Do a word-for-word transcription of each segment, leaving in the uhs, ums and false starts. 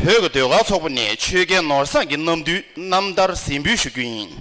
བོད་ཀྱི་ཟློས་གར་ཚོགས་པ་ནས་ཆོས་རྒྱལ་ནོར་བཟང་གི་རྣམ་འདུལ་རྣམ་ཐར་གཟིགས་འབུལ་ཞུ་རྒྱུ་ཡིན།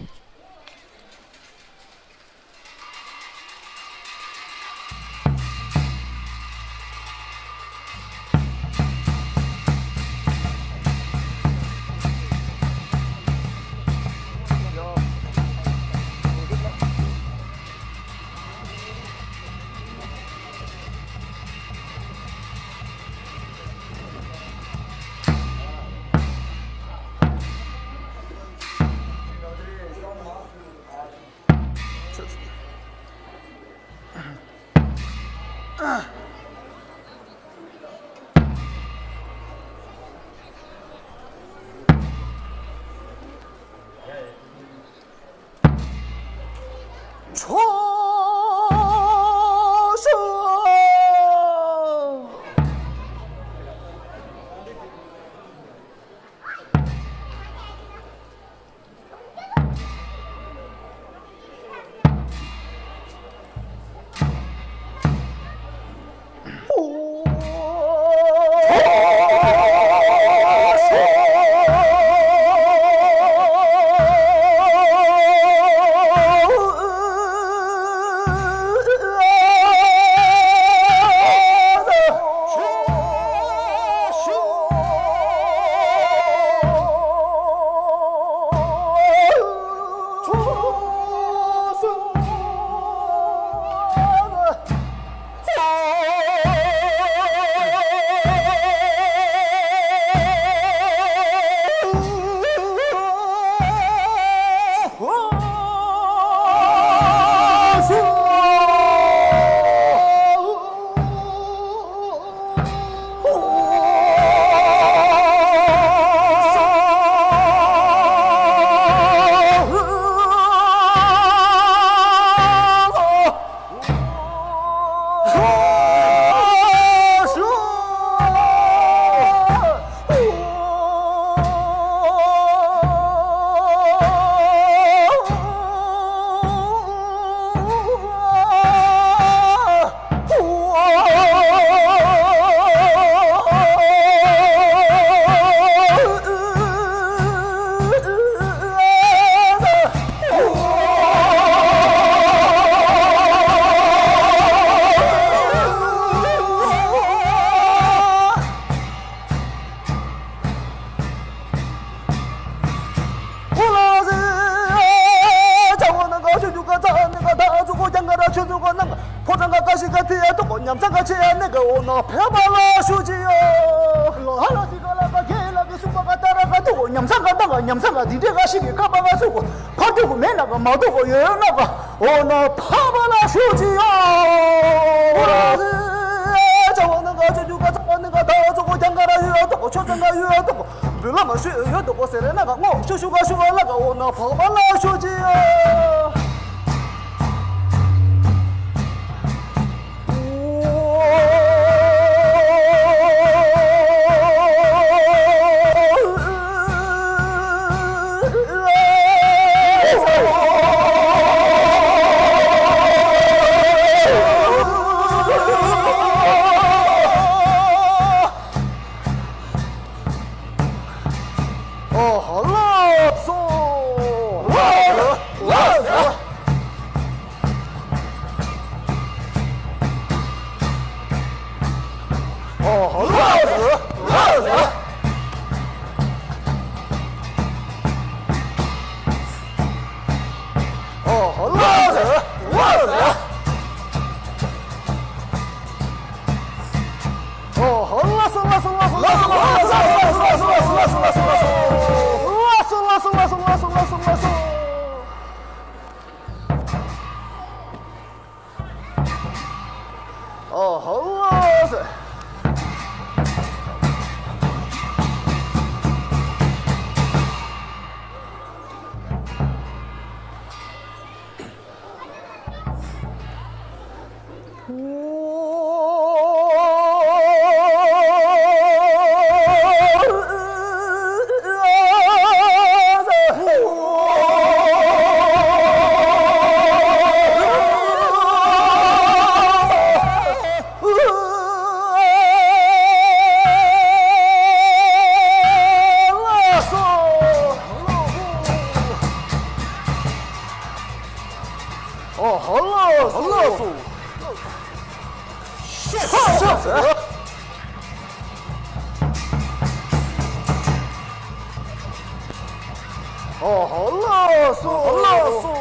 ཨོ་ཧོ་ལགས་སོ། ལགས་སོ།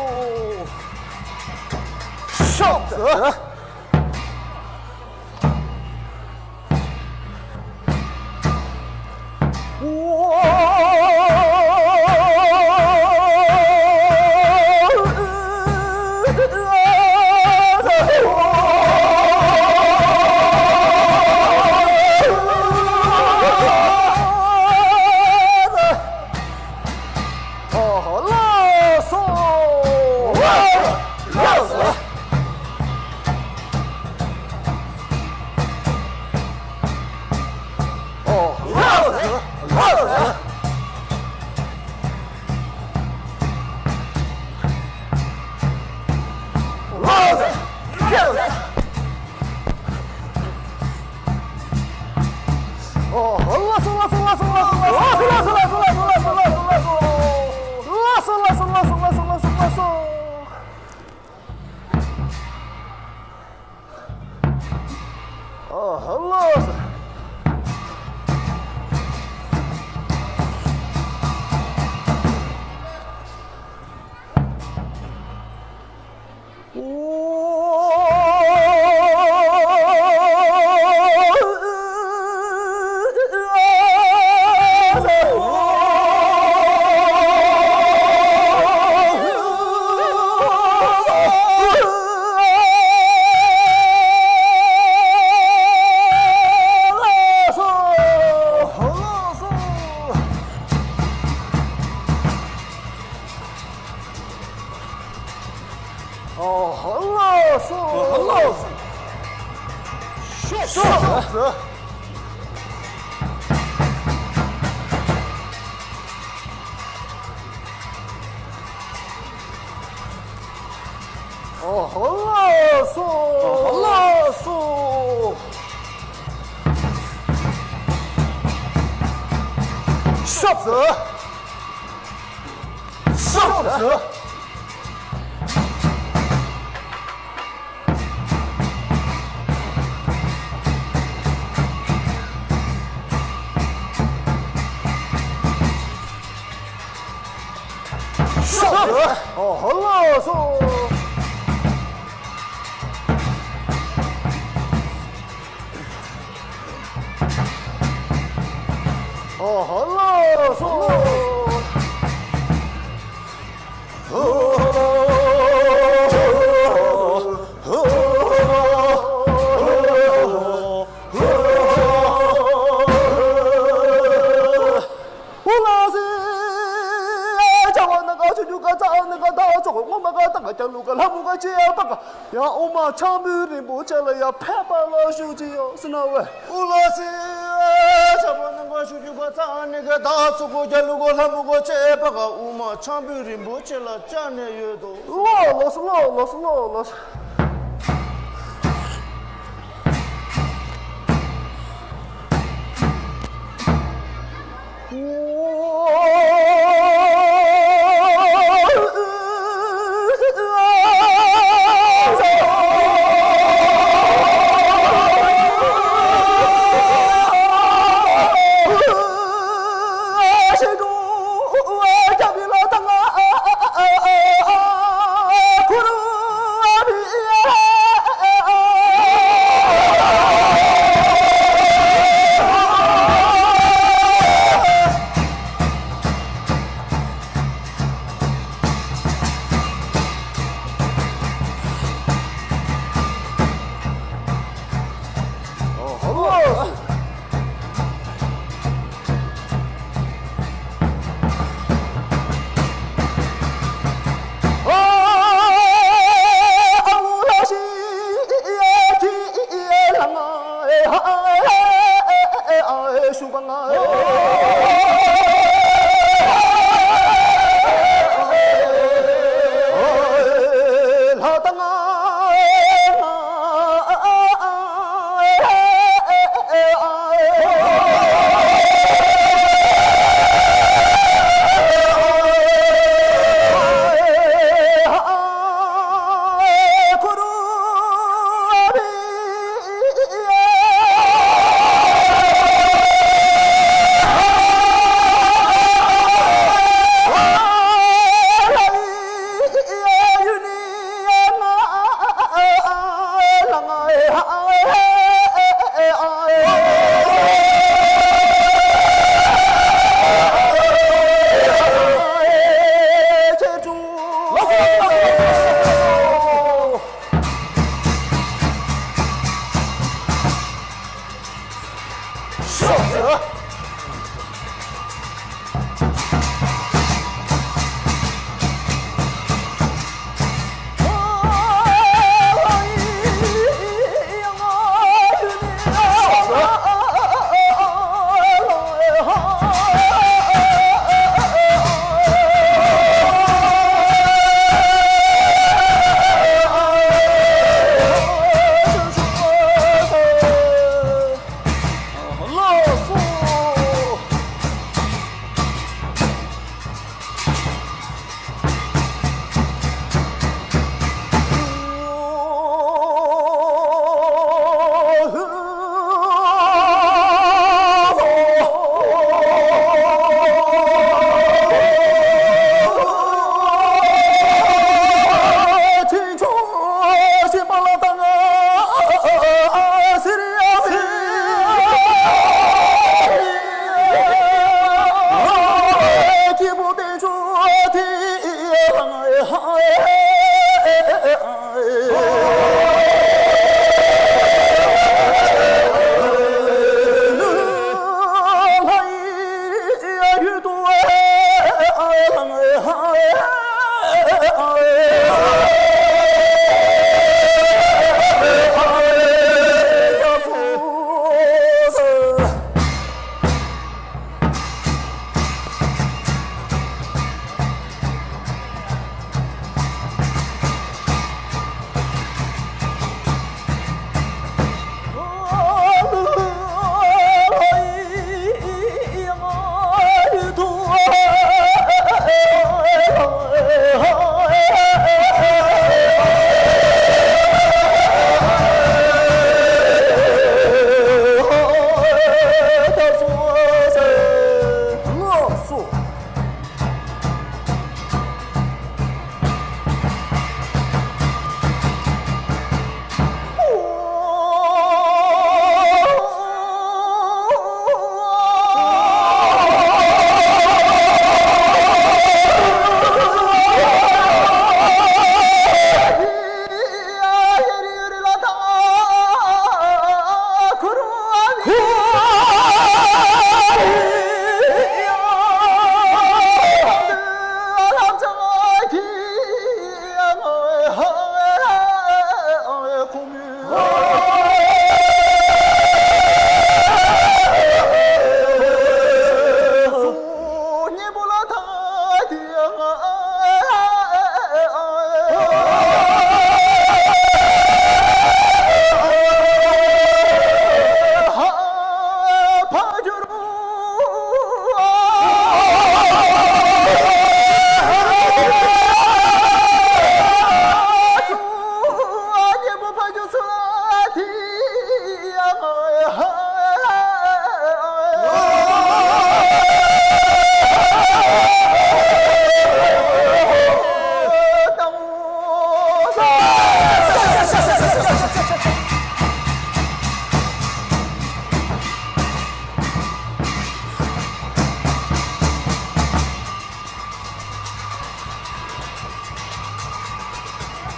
ཤོག་ཨོ་ལགས་སོ། ལགས་སོ། ཨོ་ལགས་སོ། ལགས་སོ། ལགས་སོ། ལགས་སོ། ལགས་སོ། ཨ་ཧ་ལགས་སོ། ཨ་ཧ་ལགས་སོ། ཨ་ཧ་ལགས་སོ། ཤོག་ཤོག་ཨ་ཧ་ལགས་སོ། ཨ་ཧ་ལགས་སོ། ཤོག་ཤོག་ཨོ་ཧོ་ལོ་སོ། ཨོ་ཧོ་ལོ་སོ། ཨུ་ལ་སི། ཨ་ཅག་བ་ན་ག་ཆུ་ཆུ་ག་ཙ་ན་ག་ད་ཚོགས་ངོ་མ་ག་ད་ག་ཅག་ལུ་ག་ལྷ་མོ་ག་ཅི་ཡ་པ་ག་ཡ་ཨོ་མ་ཆང་བུ་རིན་པོ་ཆེ་ལ་ཡ་ཕེབས་པ་ལ་ཞུ་ཅི་ཡ་སི་ན་བས། ཨུ་ལ་སི། ཨ་ཅག་བ་ན་ག་ཆུ་ཆུ་ག་ཙ་ན་ག་ད་ཚོགས་ག་ལུ་ག་ལྷ་མོ་ག་ཅི་ཡ་པ་ག་ཨོ་མ་ཆང་བུ་རིན་པོ་ཆེ་ལ་ཅ་ནས་ཡོད་དོ། ལོ་ལོ་སི་ལོ་ལོ་སི་ལོ་ལོ་སི།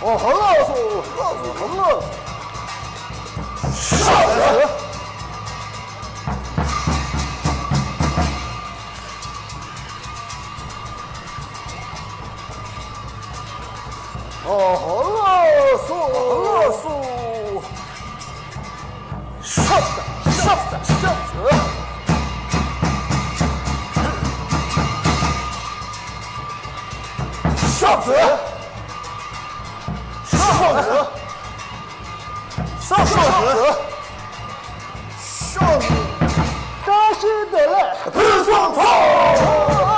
ཨོ་ཧ་ལགས་སོ། ལགས་སོ། ལགས་སོ། ཤ་ཟ། ཨོ་ཧ་ལགས་སོ། ལགས་སོ། ཤ་ཟ། ཤ་ཟ། ཤ་ཟ། ཤ་ཟ། ཤ་ཟ། ཤ་ཟ། ཤ་ཟ། བཀྲ་ཤིས་བདེ་ལེགས་ཕུན་སུམ་ཚོགས།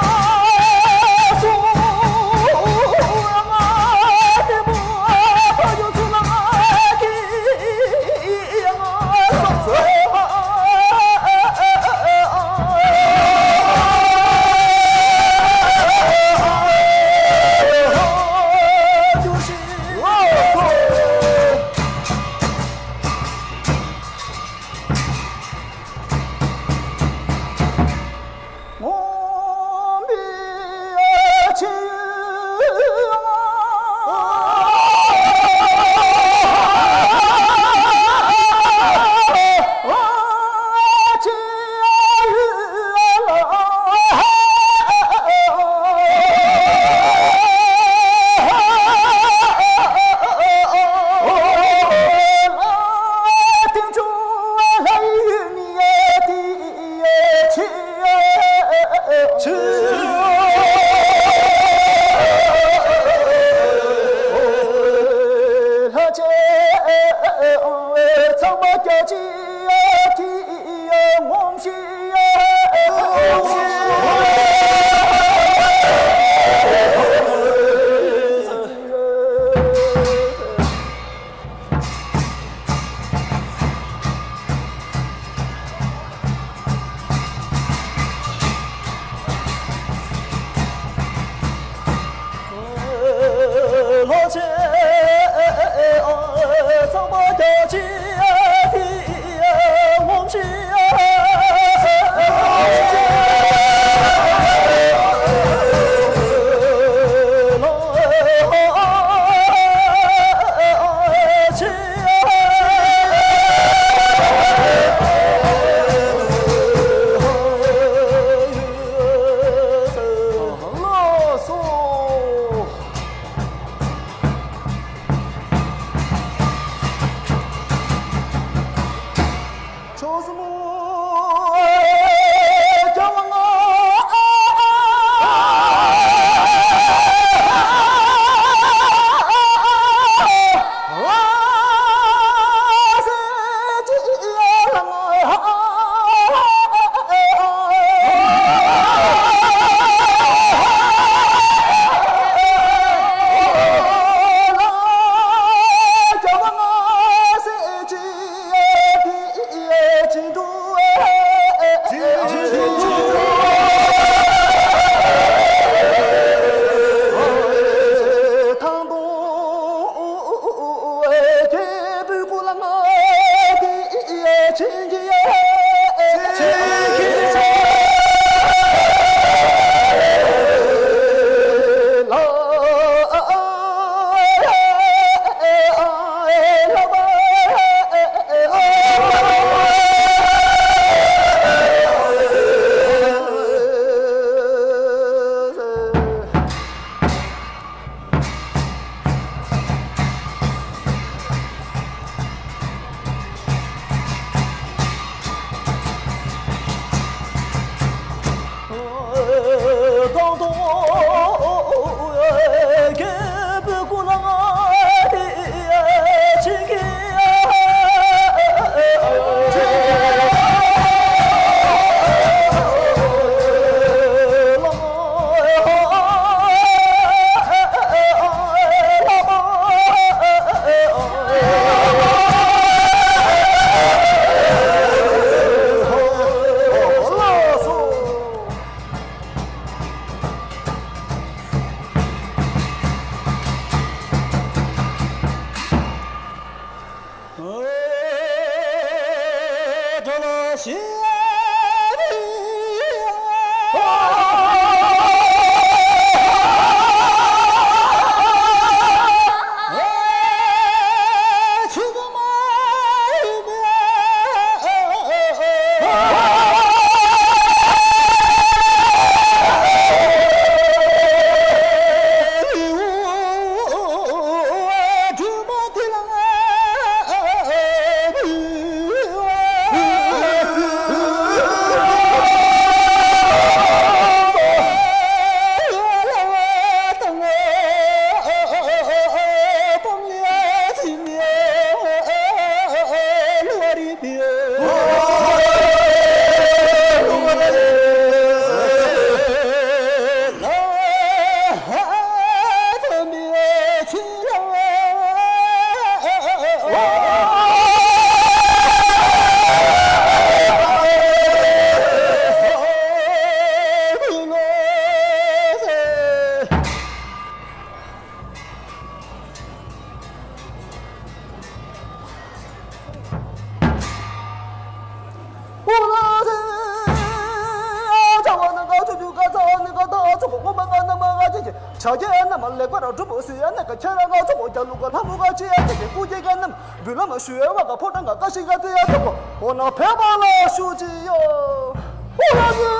ཕྱག་རྒྱ་རྣམས་ལེགས་པར་སྒྲུབ་པོ་ཟེར་ཡ་ནས་ཀ་ཁྱེད་རང་ང་ཚོ་གོ་རྒྱ་ལུག་ག་ལྷ་མོ་ག་ཅི་ཡ་དེ་གི་སྐུ་རྒྱལ་ག་རྣམས་འབུལ་ལམ་ཞུ་བའི་བ་ག་ཕོ་བྲང་ག་ཀ་ཤི་ག་དེ་ཡ་དེ་གོ་འོ་ན་ཕེབས་པ་ལ་ཞུ་ཅི་ཡོ། ཨོ་ལ་ནི་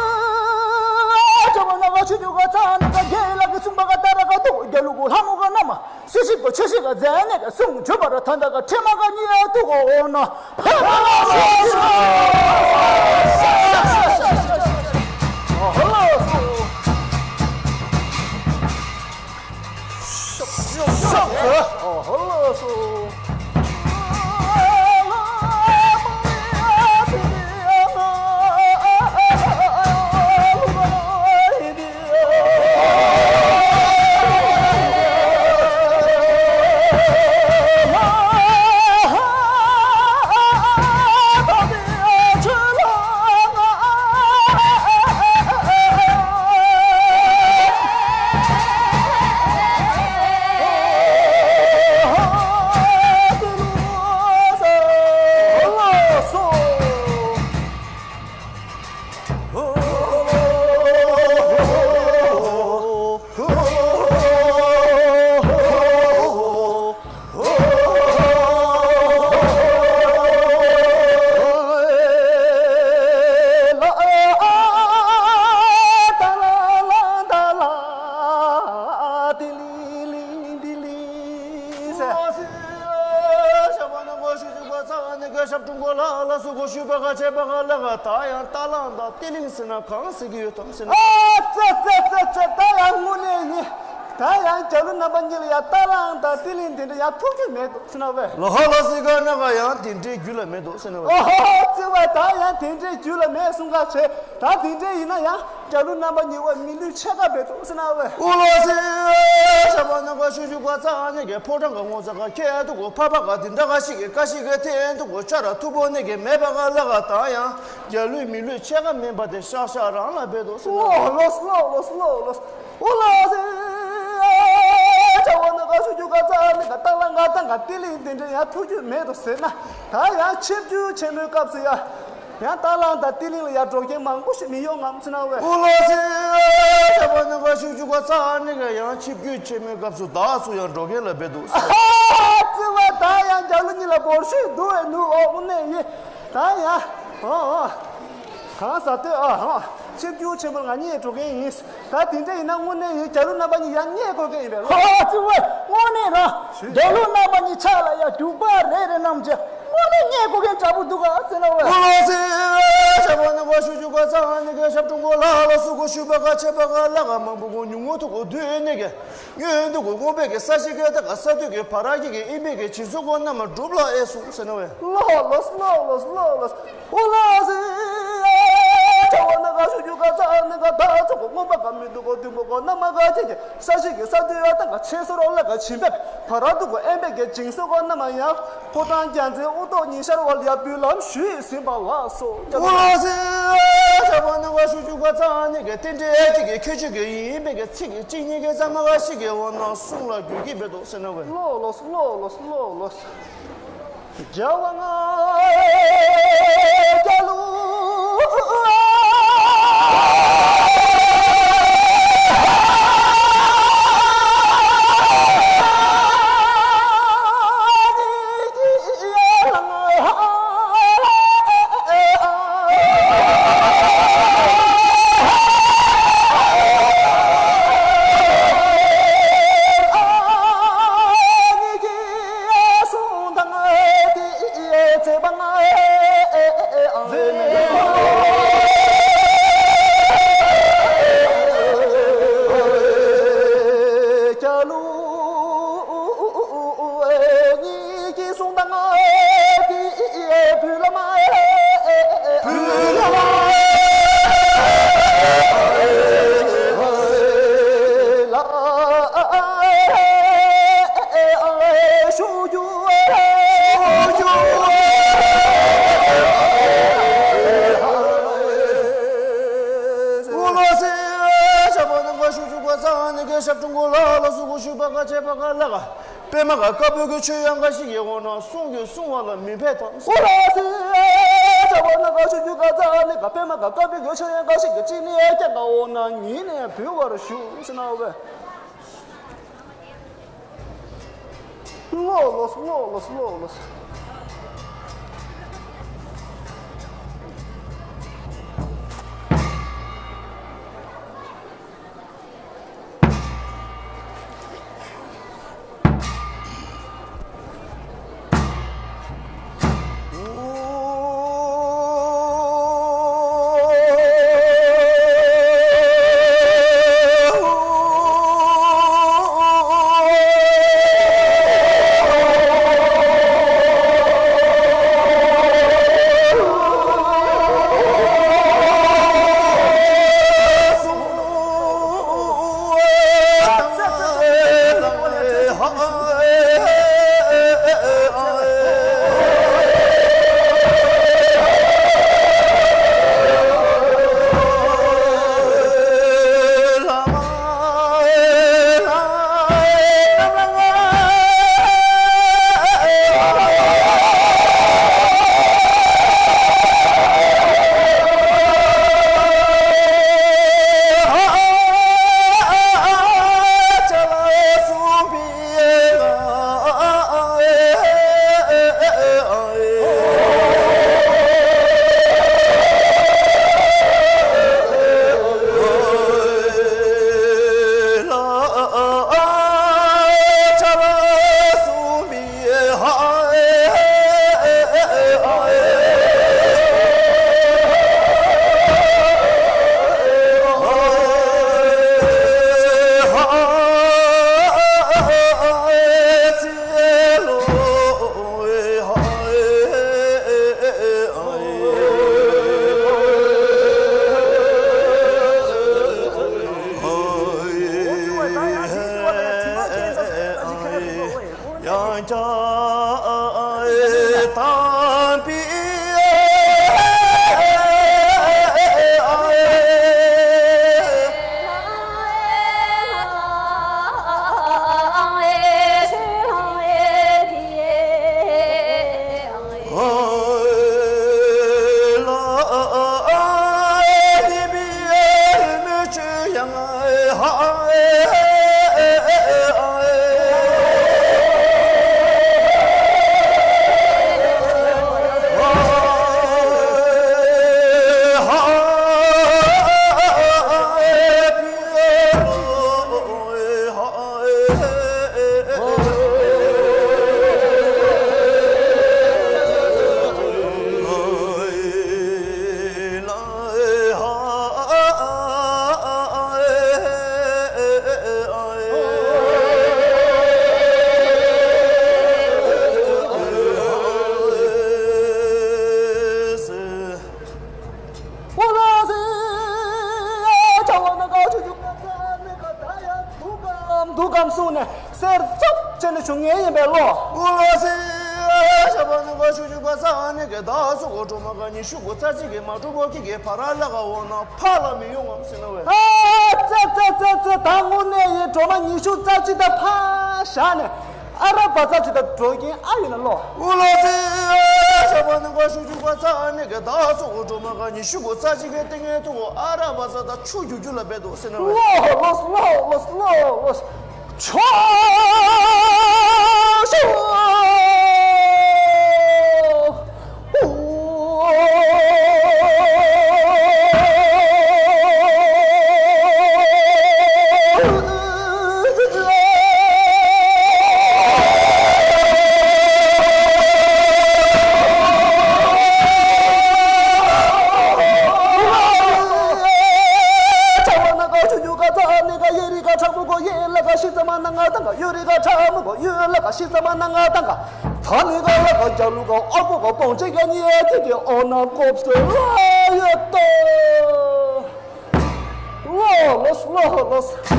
ཨ་ཅག་པ་ན་ག་ཆུ་ཆུ་ག་ཚ་ནི་ག་རྒྱལ་ལ་གི་གསུང་པ་ག་ཏ་ར་ག་དུ་རྒྱ་ལུག་གོ་ལྷ་མོ་ག་རྣམས་སི་ཤི་གོ་ཆེ་ཤི་ག་མཛད་ནས་ག་གསུང་བརྗོད་པ་ར་ཐ་ད་ག་ཁྲེ་མ་ག་ཉི་ཡ་དུ་གོ་འོ་ན། ཞབས་དྲུང་གོ་ལ་ལ་སུ་གོ་ཞུ་བ་ག་ཆེ་བ་ག་ལ་ག་ད་ཡང་རྟ་གླང་དང་ཏི་ལིང་ཟེར་ན་གང་ཟེར་གི་ཡོད་དམ་ཟེར་ན། ཨ་ཙི་ཙི་ཙི་ཙི། ད་ཡང་དངོས་གནས་ཡིན། ད་ཡང་རྒྱ་ལོ་རྣམ་པ་གཉིས་ལ་ཡང་རྟ་གླང་དང་ཏི་ལིང་དེ་འདྲ་ཡང་ཐུག་རྒྱུ་མེད་དོ་ཟེར་ན་བས། ལོ་ཧ་ལ་སི་ག་ན་ག་ཡང་དེ་འདྲའི་རྒྱུད་ལ་མེད་དོ་ཟེར་ན་བས། ཨོ་ཧོ་ཙི་བ། ད་ཡང་དེ་འདྲའི་རྒྱུད་ལ་མེད་གསུང་ག་བྱེད། ད་དེ་འདྲའི་ཡིན་ན་ཡང་རྒྱ་ལོ་རྣམ་པ་གཉིས་བ་མི་ལུས་ཕྱེད་ཀ་མེད་དོ་ཟེར་ན་བས། ཨོ་ལོ་སི་ཞབས་པ་ན་ག་ཤུ་ཤུ་ག་ཚ་ནི་གི་ཕོ་བྲང་ག་ངོ་ཚ་ག་ཁྱེད་དུ་གོ་ཕ་པ་ག་དེ་འདྲ་ག་ཞིག་གི་ཀ་ཞིག་གི་དེ་དུ་གོ་ཆ་ར་ཐུ་བོ་ནི་གི་མེད་པ་ག་ལ་ག་ད་ཡང་རྒྱ་ལོའི་མི་ལུས་ཕྱེད་ཀ་མིན་པ་དེ་ཤག་ཤག་རང་ལ་འབད་དོ་ཟེར་ན། ལོ་ལོ་ལོ་ལོ་ལོ། ཨོ་ལ་སེ། ཨ་ཅག་པ་ན་ག་ཤུ་ཤུ་ག་ཚ་ནི་ག་རྟ་གླང་ང་དང་ག་ཏི་ལིང་དེ་འདྲ་ཡང་ཐུག་རྒྱུ་མེད་དོ་ཟེར་ན། ད་ཡང་ཆིབས་བསྒྱུར་ཆེན་མོའི་སྐབས་སུ་ཡང་ཡང་རྟ་གླང་དང་ཏི་ལིང་ལ་ཡང་འགྲོ་མཁན་མང་པོ་ཞིག་མི་ཡོང་ངམ་ཟེར་ན་བས། ཨོ་ལ་སེ། ཨ་ཅག་པ་ན་ག་ཤུ་ཤུ་ག་ཚ་ནི་ག་ཡང་ཆིབས་བསྒྱུར་ཆེན་མོའི་སྐབས་སུ་བདག་སུ་ཡང་འགྲོ་མཁན་ལ་འབད་དོ་ཟེར་ན། ཨ་ཙི་བ། ད་ཡང་རྒྱ་ལོ་གཉིས་ལ་འབོར་ཤུགས་འདུག་བས་ནུ། ཨོ་དངོས་གནས་ཡིན། ད་ཡང་། ཨོ་ཨོ། གང་ཟག་ལྟོས་ཨ་ཧ། ཆིབས་བསྒྱུར་ཆེན་པོར་ང་གཉིས་འགྲོ་མཁན་ཡིན། ད་དེ་འདྲ་ཡིན་ན་དངོས་གནས་ཡིན། རྒྱ་ལོ་རྣམ་པ་གཉིས་ཡར་བསྙེགས་དགོས་མཁན་ཡིན་པས། ཧ་ཧ་ཙི་བས། དངོས་གནས་རང་རྒྱ་ལོ་རྣམ་པ་གཉིས་ཆ་ལ་ཡ་རྒྱུག་པ་རེ་རེ་རྣམས་ཀྱི་དངོས་གནས་བསྙེགས་དགོས་མཁན་འདྲ་པོ་འདུག་ག་ཟེར་ན་བས། ཨོ་ལ་སེ། ཞབས་པ་ན་ག་ཤུ་ཤུ་ག་ཚ་ནི་ག་ཞབས་དྲུང་གོ་ལ་ལ་སུ་གོ་ཞུ་བ་ག་ཆེ་བ་ག་ལ་ག་མང་པོ་གོ་ཉུང་ངུ་ཐུ་གོ་དུས་ནི་ག་སྔོན་དུ་གོ་སྔོན་པའི་གི་ས་གཞི་གི་ད་ག་ས་དུས་ཀྱི་བ་ར་གི་གི་ཨིན་པའི་གི་བྱིན་གཟུགས་གོ་རྣམས་སྒྲུབ་ལ་ཨེ་སུ་ཟེར་ན་བས། ལོ་ལོ་ལོ་ལོ་ལོ་ལོ། ཨོ་ལ་སེ། ཨ་ཅག་པ་ན་ག་ཤུ་ཤུ་ག་ཚ་ནི་ག་ད་ཚོ་གོ་སྔོན་པ་ག་མི་འདུག་གོ་དུས་མོ་གོ་རྣམ་མ་ག་ཅན་གྱི་ས་གཞི་གི་ས་དུས་ཡ་ད་ག་ཆེ་སོ་རོ་ལ་ག་བྱིན་པས་བ་ར་དུ་གོ་ཨིན་པའི་གི་བྱིན་གཟུགས་གོ་རྣམས་ཡང་ཕོ་བྲང་རྒྱལ་མཚན་དབུ་ཐོག་ཉི་ཤར་བ་ལ་ཡ་འབུལ་ལམ་ཞུས་ཟིན་པ་ལགས་སོ། ཨོ་ལ་སེ། ཞབས་པ་ན་ག་ཤུ་ཤུ་ག་ཚ་ནི་ག་རྟེན་འབྲེལ་གཅིག་གི་ཁྱད་ཆོས་ཀྱི་ཡིན་པའི་གི་ཚིག་གི་གཅིག་གཉིས་ཀྱི་ཚང་མ་ག་ཞིག་གི་འོ་ན་གསུང་ལ་དགོས་ཀྱི་འབད་དོ་ཟེར་ན་བས། ལོ་ལོ་ལོ་ལོ་ལོ་ལོ། རྒྱལ་བ་ང་རྒྱལ་ལོ། ཞབས་དྲུང་གོ་ལ་ལ་སུ་གོ་ཞུ་བ་ག་ཆེ་བ་ག་ལ་ག་པདྨ་ག་དཀར་པོའི་གི་ཆོས་ཡང་ག་ཞིག་གི་འོ་ན་གསུང་གི་གསུང་བ་ལ་མི་ཕན་ཐོགས། ཨོ་ལ་སེ། ཞབས་པ་ན་ག་ཤུ་ཤུ་ག་ཚ་ནི་ག་པདྨ་ག་དཀར་པོའི་གི་ཆོས་ཡང་ག་ཞིག་གི་ཅི་ནི་ཡ་ཀྱང་ག་འོ་ན་ཉིད་ནས་འབུལ་བར་ཞུ་ཟེར་ན་བས། ལོས་ལོས་ལོས་ལོས་ལོས། འདུག་གམ་གསུངས་ནས་གསེར་བཙོག་བྱས་ནས་བྱུང་ངེས་ཡིན་པས་ལོ། འུ་ལོ་སི་ཞབས་པ་ནི་ག་ཤུ་ཤུ་ག་ས་ནི་ག་ད་སུ་གོ་ཁྲོ་མ་ག་ཉི་ཤུ་གོ་ཙ་ཅི་གེ་མ་གྲུ་བོ་ཀི་གེ་ཕ་ར་ལ་ག་འོ་ན་ཕ་ལ་མི་ཡོང་ངམ་སི་ན་བས། ཨ་ཙེ་ཙེ་ཙེ་ཙེ། ད་དངོས་གནས་ཡིན། གྲོ་མ་ཉི་ཤུ་ཙ་ཅི་ད་ཕ་བཞག་ནས། ཨ་ར་བ་ཙ་ཅི་ད་འགྲོ་མཁན་ཨ་ཡོད་ན་ལོ། འུ་ལོ་སི་ཞབས་པ་ནི་ག་ཤུ་ཤུ་ག་ས་ནི་ག་ད་སུ་གོ་ཁྲོ་མ་ག་ཉི་ཤུ་གོ་ཙ་ཅི་གེ་ཏི་ངེ་ཐུ་གོ་ཨ་ར་བ་ཙ་ད་ཆུ་རྒྱུ་རྒྱུ་ལ་བས་འདུག་སི་ན་བས། ལོ་ལོ་ལོ་ལོ་ལོ། ཡོད་རིག་ག་ཁྲ་མོ་གོ་ཡེ་ལ་ག་ཤི་ཙ་མ་ན་ང་དང་ག་ཡོད་རིག་ག་ཁྲ་མོ་གོ་ཡོད་ལ་ག་ཤི་ཙ་མ་ན་ང་དང་ག་ད་ནི་ག་ལ་ག་རྒྱ་ལུ་ག་ཨ་ཀོ་ག་པོང་ཅེ་ག་ཉི་ཨ་ཏི་ཏི་ཨོ་ན་ཀོབ་སེ་ལ་ཡོད་ཏོ། ལོ་ལོ་ལོ་ལོ།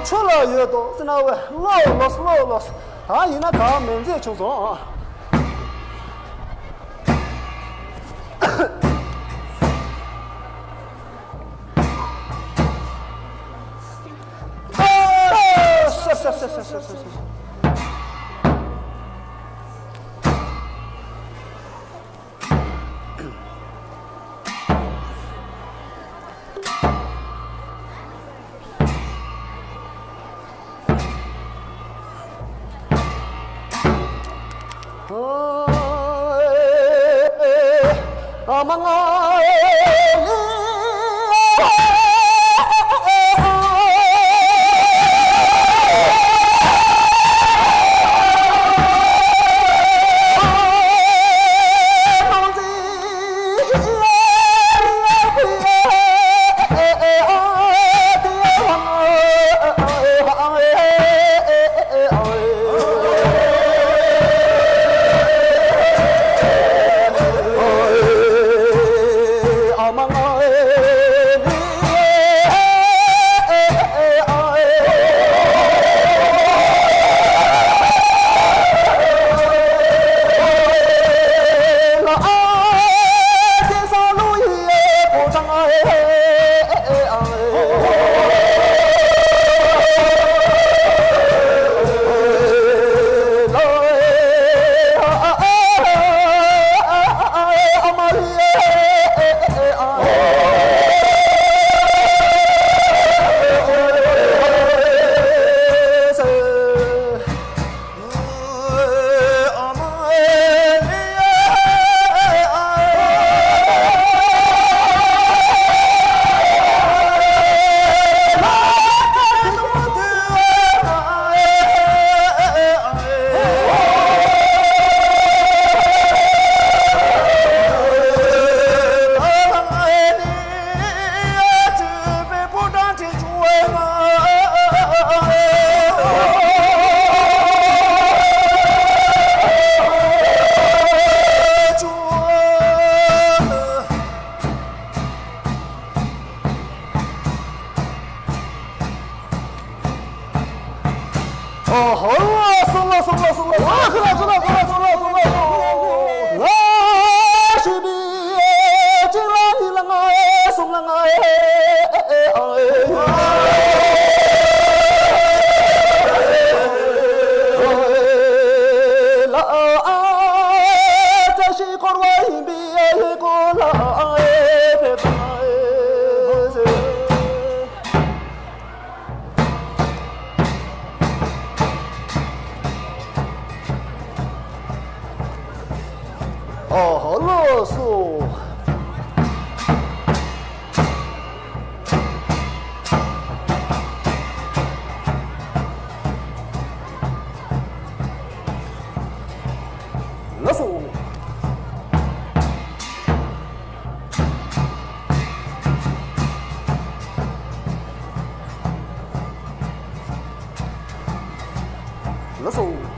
ཆུ་ལ་ཡོད་དོ་ཟེར་ན་བས་ལོ་ལོ་ལོ་ལོ། ད་ཡིན་ན་ག་མེད་མཛེས་བྱུང་སོང་། ཨོ་ལགས་སོ། ལགས་སོ། ལགས་སོ།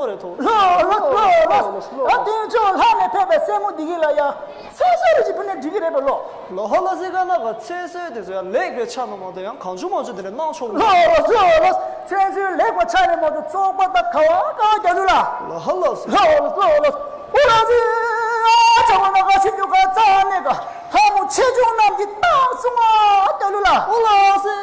མོ་རེད་དོ། ལགས་ལགས་ལགས་ལགས། ད་དེང་ཕྱོགས་ལྷ་ནས་ཕེབས་པའི་སྲས་མོ་འདི་གི་ལ་ཡ་ཚེ་སྲོག་རེ་ཅིག་ཕུལ་ན་འགྲིག་གི་རེད་པས་ལོ། ལོ་ཧ་ལ་སི་ཀ་ན་ག་ཚེ་སྲོག་དེ་ཚོ་ཡང་ལེགས་པའི་ཆ་ནས་མ་གཏོགས་ཡང་གང་བྱུང་མང་བྱུང་དེ་འདྲ་གནང་ཆོག་ལོ། ལོ་ལོ་ལོ། ཚེ་སྲོག་ལེགས་པའི་ཆ་ནས་མ་གཏོགས་བཙོག་པ་དང་ག་བ་ག་བ་རྒྱ་ལུ་ལ། ལོ་ཧ་ལ་སི། ལོ་ལོ་ལོ་ལོ། ཨོ་ལ་སི། ཨ་ཆ་མ་ན་ག་ཤུ་རྒྱུ་ག་ཙ་ནས་ག་ལྷ་མོ་ཆེ་ཆུང་རྣམས་ཀྱིས་བཏང་སོང་ང་རྒྱ་ལུ་ལ། ཨོ་ལ་སི།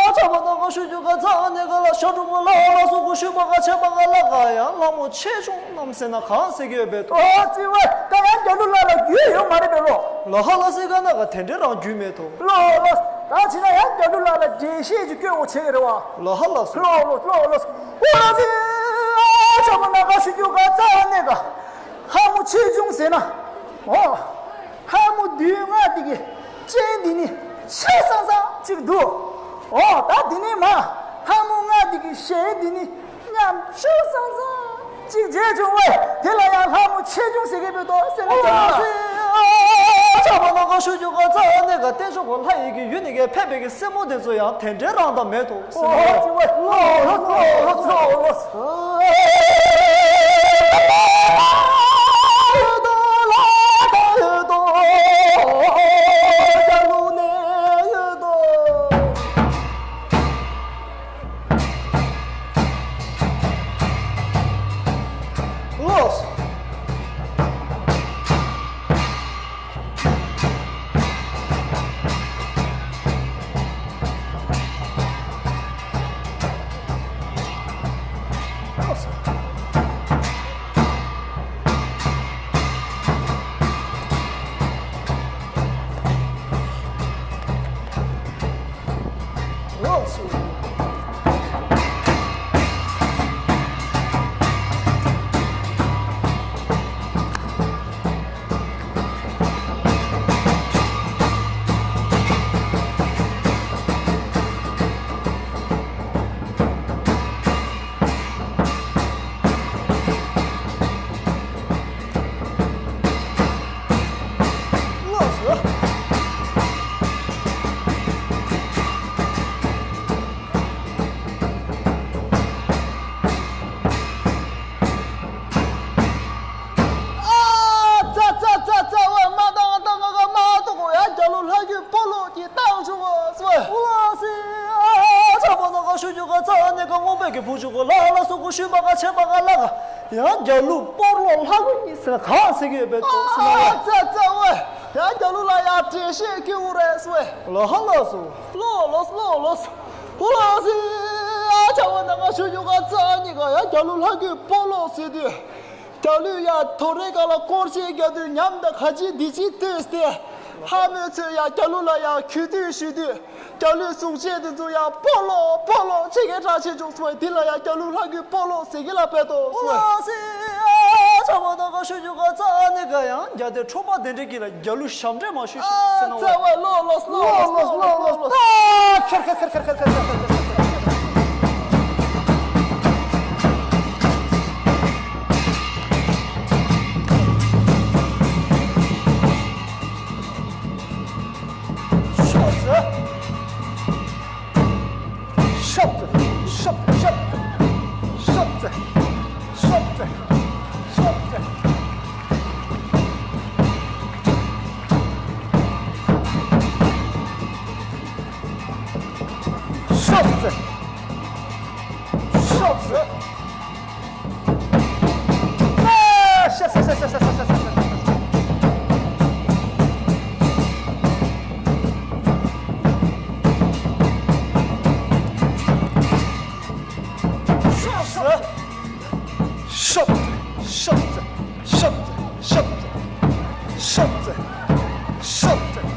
ཨ་ཆ་མ་ན་ག་ཤུ་རྒྱུ་ག་ཙ་ནས་ག་ལ་ཤ་དྲུག་པོ་ལ་ལ་སོ་གོ་ཤུ་པ་ག་ཆེ་པ་ག་ལ་ག་ཡང་ལྷ་མོ་ཆེ་ཆུང་རྣམས་ཟེར་ན་གང་ཟེར་གི་ཡོད་པས་དོ། ཨོ་ཙི་བས་ད་ཡང་རྒྱ་ལུ་ལ་ལ་རྒྱུས་ཡོད་མ་རེད་པས་ལོ། ལ་ཧ་ལ་སི་ཀ་ན་ག་དེ་འདྲའི་རང་རྒྱུས་མེད་དོ། ལོ་ལོ། ད་ཕྱིན་ན་ཡང་རྒྱ་ལུ་ལ་ལ་འགྲེལ་བཤད་ཅིག་བཀོད་འོ་བྱེད་ཀྱི་རེད་བ། ལ་ཧ་ལ་སི། ལོ་ལོ་ལོ་ལོ། ཨོ་ལ་སི། ཨ་ཆ་མ་ན་ག་ཤུ་རྒྱུ་ག་ཙ་ནས་ག་ལྷ་མོ་ཆེ་ཆུང་ཟེར་ན། ཨོ། ལྷ་མོ་བདུན་ལྔ་དེ་གི་སྤྱན་འདི་ནི་ཆེ་སང་སང་ཅིག་འདུག་ཨོ་ད་འདི་ནི་མ། ལྷ་མོ་ལྔ་དེ་གི་ཞལ་འདི་ནི་ཉམ་ཆུང་སང་སང་ཅིག་མཇལ་བྱུང་བས་དེ་ལ་ཡང་ལྷ་མོ་ཆེ་ཆུང་ཟེར་གི་མེད་དོ་ཟེར་ན། ཨོ་ལ་སི། ཨ་ཆ་མ་ན་ག་ཤུ་རྒྱུ་ག་ཙ་ནས་ག་བསྟན་བཅོས་གོ་ལྷ་ཡི་གི་ཡུལ་ནས་ག་ཕེབས་པའི་གི་སྲས་མོ་དེ་ཚོ་ཡང་དེ་འདྲའི་རང་དང་མེད་དོ་ཟེར་ན། ཨོ་ཙི་བས་ལོ་ལོ་ལོ་ལོ་ལོ། ཨ་ཙ་ཙ་ཙ་ཙ། ཝེ་མ་ཏང་ཏང་ང་ག་མ་ཏོག་གོ་ཡ་རྒྱ་ལོ་ལྷ་རྒྱུད་སྤོ་ལོ་གྱི་ཏང་ཆུ་གོ་སུ་ཝེ། ཨུ་ཨ་སི། ཨ་ཆ་པ་ན་ག་ཤུ་རྒྱུ་ག་ཙ་ནས་ག་སྔོན་པའི་གི་བུ་ཆུ་གོ་ལ་ལ་སུ་གོ་ཤུ་པ་ག་ཆེ་པ་ག་ལ་ག་ཡང་རྒྱ་ལོ་སྤོ་ལོ་ལྷ་གོ་གཉིས་ཟེར་ན་གང་ཟེར་གི་ཡོད་པའི་ཏོག་སི་ན་ཝེ། ཨ་ཙ་ཙ་ཝེ། ཡ་རྒྱ་ལོ་ལ་ཡ་འགྲེལ་བཤད་སྐྱོ་བོ་རེད་སུ་ཝེ། ལ་ཧ་ལ་སུ། ལོ་ལོ་ལོ་ལོ། ཨུ་ཨ་སི། ཨ་ཆ་པ་ན་ག་ཤུ་རྒྱུ་ག་ཙ་ནས་ག་ཡ་རྒྱ་ལོ་ལྷ་རྒྱུད་སྤོ་ལོ་ཟེར་དུས། རྒྱ་ལོས་ཡ་ཐོ་རེ་ག་ལ་སྐོར་ཆེན་རྒྱག་དུས་ཉམས་དང་ག་ཅི་འདི་ཅི་ལྟོས་ཏེ། ལྷ་མོས་ཚོས་ཡ་རྒྱ་ལོ་ལ་ཡ་གུས་འདུད་ཞུ་དུས། རྒྱ་ལོའི་གཟུགས་བྱད་དེ་ཚོ་ཡ་སྤོ་ལོ་སྤོ་ལོ་ཆེ་གེ་དྲག་ཆེ་བྱུང་སོང་བས་འདི་ལ་ཡ་རྒྱ་ལོ་ལྷ་རྒྱུད་སྤོ་ལོ་ཟེར་གི་ལ་བས་དོ་སོང་བས། ཨ་སི། ཨ་ཆ་པ་ན་ག་ཤུ་རྒྱུ་ག་ཙ་ནས་ག་ཡང་རྒྱ་དེ་ཁྲོ་པ་དེ་འདྲས་ཀྱི་ལ་རྒྱ་ལོ་ཞབས་འདྲེན་མ་ཞུ་ཤིག་ཟེར་ན་ཝེ། ལོ་ལོ་ལོ་ལོ་ལོ་ལོ། ཁེར་ཁེར་ཁེར་ཁེར་ཁེར་ཁེར་ཁེར། ཤོག་ཟེར། ཤོག་ཟེར། ཤོག་ཟེར། ཤོག་ཟེར། ཤོག་ཟེར། ཤོག་ཟེར། ཤོག་ཟེར། ཤོག་ཟེར།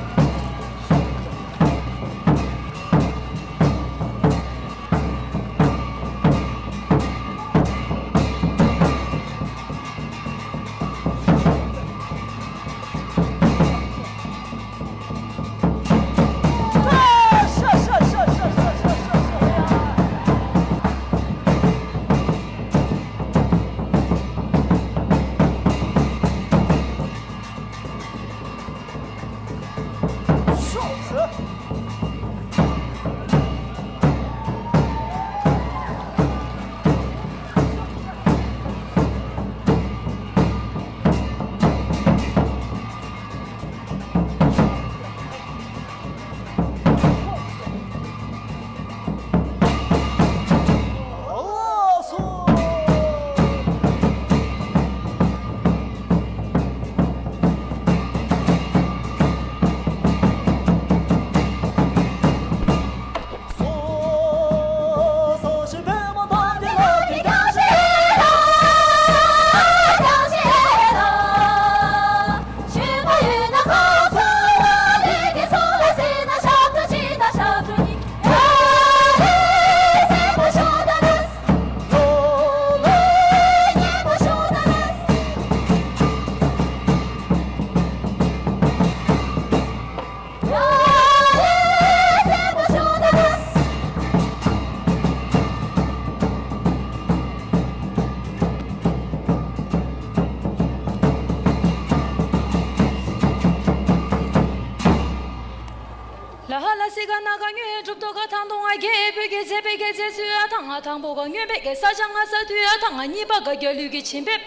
ག་དང་དུང་ང་རྒྱལ་པོའི་གི་མཛད་པའི་གི་མཛད་ཚུལ་དང་ང་དང་པོ་ག་སྨྱོན་པའི་གི་ས་ཆ་ང་ས་དུས་དང་ང་གཉིས་པ་ག་རྒྱལ་ལུས་ཀྱི་བྱིན་ཕེབས།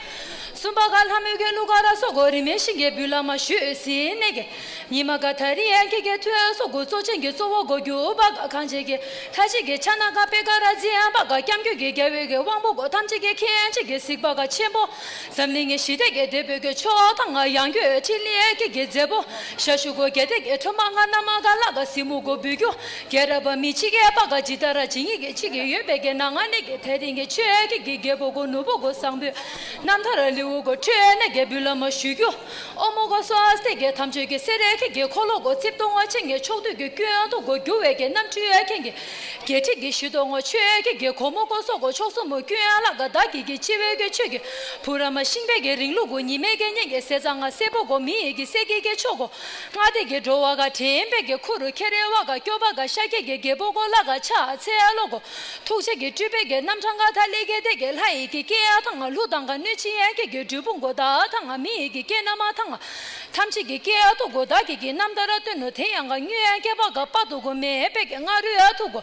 གསུམ་པ་ག་ལྷ་མོའི་གི་གླུ་ག་ར་སོགས་གོ་རིན་མེད་ཤིང་གི་འབུལ་ལ་མ་ཞུས་ཟིན་ནས་གི། ཉི་མ་ག་ད་རི་ཡན་གི་གི་ཐོས་སོགས་གོ་གཙོ་ཆེན་གི་གཙོ་བོ་གོ་རྒྱུ་བ་ག་གང་བྱེད་གི་ལྷ་ཅིག་གི་ཆ་ན་ག་པེ་ཀ་ར་རྫི་ཡན་པ་ག་སྐྱབས་མགོན་གི་རྒྱལ་བོའི་གི་དབང་པོ་གོ་ཐམས་ཅད་གི་མཁན་ཅིག་གི་གཟིགས་པ་ག་ཆེན་པོ། འཛམ་གླིང་གི་ཞི་བདེ་གི་དེད་དཔོན་གྱི་མཆོག་དང་ང་ཡང་གྱོད་ཕྲིན་ལས་ཀྱི་གི་མཛད་པོ། ཤ་ཤུ་གོ་རྒྱལ་དེ་གི་ཁྲོ་མ་ང་ན་མ་ག་ལ་ག་སྲིན་མོ་གོ་འབུལ་རྒྱུ། རྒྱལ་རབས་པ་མི་ཕྱི་གི་པ་ག་ཇི་ལྟར་ཇི་སྙིགས་ཀྱི་ཕྱི་གི་ཡོད་པའི་གི་ནང་ང་ནས་གི་དེ་རིང་གི་ཆོས་ཀྱི་གི་རྒྱལ་པོ་གོ་ནོར་བུ་གོ་བཟང་པོའི་རྣམ་ཐར་ལེའུ་གོ་འཕྲོས་ནས་གི་འབུལ་ལ་མ་ཞུ་རྒྱུ། ཨོ་མོ་གོ་སོ་ཨ་སྟེ་གི་ཐམས་ཅད་ཀྱི་སེ་རའི་གི་གི་འཁོར་ལོ་གོ་རྩིབས་སྟོང་བ་ཆེན་གྱི་ཕྱོགས་དུས་ཀྱི་ཀུན་ཏུ་གོ་རྒྱུ་བའི་གི་རྣམ་འཕྲུལ་མཁན་གྱི། རྒྱལ་ཁྲི་གི་ཞུ་དོ་ངོ་ཆོས་ཀྱི་གི་གོ་མོ་ཀོ་སོ་གོ་ཕྱོགས་སུ་མོ་ཀུན་ཨ་ལ་ག་བདག་གི་གི་སྤྱི་བོའི་གི་ཆོས་ཀྱི་བུ་ར་མ་ཤིང་པའི་གི་རིང་ལུགས་གོ་ཉི་མའི་གི་གཉེན་གི་སེ་ཙ་ང་སེ་པོ་གོ་མི་ཡི་གི་སེ་གི་གི་ཆོས་གོ་ལྔ་སྡེ་གི་འགྲོ་བ་ག་དྲན་པའི་གི་ཁུ་རུ་ཁེ་རེ་བ་ག་སྐྱོ་བ་ག་ཤ་ཁྱེད་གི་གི་པོ་གོ་ལ་ག་ཕྱག་འཚལ་ལོ་གོ་ཐུགས་རྗེ་གི་སྤྲུལ་པའི་གི་རྣམ་གྲངས་ག་ད་ལེ་གི་དེ་གི་ལྷ་ཡི་གི་སྐད་ཨ་ཐང་ང་ལུ་དང་ག་གནོད་ཆེ་ཡ་གི་གི་འབྲུ་སྤུང་གོ་ད་ཐང་ང་མི་ཡི་གི་སྐད་ན་མ་ཐང་ང་། ཐམས་ཅད་ཀྱི་སྐད་ཨ་ཐུག་གོ་བདག་གི་གི་རྣམ་ཐར་སྟོན་ནོ་དེ་ཡང་ག་སྨྱོ་ཡ་སྐད་པ་ག་པ་ཐུག་གོ་མེད་པའི་གི་ང་རུ་ཡ་ཐུག་གོ།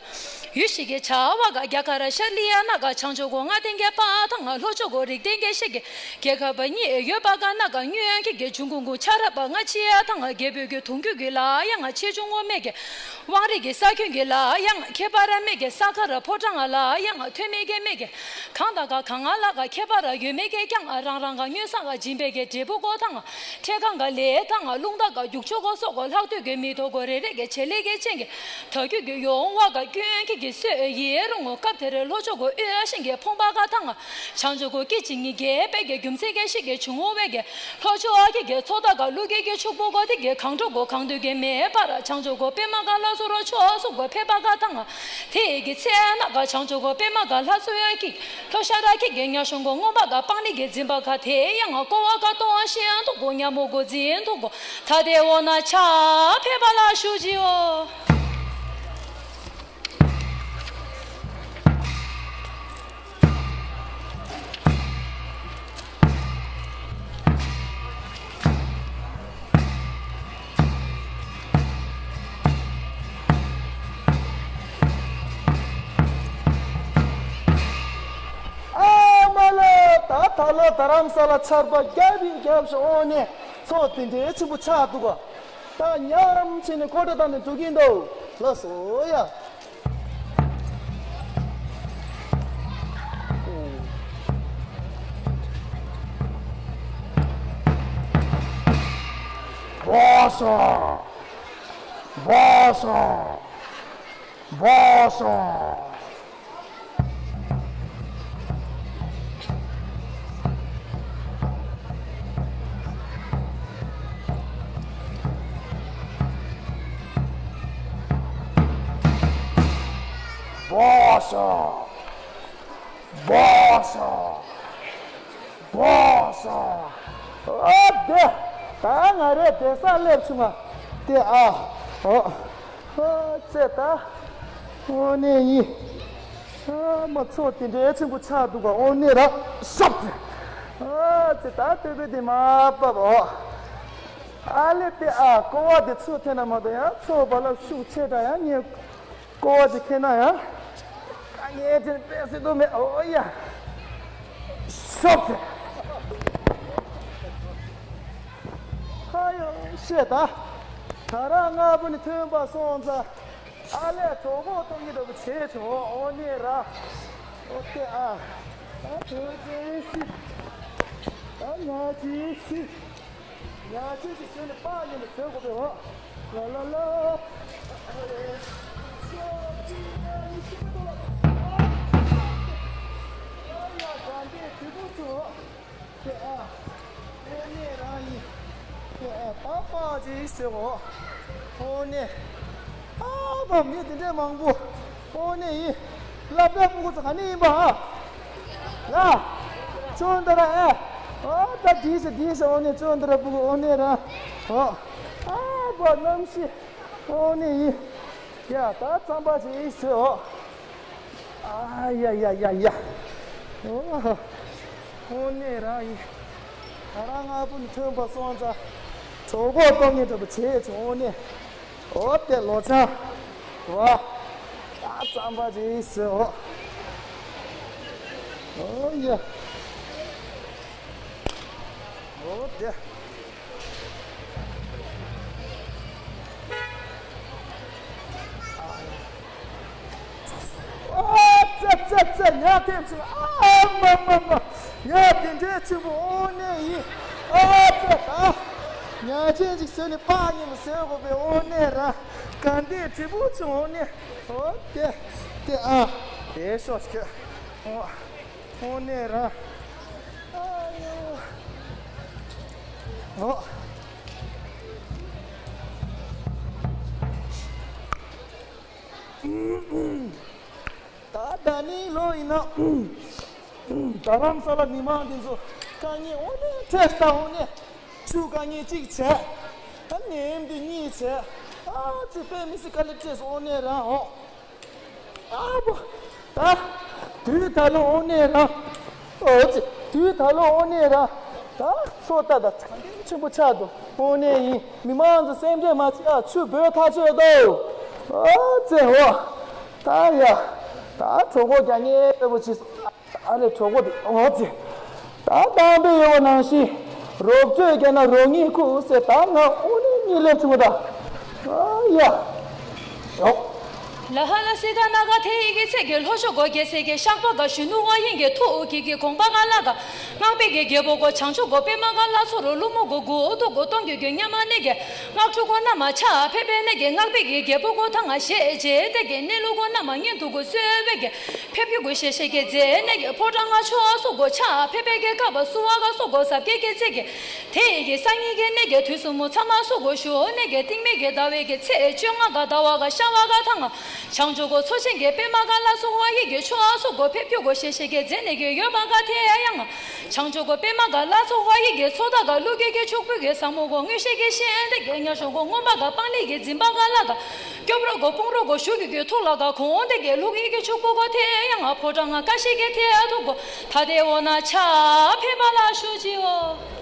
ཡུལ་ཤི་གི་བྱ་བ་ག་རྒྱ་གར་ཤར་ལི་ཡ་ན་ག་བྱང་ཆུབ་གོ་ང་ཏིང་གི་པ་ཐང་ང་ལྷོ་ཕྱོགས་གོ་རིགས་ལྡན་གི་ཤི་གི་རྒྱལ་ཁབ་པ་གཉིས་ཡོད་པ་ག་ན་ག་སྨྱོ་ཡ་གི་གི་འབྱུང་ཁུངས་གོ་ཆ་ར་པ་ང་ཆི་ཡ་ཐང་ང་རྒྱལ་པོའི་གི་དུང་རྒྱུད་གི་ལ་ཡ་ང་ཆེ་ཆུང་ངོ་མེད་གི་དབང་རིགས་ཀྱི་ས་ཁྱོན་གྱི་ལ་ཡང་ཁྱད་པར་མེད་ཀྱི་ས་ཁར་ཕོ་བྲང་ལ་ཡང་ཐོན་མེད་ཀྱི་མེད་ཀྱི་གང་དང་ག་གང་ང་ལ་ག་ཁྱད་པར་ཡོད་མེད་ཀྱི་ཀྱང་རང་རང་ག་སྨྱོན་ས་ག་སྦྱིན་པའི་གི་འབྲས་བུ་གོ་དང་ཁྲེ་གང་ག་ལས་དང་རླུང་དག་ག་རྒྱུག་ཆོག་གོ་སོག་གོ་ལྷག་དུས་ཀྱི་མི་ཐོག་གོ་རེ་རེ་གི་བྱེད་ལས་ཀྱི་ཅན་གྱི་ཐ་རྒྱུད་ཀྱི་ཡོང་བ་ག་སྐྱོན་གྱི་གི་སོས་ཡེ་རུང་ངོ་སྐབས་དེར་ལྷོ་ཕྱོགས་གོ་ཨོ་ཤིང་གི་ཕོང་པ་ག་དང་བྱང་ཆུབ་སྐུ་སྐྱེ་འཇིག་ཉིད་རྒྱས་པའི་གི་རྒྱུ་མཚན་གྱི་ཤིག་གི་བྱུང་ངོ་བའི་གི་ལྷོ་ཕྱོགས་ཀྱི་གི་མཚོ་མཐའ་ག་ཀླུ་རྒྱལ་གྱི་ཕྱུག་པོ་གོ་དེ་གི་གང་འགྲོ་གོ་གང་འདོད་གི་མེད་པར་བྱང་ཆུབ་སྐུ་པད་མ་ག་ལ་སོ་རོ་ཕྱོགས་སུ་གོ་ཕེབས་པ་ག་དང་དེ་གི་ཚེ་ན་ག་བྱང་ཆུབ་སྐུ་པད་མ་ག་ལྷ་སོ་ཡ་གི་ལྷོ་ཤ་ར་གི་གི་ཉ་གཞོང་གོ་མངོན་པ་ག་སྤང་ནི་གི་འཛིན་པ་ག་དེ་ཡང་ཀོ་བ་ག་ཏོ་ཨ་ཤེ་ཡང་ཏོ་གོ་ཉ་མོ་གོ་འཛིན་ཏོ་གོ་ཐ་དེ་འོ་ན་ཆ་ཕེབས་པ་ལ་ཞུ་ཅིའོ། ཨ་མ་ལ་ད་ད་ལོ་རྡ་རམ་ས་ལ་ཆར་པ་བརྒྱབ་པའི་རྒྱབ་ཤོག་འོང་ནས་ཚོགས་དེ་འདྲའི་ཆེན་པོ་ཆགས་འདུག་ག་ད་ཉམས་ཆེ་ནས་ཁོ་ཏྲ་བཏང་ནས་འགྲོ་གིན་འདུག་ལགས་སོ་ཡ། བོ་སོ། བོ་སོ། བོ་སོ། བོ་སོ། བོ་སོ། བོ་སོ། ཨ་དེ། ད་ང་རེ་དེ་ས་སླེབས་བྱུང་ང་། དེ་ཨ། ཨོ། ཨ་ཙེ་ད། ཨོ་ནེ་ཡིན། ཨ་མ་ཚོ་དེ་འདྲའི་ཆེན་པོ་ཆགས་འདུག་ག་ཨོ་ནེ་ར་ཤོག་ཙེ། ཨ་ཙེ་ད་ལྟོས་པའི་དེ་མ་པ་བ། ཨ་ལེ་དེ་ཨ་ཀོ་བ་དེ་ཚོ་ཐེ་ན་མ་དོ་ཡང་ཚོ་བ་ལ་ཤུགས་ཆེ་དྲ་ཡང་ངས་ཀོ་བ་དེ་ཁེ་ན་ཡང་། ཨ་ངས་དེ་པེ་སི་དོ་མེ་ཨོ་ཡ། ཤོག་ཙེ། ཧ་ཡོ་ཤེས་ད། ད་ར་ང་བུ་ནི་ཐོན་པ་སོང་ཙ། ཨ་ལས་གྲོགས་པོ་གཏོང་གི་འདུག་བྱས་བྱུང་ཨོ་ནེ་ར། ཨོ་ཏེ་ཨ། ཨ་ཐོས་ཅན་སི། ཨ་ང་ཅི་སི། ང་ཅི་ཅི་ཟེར་ནས་པ་ཉིན་ལ་ཟེར་དགོས་པས་ཨོ། ལ་ལ་ལ། ཨ་ཡ་དགའ་འདས་དུས་པོ་ཚོ། དེ་ཨ། ཨོ་ནེ་རང་ཡིན། དེ་ཨ་པགས་པ་ཅིག་ཟེར་གོ་ཨོ་ནེ། ཨ་པ་མི་དེ་འདྲས་མང་པོ། ཨོ་ནེ་ཡིན། ལབ་ལབ་ཕྲུ་གུ་ཚོ་ག་ནས་ཡིན་པ་ཨ། ལ། ཅོན་ཏ་ར་ཨེ། ཨ་ད་དེའི་ས་དེའི་ས་ཨོ་ནེ་ཅོན་ཏ་ར་ཕྲུ་གུ་ཨོ་ནེ་ར། ཨ། ཨ་པ་གནམ་གཤིས། ཨོ་ནེ་ཡིན། ཡ་ད་རྩམ་པ་ཅིག་ཟེར་ཨོ། ཨ་ཡ་ཡ་ཡ་ཡ། ཨོ་ཨོ་ནེ་རང་ཡིན། ད་རང་ང་བུ་ནི་ཐོན་པ་སོང་ཙ། གྲོགས་པོ་གཏོང་ངེས་འདྲ་པོ་བྱས་བྱུང་ཨོ་ནེ། ཨོ་དེ་ལོ་ཆང་། བ། རྩམ་པ་རེད་ཟེར། ཨོ་ཡ། ཨོ་དེ། ཨ་ཙི་ཙི་ཙི། ཉལ་ཐེངས་གཅིག་ཨ་མ་མ་མ། ཉལ་དེ་འདྲའི་ཆེན་པོ་དངོས་གནས་ཡིན། ཨ་ཙི། ད་ཉལ་ཆེན་ཅིག་བཟོས་ནས་ཕག་ཉིན་མོ་བཟོས་དགོས་པའི་དངོས་གནས་ར། དགའ་ལྡན་དྲིལ་བུ་ཆུང་དངོས་གནས། ཨོ་དེ་དེ། ཨ་དེ་ཤོག་ཤོག་ཨོ། དངོས་གནས་ར། ཨ་ཡོ། ཨོ། ད་ད་ནི་ལོ་ཡིན་ན། རྡ་རམ་ས་ལ་མི་མང་འདི་ཚོ་དཀའ་ངལ་དངོས་གནས་འཕྲད་ས། དངོས་གནས་ཆུ་དཀའ་ངལ་གཅིག་བྱས། ཨ་ནེམ་འདི་གཉིས་བྱས། ཨ་ཙི། དཔེ་མི་སྲིད་དཀའ་ལས་འཕྲད་སོང་། དངོས་གནས་རང་ཨོ། ཨ་བོ། ད་དུས་ད་ལོ་དངོས་གནས་རང་། ཨོ་ཙི། དུས་ད་ལོ་དངོས་གནས་རང་། ད་ཚོ་ད་ད་ཚང་ཆེན་པོ་ཆགས་འདུག་དངོས་གནས་ཡིན། མི་མང་ཚོ་སེམས་ཁྲལ་མ་བྱེད་ཨ། ཆུ་བོད་ཐག་ཆོད་འདུག་ཨོ་ཙི་ཧོ། ད་ཡ། ད་གྲོད་ཁོག་རྒྱག་ངེས་པོ་བྱེད་སོང་། ཨ་ལས་གྲོད་ཁོག་དེ་ཨོ་ཙི། ད་དམ་པའི་ཡོ་ནང་བཞིན། རོགས་ཚོད་རྒྱག་ན་རོགས་ངེས་ཁུག་ཟེར། ད་ང་དངོས་གནས་གཉིད་ལེབ་ཚུགས་ད། ཨ་ཡ། ཡོ། ལ་ཧ་ལ་སི་ཀ་ན་ག་ཐེ་ཡི་གེ་ཚེ་གེ་ལྷོ་ཕྱོགས་སྒོ་རྒྱལ་སྲས་ཀྱི་ཤག་པ་ག་ཞུ་ནུ་ཝ་ཡིན་གེ་ཐུག་གི་གི་གོང་པ་ག་ལ་ག་སྔགས་པའི་གི་རྒྱལ་པོ་གོ་བྱང་ཆུབ་གོ་པད་མ་ག་ལ་ཚོ་རོ་ལུ་མོ་གོ་གུ་ཨོ་ཐུ་གོ་སྟོང་གི་གོ་ཉ་མ་ནེ་གེ་སྔགས་ཕྲུག་གོ་ན་མ་ཆ་ཕེ་ཕེ་ནེ་གེ་སྔགས་པའི་གི་རྒྱལ་པོ་གོ་ཐང་ང་ཤེ་ཇེ་ཏེ་གེ་ནེ་ལུ་གོ་ན་མ་ཉན་ཐུ་གོ་སོ་བེ་གེ་ཕེ་ཕེ་གོ་ཤེ་ཤེ་གེ་ཛེ་ནེ་གེ་ཕོ་བྲང་ང་ཆོ་ཨ་སོ་གོ་ཆ་ཕེ་ཕེ་གེ་ཀ་བ་སུ་བ་ག་སོ་གོ་ཟབ་གེ་གེ་ཚེ་གེ། དེ་ཡི་གེ་སང་ཉིན་གེ་ནེ་གེ་དུས་སུ་མོ་ཚ་མ་སུ་གོ་ཞུ་ནེ་གེ་ཏིང་མེ་གེ་ཟླ་བའི་གེ་ཚེ་བཅོ་ལྔ་ག་ཟླ་བ་ག་ཤ་བ་ག་ཐང་ང་བྱང་ཆུབ་གོ་ཚོ་ཆེན་གེ་པད་མ་ག་ལ་སོ་བ་ཡི་གེ་ཆོ་ཨ་སོ་གོ་ཕེ་ཕྱུ་གོ་ཤེ་ཤེ་གེ་ཛེ་ནེ་གེ་ཡོད་པ་ག་ཐེ་ཡ་ཡང་བྱང་ཆུབ་གོ་པད་མ་ག་ལ་སོ་བ་ཡི་གེ་ཚོ་ད་ག་ལུ་གེ་གེ་ཕྱུག་པུ་གེ་ས་མོ་གོ་ངུ་ཤེ་གེ་ཤེ་ཏེ་གེ་ཉ་ཤོ་གོ་སྔོན་པ་ག་པང་ལི་གེ་འཛིན་པ་ག་ལ་ག་སྐྱོབ་རོག་གོ་སྤུང་རོག་གོ་ཞུ་གི་གེ་ཐུག་ལ་ག་ཁོང་ཏེ་གེ་ལུག་ཡི་གེ་ཕྱུག་པོ་གོ་ཐེ་ཡ་ཡང་ཕོ་བྲང་ང་ཀ་ཤེ་གེ་ཐེ་ཡ་ཐུག་གོ་ད་དེ་འོ་ན་ཆ་ཕེ་མ་ལ་ཞུ་ཅི་འོ།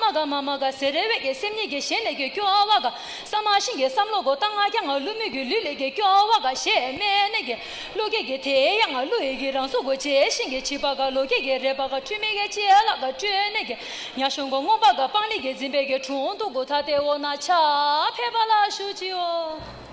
མ་ག་མ་མ་ག་ཟེར་རེ་བས་ཀྱི་སེམས་ཉིད་ཀྱི་ཞེན་ལས་ཀྱི་སྐྱོ་བ་ག་ས་མ་ཤིང་གི་བསམ་བློ་གོ་ཏང་ང་ཀྱང་ང་བསླུ་མེད་ཀྱི་ལུས་ལས་ཀྱི་སྐྱོ་བ་ག་ཞེས་སྨྲས་ནས་ཀྱི་བློ་སྐྱེད་ཀྱི་དེ་ཡང་ང་བསླུ་ཡི་གི་རང་གཟུགས་གོ་བྱས་ཤིང་གི་བྱིས་པ་ག་ལོ་སྐྱེད་ཀྱི་རེ་བ་ག་འཁྲུལ་མེད་ཀྱི་ལྕེ་ལ་ག་སྤྲོད་ནས་ཀྱི་ཉ་གཞོང་ག་རྔོན་པ་ག་སྤང་ལི་གི་འཛིན་པའི་གི་དྲུང་དུ་གོ་ཐ་དེ་འོ་ན་ཆ་ཕེབས་པ་ལ་ཞུ་ཅིའོ།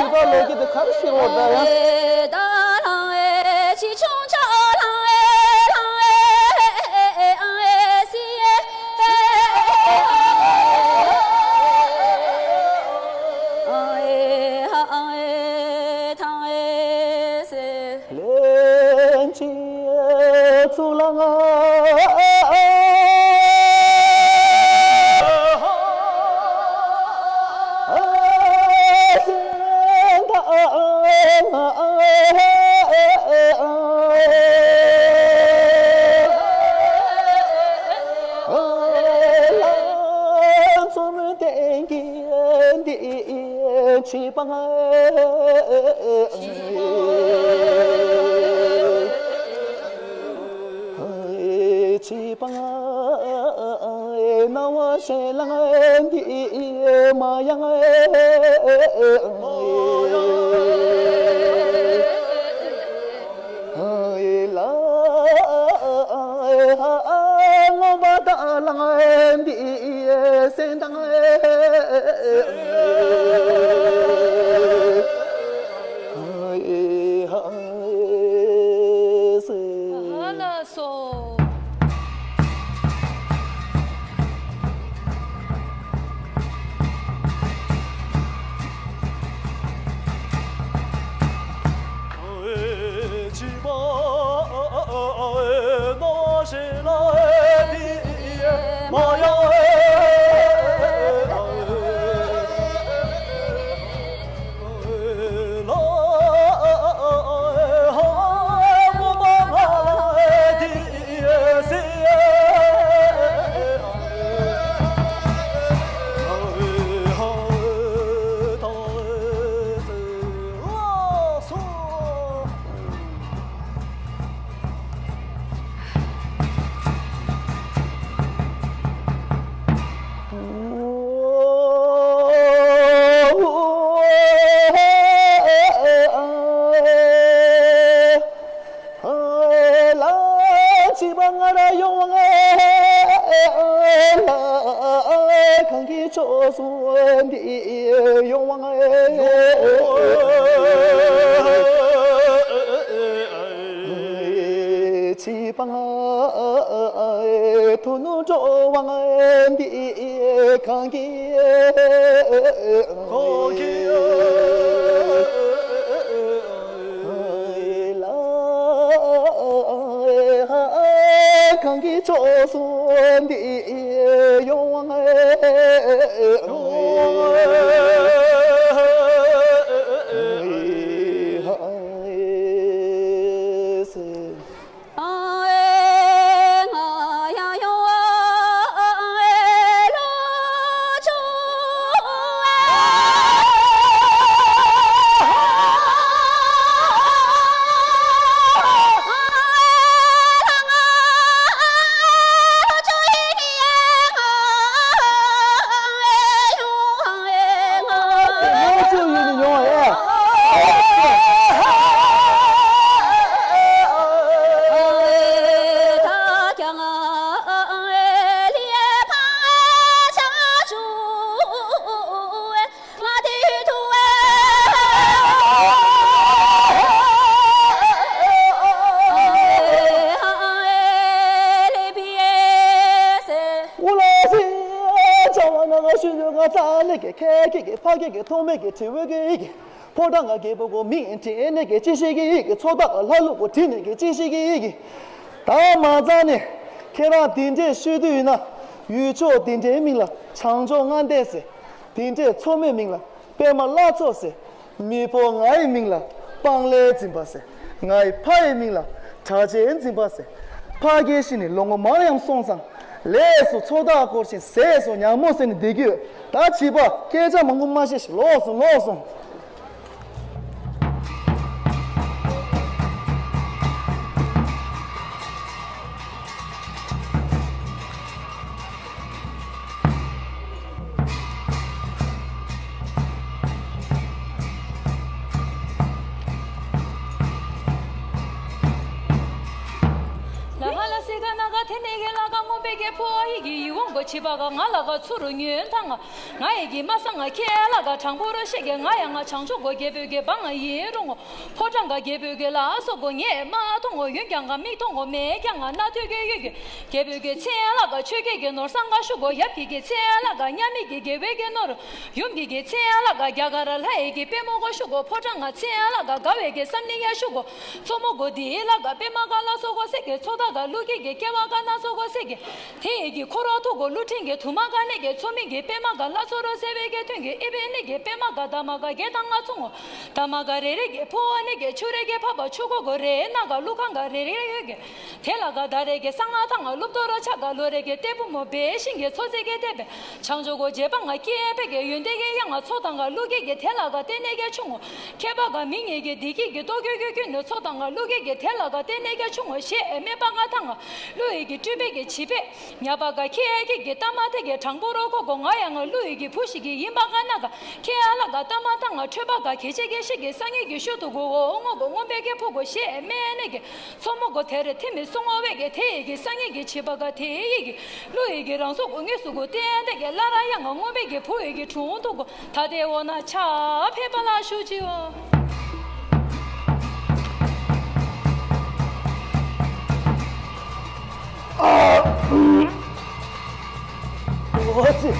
ཕྱི་པ་ལོ་རྒྱུས་དེ་ག་རེ་ཟེར་བ་ད་ཡང་། ལན་གཅིག་གཙུག་ལག་ང་། ལ་འཛུམ་ལྡན་གྱི་འདི་བྱིས་པ་ང་། བྱིས་པ་ང་། སྣང་བ་ཞེན་ལང་འདི་མ་ཡང་། ལ་ངོ་མ་ད་ལང་འདི་སེམས་དང་། ཧ་ལ་སོ། ལ་བྱིས་པ་ང་ར་ཡོང་བ་ལ་གང་གི་ཕྱོགས་སུ་འདི་ཡོང་བ་ང་། བྱིས་པ་ང་དོ་ནུབ་འགྲོ་བ་ང་འདི་གང་གི་གང་གི། ཨུ་ལ་སི། ཆ་བ་ན་ག་ཤུ་ཡོ་ང་ཙ་ལེ་གེ་ཁེ་ཁེ་གེ་ཕ་གེ་གེ་ཐོ་མེ་གེ་ཁྲི་བོ་གེ་ཡི་གེ་ཕོ་བྲང་ག་གེ་པོ་གོ་མི་ཨེན་ཏི་ཨེ་ནེ་གེ་ཅི་ཤི་གེ་ཡི་གེ་ཚོ་ཏ་ག་ལྷ་ལུ་གོ་ཁྲི་ནེ་གེ་ཅི་ཤི་གེ་ཡི་གེ་ད་མ་ཙ་ནེ་ཁེ་རང་དེ་འདྲས་ཤོད་དུས་ཡིན་ན་ཡུལ་ཕྱོགས་དེ་འདྲའི་མིང་ལ་བྱང་ཕྱོགས་མངའ་སྡེ་ཟེར། དེ་འདྲས་མཚོ་མོའི་མིང་ལ་པད་མ་བླ་མཚོ་ཟེར། མི་ཕོ་ང་ཡི་མིང་ལ་སྤང་ལེ་འཛིན་པ་ཟེར། ང་ཡི་ཕ་ཡི་མིང་ལ་གྲགས་ཅན་འཛིན་པ་ཟེར། ཕ་རྒས་ཤི་ནས་ལོ་ངོ་མང་ཡང་སོང་ཙང་། ལས་སུ་ཚོ་ཐག་སྐོར་ཞིང་ཟས་སུ་ཉ་མོ་ཟེར་ནས་བསྡད་ཀྱི་ཡོད། ད་བྱིས་པ་སྐད་ཆ་མང་པོ་མ་བཤད་ཤིག་ལོག་སོང་ལོག་སོང་། ལ་ཧ་ལ་སི་ག་ན་ག་དེ་ནས་གེ་ལ་ག་རྔོན་པའི་གེ་ཕོ་ཡི་གེ་ཡི་བོང་གོ་བྱིས་པ་ག་ང་ལ་ག་ཚུ་རུ་ཉོན་ཐང་ང་ང་ཡི་གེ་མ་ས་ང་ཁྱེད་ལ་ག་དྲང་པོ་རུ་ཤེས་གེ་ང་ཡ་ང་བྱང་ཕྱོགས་གོ་རྒྱལ་པོའི་གེ་བང་ང་ཡིན་རུང་ངོ་ཕོ་བྲང་ག་རྒྱལ་པོའི་གེ་ལ་སོགས་གོ་ངས་མ་མཐོང་ངོ་ཡོན་ཀྱང་ང་མིག་མཐོང་ངོ་མེད་ཀྱང་ང་སྣ་ཐོས་གེ་ཡོད་གེ་རྒྱལ་པོའི་གེ་ཚེ་ལ་ག་ཆོས་ཀྱི་གེ་ནོར་སང་ག་ཤུ་གོ་ཡབ་ཀྱི་གེ་ཚེ་ལ་ག་མཉམ་མེད་ཀྱི་རྒྱལ་བོའི་གེ་ནོར། ཡུམ་གྱི་གེ་ཚེ་ཡང་ལ་ག་རྒྱ་གར་ལྷ་ཡི་གེ་པད་མོ་གོ་ཤུ་གོ་ཕོ་བྲང་ང་ཚེ་ཡང་ལ་ག་དགའ་བའི་གེ་བསམ་གླིང་ཡ་ཤུ་གོ་མཚོ་མོ་གོ་དེ་ལ་ག་པད་མ་ག་ལ་སོ་གོ་སེ་གེ་མཚོ་ད་ག་ཀླུ་གི་གེ་སྐྱེ་བ་ག་ན་སོ་གོ་སེ་གེ་དེ་ཡི་གེ་འཁོར་བ་ཐུག་གོ་ཀླུ་ཕྲན་གེ་དུ་མ་ག་ནེ་གེ་མཚོ་མི་གེ་པད་མ་ག་ལ་སོ་རོ་སེ་བའི་གེ་ཐོན་གེ་ཨི་བེ་ནི་གེ་པད་མ་ག་ད་མ་ག་གེ་དང་ང་ཚོ་ངོ་ད་མ་ག་རེ་རེ་གེ་ཕོ་བ་ནི་གེ་ཆུ་རེ་གེ་ཕ་བ་ཆུ་གོ་གོ་རེ་ན་ག་ཀླུ་ཁང་ག་རེ་རེ་ཡོད་གེ་དེ་ལ་ག་ད་རེ་གེ་གསང་སྔགས་ཐང་ང་ཀླུ་གཏོར་རོ་ཆ་ག་ལོ་རེ་གེ་ལྟད་བུ་མོ་བེ་ཤིང་གེ་ཚོ་ཚེ་གེ་ལྟེ་བེ། བྱང་ཆུབ་སྒོ་འབྱེད་པ་ང་སྐྱེས་པའི་གེ་ཡོན་ཏན་གྱི་དབྱངས་ང་མཚོ་དང་ག་ཀླུ་སྐད་ཀྱི་དེ་ལ་ག་བརྟེན་ནས་ཀྱང་ཆུང་ངོ་། མཁས་པ་ག་མི་ངེས་ཀྱི་བདེ་སྐྱིད་ཀྱི་ལྟོ་གོས་ཀྱི་ཀུན་ནས་མཚོ་དང་ག་ཀླུ་སྐད་ཀྱི་དེ་ལ་ག་བརྟེན་ནས་ཀྱང་ཆུང་ངོ་ཞེས་སྨྲས་པ་ང་ཐང་ང་ཀླུ་ཡི་གེ་སྤྲུལ་པའི་གེ་བྱིས་པས་ཉ་པ་ག་ཁྱེད་ཀྱི་གེ་ལྟ་མ་ཐེ་གེ་དྲང་པོ་རོ་ཁོ་གོ་ང་ཡང་ང་ཀླུ་ཡི་གེ་བུ་ཞིག་གི་ཡིན་པ་ང་ན་ག་ཁྱེད་ཨ་ལ་ག་ལྟ་མ་ཐང་ང་འཕྲོད་པ་ག་གེ་ཆེ་གེ་ཤི་གེ་སང་ངེ་གེ་ཤུ་དུ་གོ་འོ་ངོ་གོ་ངོ་པའི་གེ་ཕོ་གོ་ཞེས་སྨྲས་ནས་གེ། མཚོ་མོ་གོ་དེར་ཐིམ་མི་སོང་བ་བས་ཀྱི་དེ་ཡི་གེ་སང་ངེ་གེ་བྱིས་པ་ག་དེ་ཡི་གེ་ཀླུ་ཡི་གེ་རང་སོ་གོ་ངེས་སུ་གོ་བསྟན་དེ་གེ་བླ་ར་ཡང་ང་རྔོན་པའི་གེ་བུ་ཡི་གེ་དྲུང་དུ་གོ་ད་དེ་འོ་ན་ཆ་ཕེབས་པ་ལ་ཞུ་ཅིའོ། འོ་ཙི།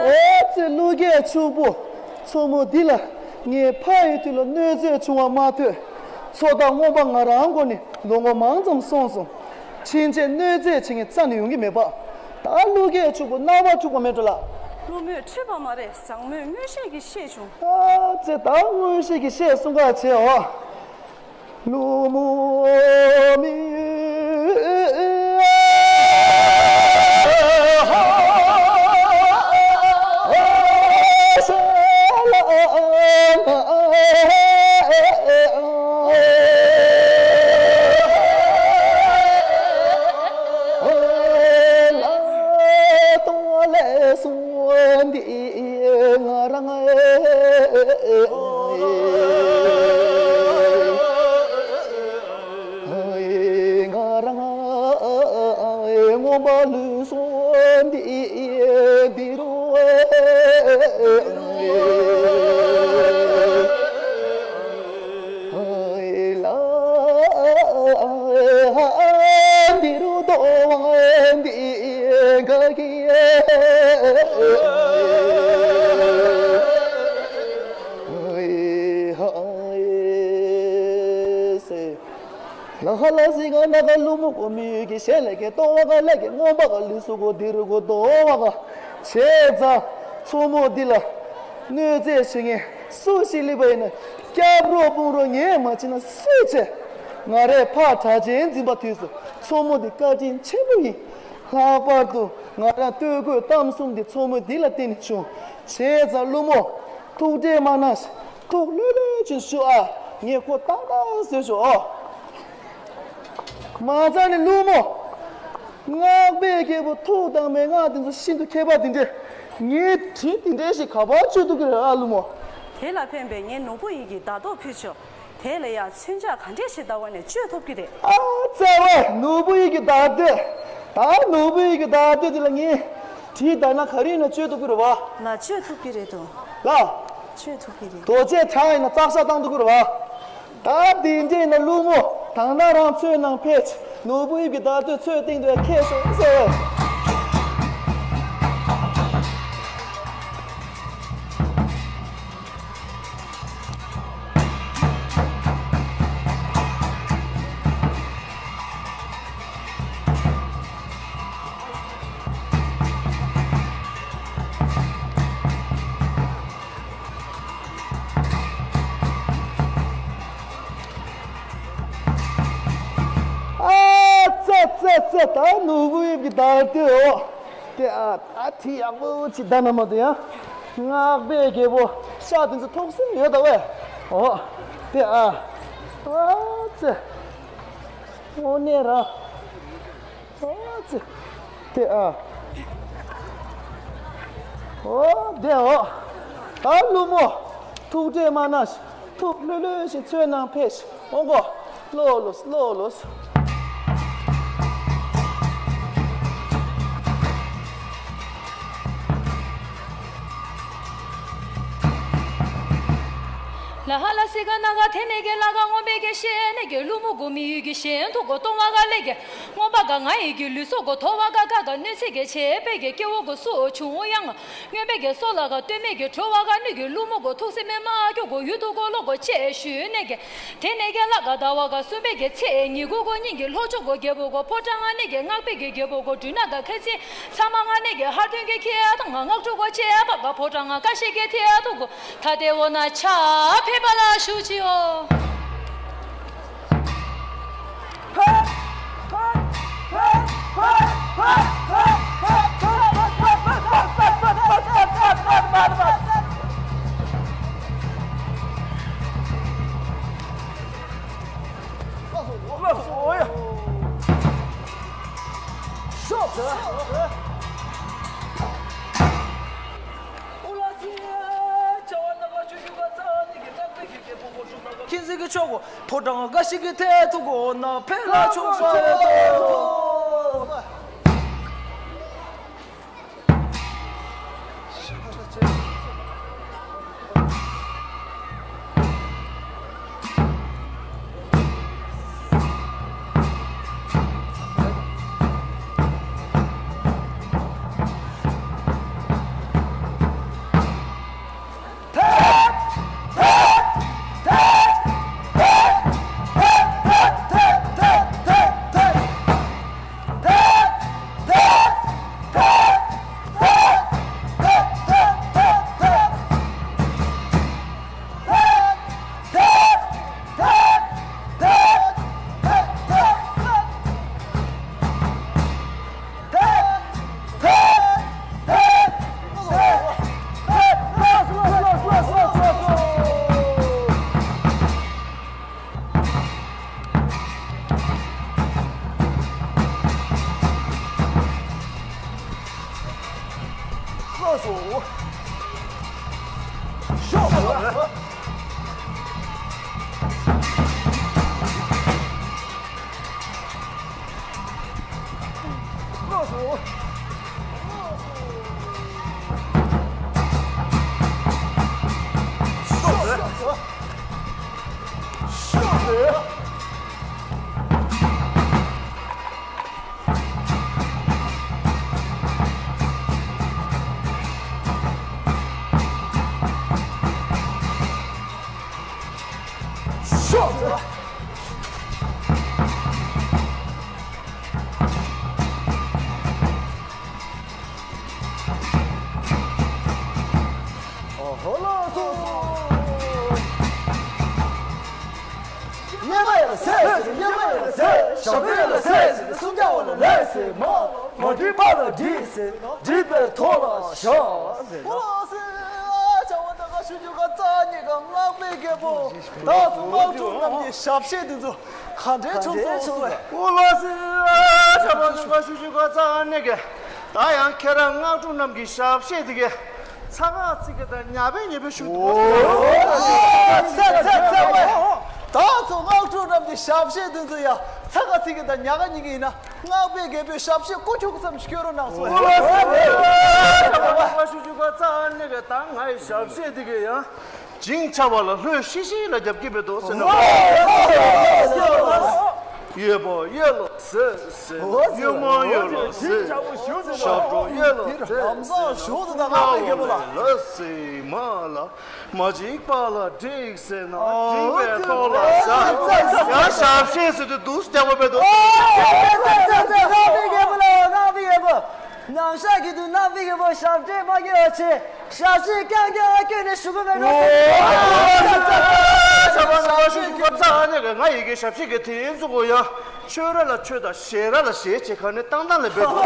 ཨོ་ཙི་ཀླུ་རྒྱལ་ཕྱུག་པོ། མཚོ་མོ་འདི་ལ་ངའི་ཕ་ཡི་དུས་ལ་གནོད་འཚེ་བྱུང་བ་མ་ཐོས། མཚོ་དང་རྔོན་པ་ང་རང་མགོ་ནས་ལོ་ངོ་མང་ཙམ་སོང་སོང་། ཕྱིན་ཆད་གནོད་འཚེ་བྱེད་མཁན་རྩ་ནས་ཡོང་གི་མེད་པ། ད་ཀླུ་རྒྱལ་ཕྱུག་པོ་རྣ་བ་འཁྲུགས་པ་མེད་འགྲོ་ལགས། ཀླུ་མོས་འཁྲུལ་པ་མ་རེད། བཟང་མོས་མངོན་ཤེས་ཀྱིས་ཤེས་བྱུང་། ཨ་ཙི་ད་མངོན་ཤེས་ཀྱིས་ཤེས་གསུང་ག་བྱེད་འོ། ཀླུ་མོ་མི་ཧ་ འདི་འདི་རུ་ལ། འདི་རུ་དོ་བ་འདི་ག་གི། ལ་ཧ་ལ་སི་ག་ན་ག་ལུ་མུ་གོ་མི་ཡུལ་གྱི་ཞལ་ལས་ཀྱི་ཏོ་བ་ག་ལས་ཀྱི་སྔོན་པ་ག་ལུས་སུ་གོ་དི་རུ་གོ་དོ་བ་ག་བྱས་ཙང་མཚོ་མོ་འདི་ལ་གནོད་འཚེ་བྱེད་མཁན་སུ་ཞིག་སླེབས་པ་ཡིན་ན་སྐྱབས་རོགས་དཔུང་རོགས་ངས་མ་བྱེད་ན་སུས་བྱེད། ང་རས་ཕག་གྲགས་ཅན་འཛིན་པ་དུས་སུ་མཚོ་མོ་འདི་བཀའ་དྲིན་ཆེན་པོ་ཡིན། ལྷག་པར་དུ་ང་རང་སྟོད་གོས་གཏམ་གསུམ་འདི་མཚོ་མོ་འདི་ལ་བརྟེན་ནས་བྱུང་། བྱས་ཙང་ཀླུ་མོ། ཐུགས་ཁྲལ་མ་གནང་ཞིག་ཐུགས་ལྷོད་ལྷོད་ཅིག་བཞུགས་ཨ། ངས་ཁོ་ཏག་ཏག་བཟོས་ཤོག་ཨོ། མ་རྩ་ནས་ཀླུ་མོ། སྔགས་པའི་རྒྱལ་པོ་ཐུགས་དམ་པའི་སྔགས་དེ་ཚོ་ཤིན་ཏུ་མཁས་པ་དེ་འདྲས། ངའི་དྲིན་དེ་འདྲས་ཞིག་ག་པར་གཅོད་ཐུབ་ཀྱི་རེད་ཨ་ཀླུ་མོ། དེ་ལ་ཕན་པའི་ངས་ནོར་བུ་ཡིད་ཀྱི་བརྡ་རྟོག་ཕུལ་ཆོག་དེ་ལ་ཡང་མཚོན་ཆ་ག་འདྲས་ཞིག་བཏགས་པ་ནས་གཅོད་ཐུབ་ཀྱི་རེད། ཨ་ཙེ་བས་ནོར་བུ་ཡིད་ཀྱི་བརྡ་སྤྲོད། ད་ནོར་བུ་ཡིད་ཀྱི་བརྡ་སྤྲོད་དེ་ལ་ངས་གྲི་བཏགས་ན་ག་རེ་ཡིན་ན་གཅོད་ཐུབ་ཀྱི་རེད་བ། ལ་གཅོད་ཐུབ་ཀྱི་རེད་དོ། ལ། གཅོད་ཐུབ་ཀྱི་རེད། རྡོ་རྗེ་གྲགས་ཡིན་ན་ཙག་ཤ་བཏང་ཐུབ་ཀྱི་རེད་བ། ད་དེ་འདྲས་ཡིན་ན་ཀླུ་མོ་ད་ནང་རང་ཚོའི་ནང་ཕེབས། ནོར་བུ་ཡིད་ཀྱི་བརྡ་སྤྲོད་ཚོས་སྟེང་དུ་ཁྱེར་སོང་ཟེར་བས། ཨ་ཙི་ཙི་ཙི། ད་ནོར་བུ་ཡིད་ཀྱི་བརྡ་སྤྲོད་འོ། དེ་ཨ་ད་དེ་ཡག་པོ་ཅིག་བཏང་ན་མ་གཏོགས་ཡང་སྔགས་པའི་རྒྱལ་པོ་ཤ་དེ་ཚོ་ཐོག་སེ་ཡོད་ད་བས། འོ་དེ་ཨ་ཨ་ཙི། དངོས་གནས་རང་། ཨོ་ཙི། དེ་ཨ། ཨོ་དེ་ཨོ། ཨ་ཀླུ་མོ། ཐུགས་ཁྲལ་མ་གནང་ཞིག་ཐུགས་ལྷོད་ལྷོད་ཞིག་ཚོའི་ནང་ཕེབས་ཤིག་ཨོ་མགོ། ལོ་ལོ་ལོ་ལོ། ལ་ཧ་ལ་སི་ག་ན་ག་དེ་ནས་ཀྱི་ལ་ག་སྔོན་པའི་གི་ཤེས་ནས་ཀྱི་ཀླུ་མོ་གོ་མི་ཡུལ་གྱི་ཞེན་ཐོག་གོ་སྟོང་བ་ག་ལས་ཀྱི་སྔོན་པ་ག་ང་ཡི་གི་ལུས་སོགས་གོ་ཐོ་བ་ག་ག་ག་གནོད་འཚེ་གི་བྱེད་པའི་གི་སྐྱེ་བོ་གོ་སུ་འོ་བྱུང་འོ་ཡང་། སྔོན་པའི་གི་སོ་ལ་ག་སྟོད་སྨད་ཀྱི་དྲོ་བ་ག་ནུས་ཀྱི་ཀླུ་མོ་གོ་ཐུགས་སེམས་མེད་མ་སྐྱོ་གོ་ཡུལ་དུ་གོ་ལོ་གོ་ཆེ་ཞུས་ནས་ཀྱི། དེ་ནས་ཀྱི་ལ་ག་ཟླ་བ་ག་གསུམ་པའི་གི་ཚེས་ཉི་གུ་གོ་ཉིན་གྱི་ལྷོ་ཕྱོགས་གོ་རྒྱལ་པོ་གོ་ཕོ་བྲང་ང་ནས་ཀྱི་སྔགས་པའི་གི་རྒྱལ་པོ་གོ་འབྲུ་ན་ག་ཁ་ཚིག་ཚ་མ་ང་ནས་ཀྱི་ཧར་ཐོན་གྱི་ཁྱེད་དང་ང་སྔགས་ཕྲུག་གོ་ཆེ་བ་ག་ཕོ་བྲང་ང་ཀ་ཤི་གི་ཐེ་ཐུག་གོ། ད་དེ་འོ་ན་ཆ་ཕེབས་པ་ལ་ཞུ་ཅིའོ། ལགས་སོ། ཨོ་ཡ། ཤོག་ཁྱེད་ཚེ་གི་ཆོག་གོ། ཕོ་བྲང་ག་ཤི་གི་ཐེ་ཐུག་གོ་ན་ཕེ་ལ་ཆོག་པ་ཡོད་དོ། ལགས་སོ། ཤོག་ལགས་སོ། ཨོ་ལགས་སོ། སྙེ་མ་ཡ་ལ་ཟས་ཟེར་སྙེ་མ་ཡ་ལ་ཟས་ཟེར་ཞབས་བྲོ་ཡ་ལ་ཟས་ཟེར་སུམ་བརྒྱ་བ་ལ་ལས་ཟེར་མ་མ་འགྲིག་པ་ལ་འགྲིག་ཟེར་འགྲིག་པའི་ཐོག་ལ་བཞག་ཟེར། ཨོ་ལགས་སོ། བྱ་བ་ད་ག་ཞུ་རྒྱུ་ག་རྩ་ཉེ་ག་སྔགས་པའི་རྒྱལ་པོ་བདག་ཚོ་སྔགས་ཕྲུག་རྣམས་ཀྱི་ཞབས་གཞས་འདི་ཚོ་ག་འདྲའི་བྱུང་སོང་ཟེར། ཨོ་ལགས་སོ། བྱ་བ་ད་ག་ཞུ་རྒྱུ་ག་རྩ་ཉེ་ག་ད་ཡང་ཁྱེད་རང་སྔགས་ཕྲུག་རྣམས་ཀྱི་ཞབས་གཞས་དེ་གས་ཚ་ཁ་ཚིག་གི་དང་ཉ་པའི་ཉེ་པའི་ཤུགས་འདུག་ཚ་ཚ་ཚ་བས། ད་ཚོ་སྔགས་ཕྲུག་རྣམས་ཀྱི་ཞབས་གཞས་དེ་ཚོ་ཡང་ཚ་ཁ་ཚིག་གི་དང་ཉ་ཁ་ཉིན་གི་ཡིན་ན་སྔགས་པའི་རྒྱལ་པོའི་ཞབས་གཞས་ཀུ་ཁྱུག་ཙམ་ཞིག་སྐྱོན་རོགས་གནང་སོང་། ང་ཞུ་རྒྱུ་ག་ཚ་ནི་གི་ད་ངའི་ཞབས་གཞས་དེ་གས་ཡང་། བྱིང་ཆགས་པ་ལ་ལྷོད་ཤིག་ཤིག་ལ་རྒྱབ་ཀྱི་མེད་དོ་ཟེར་ན། ཡོད་པ་ཡོད་ལ་ཟེར་ཟེར། ཡོད་མ་ཡོད་ལ་ཟེར། ཞབས་བྲོ་ཡོད་ལ་ཟེར་ཟེར། ལ་ཟེར་མ་ལ་མ་འཇིགས་པ་ལ་འགྲིག་ཟེར་ན་འགྲིག་པའི་ཐོག་ལ་ཟ། ཡང་ཞབས་ཕྱི་ཟེར་དུས་འདུག་སྟེགས་པ་མེད་དོ། ང་བི་རྒྱལ་པོ་ལ་ང་བི་རྒྱལ་པོ། ནམ་ཞག་གི་དུས་ན་བི་རྒྱལ་པོ་ཞབས་འདྲེན་མ་དགེ་བ་ཆེ། ཞབས་ཕྱི་རྐྱང་རྐྱང་ཨ་ཁྱོད་ནས་ཞུ་གི་མེད་ནོ། ཞབས་པ་ང་ཞུ་གི་ཙང་ནས་ང་ཡི་གེ་ཞབས་ཕྱི་གི་དེ་ཡིན་ཚུགས་གོ་ཡ། ཆོས་ར་ལ་ཆོས་དང་ཞེ་ར་ལ་ཞེ་བྱེད་ག་ནས་བཏང་བཏང་ལས་འབད་དོ།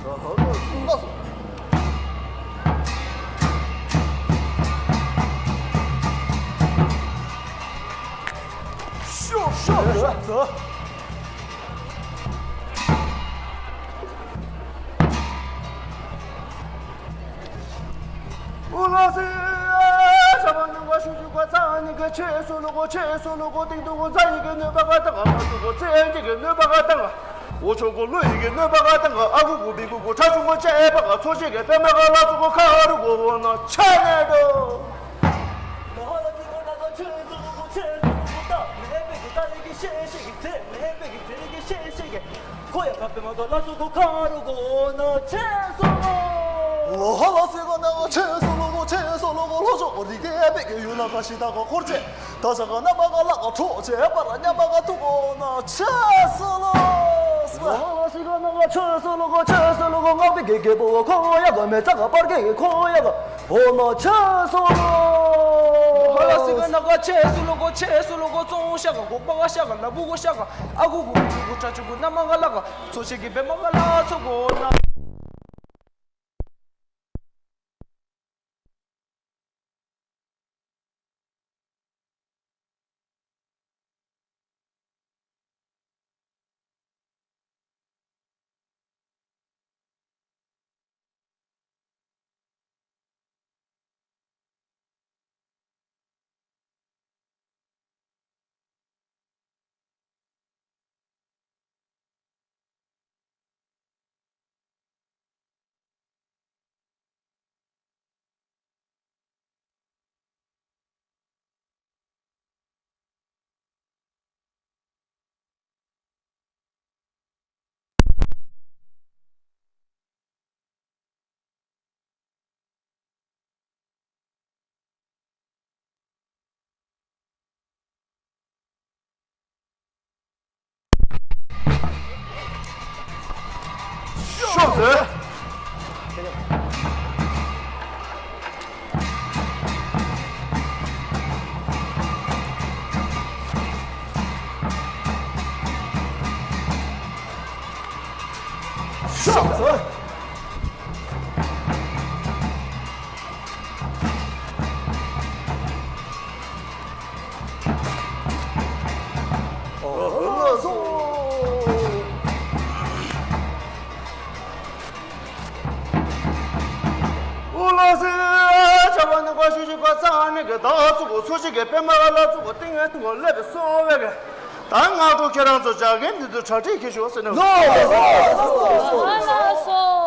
ཤོག་ཤོག་ཤོག་འུ་ལགས་སེ། ཞྭ་མོ་ནུ་བ་ཤུ་ཤུ་གོ་ཚ་ནི་གི་ཆེ་སུ་ལུ་གོ་ཆེ་སུ་ལུ་གོ་ཏིང་ཏུ་གོ་ཚ་ཡི་གི་ནུ་བ་ག་ཏང་ག་མ་ཏུ་གོ་ཚེ་ཡི་གི་ནུ་བ་ག་ཏང་ག་འུ་ཆོ་གོ་ལུ་ཡི་གི་ནུ་བ་ག་ཏང་ག་ཨ་གུ་གུ་བི་གུ་གུ་ཁྲ་ཆུ་མོ་ཅེ་ཨེ་བ་ག་ཚོ་ཅེ་གི་པེ་མ་ག་ལ་ཚུ་གོ་ཁ་རུ་གོ་བོ་ན་ཆ་ནེ་དོ། ཁོ་ཡ་ཁ་པེ་མ་དོ་ལ་སུ་གོ་ཁ་རུ་གོ་ན་ཆེ་སོ་ལོ། ལོ་ཧ་ལ་སི་ག་ན་ག་ཆེ་སོ་ལོ་གོ་ཆེ་སོ་ལོ་གོ་ལྷོ་ཕྱོགས་རི་གེ་པེ་གེ་ཡུལ་ན་ག་ཤི་ད་ག་འཁོར་ཆེ། ད་ཞག་ག་ན་མ་ག་ལ་ག་ཁྲོ་ཆེ་པ་ར་ཉ་མ་ག་ཐུ་གོ་ན་ཆེ་སོ་ལོ། ལོ་ཧ་ལ་སི་ག་ན་ག་ཆེ་སོ་ལོ་གོ་ཆེ་སོ་ལོ་གོ་ང་པེ་གེ་གེ་པོ་གོ་ཁོ་ཡ་ག་མེ་ཙ་ག་པར་གེ་གོ་ཡ་ག་ཧོ་ན་ཆེ་སོ་ལོ། ཧ་ལ་སི་ག་ན་ག་ཆེ་སོ་ལོ་གོ་ཆེ་སོ་ལོ་གོ་ཙོང་ཤ་ག་གོ་པ་ག་ཤ་ག་ལ་བུ་གོ་ཤ་ག་ཨ་གུ་གུ་གུ་གུ་ཁྲ་ཆུ་གུ་ན་མ་ག་ལ་ག་ཚོ་ཆེ་གི་པེ་མ་ག་ལ་ཚོ་གོ་ན། ཤོག་ཟེར། ཤོག་ཟེར། ཨོ་ལགས་སོ། ཨོ་ལགས་སེ། ཆ་བ་ནི་གོ་ཤུ་ཤུ་གོ་ཚ་ནི་གི་ད་ཚུ་གོ་ཚོ་ཅིག་གི་པེ་མ་ལ་ཚུ་གོ་ཏིང་ངེ་ཏུ་གོ་ལེ་བེ་སོང་བེ་གི། ད་ང་གོ་ཁྱེད་རང་ཚོ་ཇག་གེམ་འདི་ཚོ་གྲ་སྒྲིག་གི་ཤོག་ཟེར་ནས། ལོ། ཨོ་ལགས་སོ།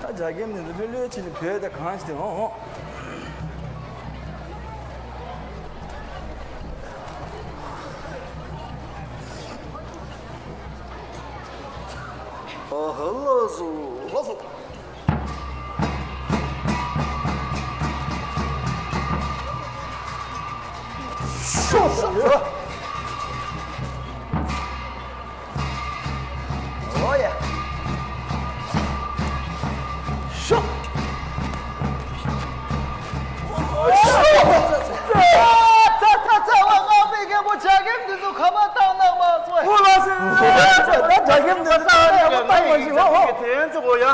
ད་རྒྱ་སྐྱེམས་འདི་ཚོ་ལྷོད་ལྷོད་བྱས་ནས་བོད་དེ་གང་ཞིག་དེ་འོང་འོང་། ཨ་ཧ། ལགས་སོ། ལགས་སོ། ཤོག་ཟེར། ཨོ་ཡ། ཤོག་ཚ་ཚ་ཚ་ཚ། ཨ་མ། སྔགས་པའི་རྒྱལ་པོ་རྒྱ་སྐྱེམས་འདི་ཚོ་ག་པར་བཏང་གནང་མ་སོང་། ཨོ་ལགས་སོ། ད་རྒྱ་སྐྱེམས་འདི་ཚོ་ག་པར་བཏང་མ་ཤེས། ཨོ་ཨོ། དེ་ཚོ་གོ་ཡ།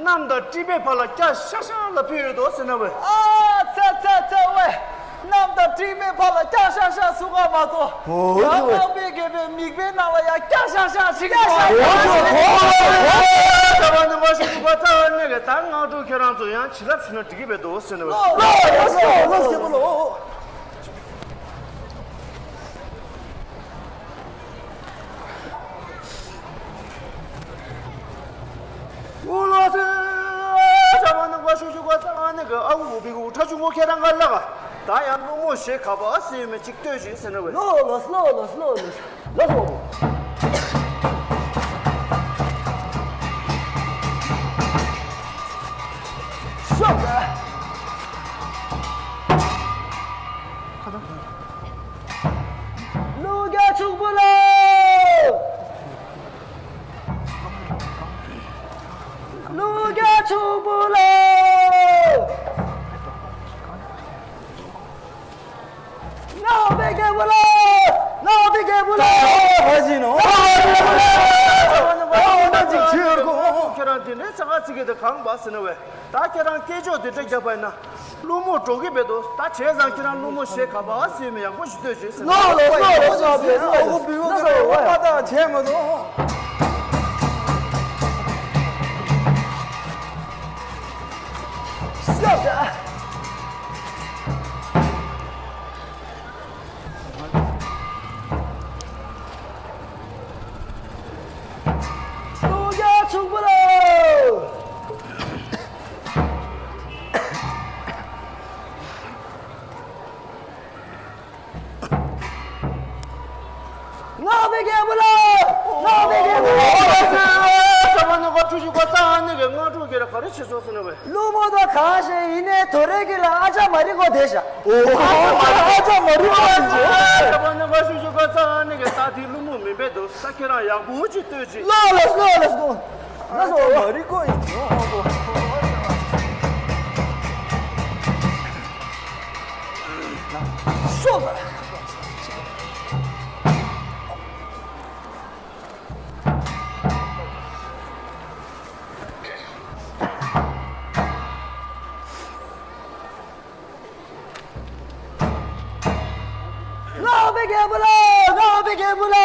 གནམ་དང་སྤྲིན་པའི་བར་ལ་སྐྱ་ཤ་ཤ་ལ་ཕུལ་ཡོད་དོ་ཟེར་ན་བས། ཨ་ཚ་ཚ་ཚ་བས། གནམ་དང་སྤྲིན་པའི་བར་ལ་སྐྱ་ཤ་ཤ་སུ་ག་མ་གཏོགས། ཨོ་ཡ། ཨོ་སྔགས་པའི་རྒྱལ་པོའི་མིག་དཔེའི་ནང་ལ་ཡ་སྐྱ་ཤ་ཤ་ཞིག་ཡོད། ཨོ་ཨོ། ད་བ་ནི་མ་ཤི་ཐུག་པ་རྩ་བ་ནས་གི་ད་སྔགས་དྲུག་ཁྱེད་རང་ཚོ་ཡང་བྱིན་རླབས་ཞུ་ན་འགྲིག་གི་བས་དོ་ཟེར་ན་བས། ལོ་ལོ་ལོ་ལོ་ལོ། ཨོ་ལགས་སོ། ཞྭ་མོ་ནང་པ་ཤུག་ཤུག་པ་རྩ་བ་ནས་གི་ཨ་ཁུ་བུ་བི་གུ་ཁྲ་ཆུང་མོ་ཁྱེད་རང་ག་ལ་ག་ད་ཡང་ཀླུ་མོ་ཞེས་ག་པ་ཟེར་མི་གཅིག་ལྟོས་ཤིག་ཟེར་ན་བས། ལོ་ལོ་ལོ་ལོ་ལོ་ལོ། ལགས་སོ། ཤོག་ཟེར། ཀླུ་རྒྱལ་ཕྱུག་པོ་ལ། ཀླུ་རྒྱལ་ཕྱུག་པོ་ལ། སྔགས་པའི་རྒྱལ་པོ་ལ། སྔགས་པའི་རྒྱལ་པོ་ལ། ད་ཕ་ཞིག་ནོ། སྔགས་པའི་རྒྱལ་པོ་ལ། ཁྱེད་རང་དེ་འདྲའི་ས་ཁ་ཚིག་གི་དེ་གང་པ་ཟེར་ན་བས། ད་ཁྱེད་རང་སྐད་ཅོག་དེ་འདྲ་རྒྱབ་པ་ཡིན་ན། ཀླུ་མོ་འགྲོ་གི་བས་དོ། ད་བྱས་ཙང་ཁྱེད་རང་ཀླུ་མོ་ཞེས་ག་པ་ཟེར་མི་ཡག་པོ་ཞིག་ལྟོས་ཤིག་ཟེར་ན། ལོ་ལོ་ལོ་ལོ་ལོ་ལོ། ཨ་ཁུ་བུ་གུ་ཁྱེད་རང་བ་ད་བྱས་མ་དོ། ཤོག་ཟེར། ཀླུ་རྒྱལ་ཕྱུག་པོ་ལ། སྔགས་པའི་རྒྱལ་པོ་ལ། སྔགས་པའི་རྒྱལ་པོ་ལ། ཞྭ་མོ་ནང་པ་ཁྲུ་ཞིག་པ་རྩ་བ་ནས་གི་སྔགས་དྲུག་གི་ར་ག་རེ་བྱེད་སོང་ཟེར་ན་བས། ཀླུ་མོ་དང་གང་ཞིག་ཡིན་ནའི་དོ་རེ་གི་ལ་ཨ་ཅག་མ་རི་གོ་དེ་ཤ། ཨོ། ཨ་ཅག་མ་རི་གོ་ཡིན་ཅི། ཞྭ་མོ་ནང་པ་ཁྲུ་ཞིག་པ་རྩ་བ་ནས་གི་ད་དེ་ཀླུ་མོ་མིན་པས་འདུག་ད་ཁྱེད་རང་ཡག་པོ་ཅིག་ལྟོས་ཅིག་ལོ་ལོ་ལོ་ལོ་ལོ། ང་ཚོ་མ་རི་ཀོ་ཡིན་ཀྱང་ཧོ་ཀོ། ཤོག་ཟེར། སྔགས་པའི་རྒྱལ་པོ་ལ། སྔགས་པའི་རྒྱལ་པོ་ལ།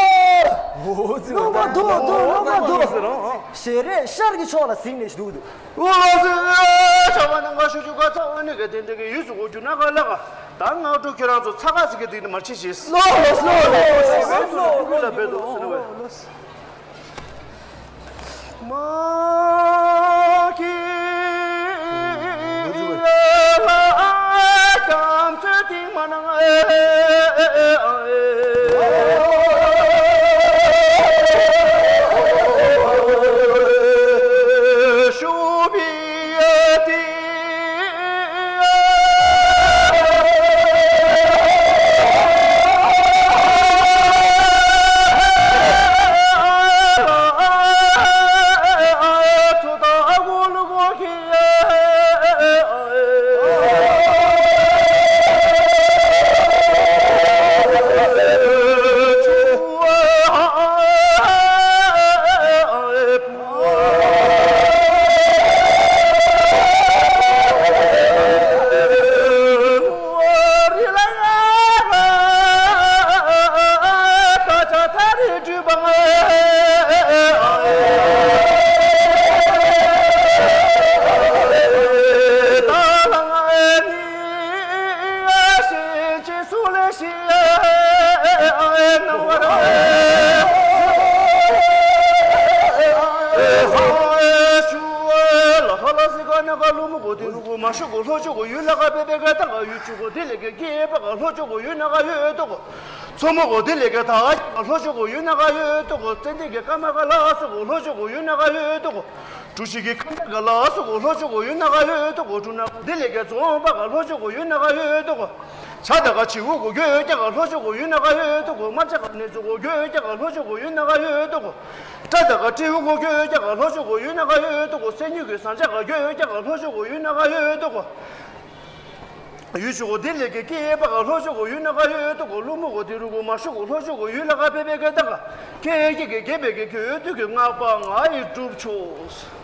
ཨོ་ཙི། ལུང་པ་འདུག་འདུག་ལུང་པ་འདུག་ཟེར་རོ། ཞལ་རས་ཤར་གྱི་ཕྱོགས་ལ་གཟིགས་ནས་འདུག་འདུག་ཨོ་ཙི། ཆ་བ་ནང་ག་ཤུ་ཆུ་ག་ཚ་འོ་ནི་ག་དེ་འདྲ་གི་ཡུལ་སུ་གོ་རྒྱུ་ན་ག་ལ་ག་ད་ང་ཀྲུ་ཁྱེད་རང་ཚོ་ཚ་ག་ཟི་གི་དེ་ནི་མ་ཆི་ཤེས། ལོ་ལོ་ལོ་ལོ་ལོ་ལོ་ལོ་ལོ་ལོ་ལོ་ལོ། མ་ཤོག་གོ་ལྷོ་ཕྱོགས་གོ་ཡུལ་ལ་ག་པེ་པེ་ག་ད་ག་ཡུལ་ཆུ་གོ་དེ་ལས་ག་སྐྱེས་པ་ག་ལྷོ་ཕྱོགས་གོ་ཡུལ་ན་ག་ཡོད་དོ་གོ། མཚོ་མོ་གོ་དེ་ལས་ག་ད་ག་ལྷོ་ཕྱོགས་གོ་ཡུལ་ན་ག་ཡོད་དོ་གོ། ཙན་དན་གྱི་ཀ་མ་ག་ལ་སོགས་གོ་ལྷོ་ཕྱོགས་གོ་ཡུལ་ན་ག་ཡོད་དོ་གོ། གྲུ་བཞི་གི་ཁམས་ད་ག་ལ་སོགས་གོ་ལྷོ་ཕྱོགས་གོ་ཡུལ་ན་ག་ཡོད་དོ་གོ། གྲུ་ན་གོ་དེ་ལས་ག་རྫོང་པ་ག་ལྷོ་ཕྱོགས་གོ་ཡུལ་ན་ག་ཡོད་དོ་གོ། བྱ་ད་ག་བྱིའུ་གོ་གོ་རྒྱ་ག་ལྷོ་ཕྱོགས་གོ་ཡུལ་ན་ག་ཡོད་དོ་གོ། རྨ་བྱ་ག་ནེ་ཙོ་གོ་གོ་རྒྱ་ག་ལྷོ་ཕྱོགས་གོ་ཡུལ་ན་ག་ཡོད་དོ་གོ། སྐྲ་ད་ག་སྤྲེའུ་གོ་གོ་རྒྱ་ག་ལྷོ་ཕྱོགས་གོ་ཡུལ་ན་ག་ཡོད་དོ་གོ། སེ་ཉུལ་གོ་ཟངས་ལྕགས་ག་གོ་རྒྱ་ག་ལྷོ་ཕྱོགས་གོ་ཡུལ་ན་ག་ཡོད་དོ་གོ། ཡུལ་ཕྱོགས་གོ་དེ་ལས་ག་སྐྱེས་པ་ག་ལྷོ་ཕྱོགས་གོ་ཡུལ་ན་ག་ཡོད་དོ་གོ། ཀླུ་མོ་གོ་དེ་རུ་གོ་མ་ཤོག་གོ་ལྷོ་ཕྱོགས་གོ་ཡུལ་ལ་ག་པེ་པེ་ག་ད་ག་སྐད་ཀྱི་གེ་གེ་བེ་གེ་གེ་འོད་དུ་གི་སྔགས་པ་ང་ཡི་སྒྲུབ་ཆོག།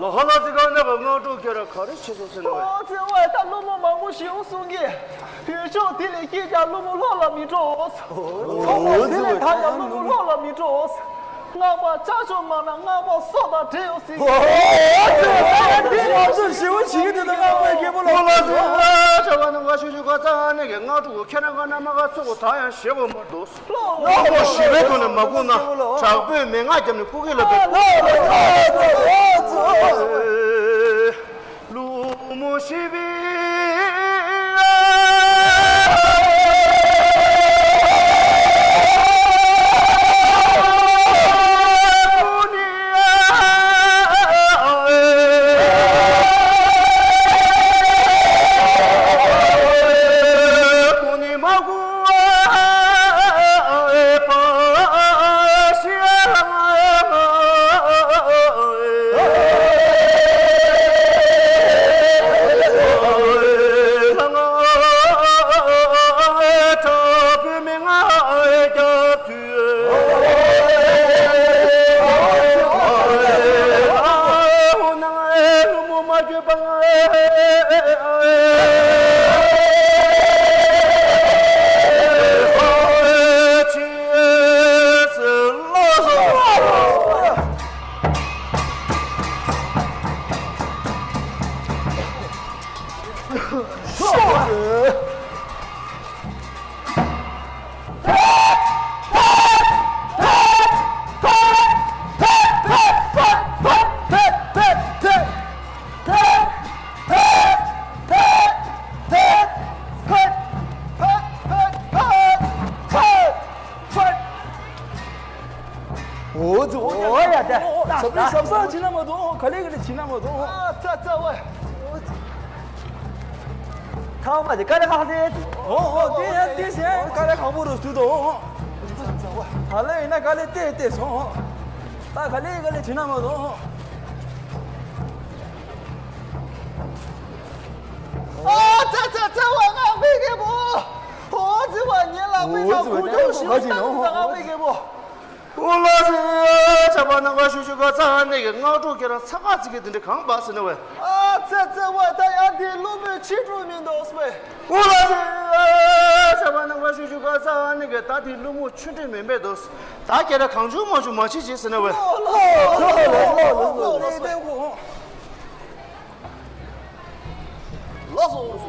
ལོ་ཧ་ལ་ཟི་ག་ནག་པ་སྔགས་དྲུག་ཁྱེད་རང་ག་རེ་བྱེད་སོང་ཟེར་ན་བས། ཨོ་ཙི་ཝའི་ད་ཀླུ་མོ་མང་པོ་ཞིག་གསུང་གི། ཡུལ་ཕྱོགས་དེ་ལས་སྐྱེས་ཀྱང་ཀླུ་མོ་ལྷོ་ལ་མི་འགྲོ། ཚོ་མོ་དེ་ལས་ཐར་ཀྱང་ཀླུ་མོ་ལྷོ་ལ་མི་འགྲོ། སྔགས་པ་ལྕགས་ཀྱོག་མ་ན་སྔགས་པ་སྲོག་དང་བྲལ་ཡོད་ཟེར། ཨོ་ཨོ་ཨོ་ཨོ། དེ་ང་ཚོ་ཞེ་པོ་བྱེད་ཀྱི་འདུག་ད་སྔགས་པའི་རྒྱལ་པོ་ལ། ཨོ་ལགས་སོ། བྱ་བ་ནང་ག་ཤུ་ཤུ་ག་ཙ་ནི་གི་སྔགས་དྲུག་གི་ཁྱེད་རང་ག་ན་མ་ག་ཚོ་གོ་ད་ཡང་ཞེ་པོ་མ་འདུག་སྔགས་པ་ཞི་བའི་དོན་ནི་མ་གོ་ན་དྲག་པོའི་མན་ངག་རྒྱབ་ནས་ཁུག་གི་ལ་བས། ཀླུ་མོ་ཞི་བའི། འོ་ཙི་འོ་ཡ་ད། ཞབས་བྲོ་ཞབས་བཟང་བྱིན་ན་མ་གཏོགས་ག་ལེ་ག་ལེ་བྱིན་ན་མ་གཏོགས། ཨ་ཙ་ཙ་བ། ཐང་མ་དེ་དཀའ་ལས་ཁག་ཟེར། འོ་འོ་དེ་ཡ་དེ་ཟེར་དཀའ་ལས་ཁག་པོ་རུ་སུ་དོ། ད་ལེ་ཡིན་ན་དཀའ་ལས་ཏེ་ཏེ་སོང་། ད་ག་ལེ་ག་ལེ་བྱིན་ན་མ་གཏོགས། ཨ་ཙ་ཙ་ཙ་བ་ང་མི་གེ་བོ། འོ་ཙི་བ་ཉེ་ལ་མི་ང་ཁུ་ཅོ་ཞི་བ་ཏང་ང་མི་གེ་བོ། ཨོ་ལ་སི་ཨ་ཆ་པ་ནང་ག་ཤུ་ཤུ་ག་ཙ་ནི་གི་སྔགས་དྲུག་ཁྱེད་རང་ཚ་ཁ་ཚིག་གི་དེ་འདྲ་གང་བ་ཟེར་ན་བས། ཨ་ཙ་ཙ་བ་ད་ཡ་དེ་ཀླུ་མོའི་ཆིག་དྲུག་མིན་འདུག་སྨོས། ཨོ་ལ་སི་ཨ་ཆ་པ་ནང་ག་ཤུ་ཤུ་ག་ཙ་ནི་གི་ད་དེ་ཀླུ་མོ་ཆུ་འདྲེ་མིན་པས་འདུག་ད་ཁྱེད་རང་གང་བྱུང་མང་བྱུང་མ་བྱེད་ཅིག་ཟེར་ན་བས། ལགས་སོ།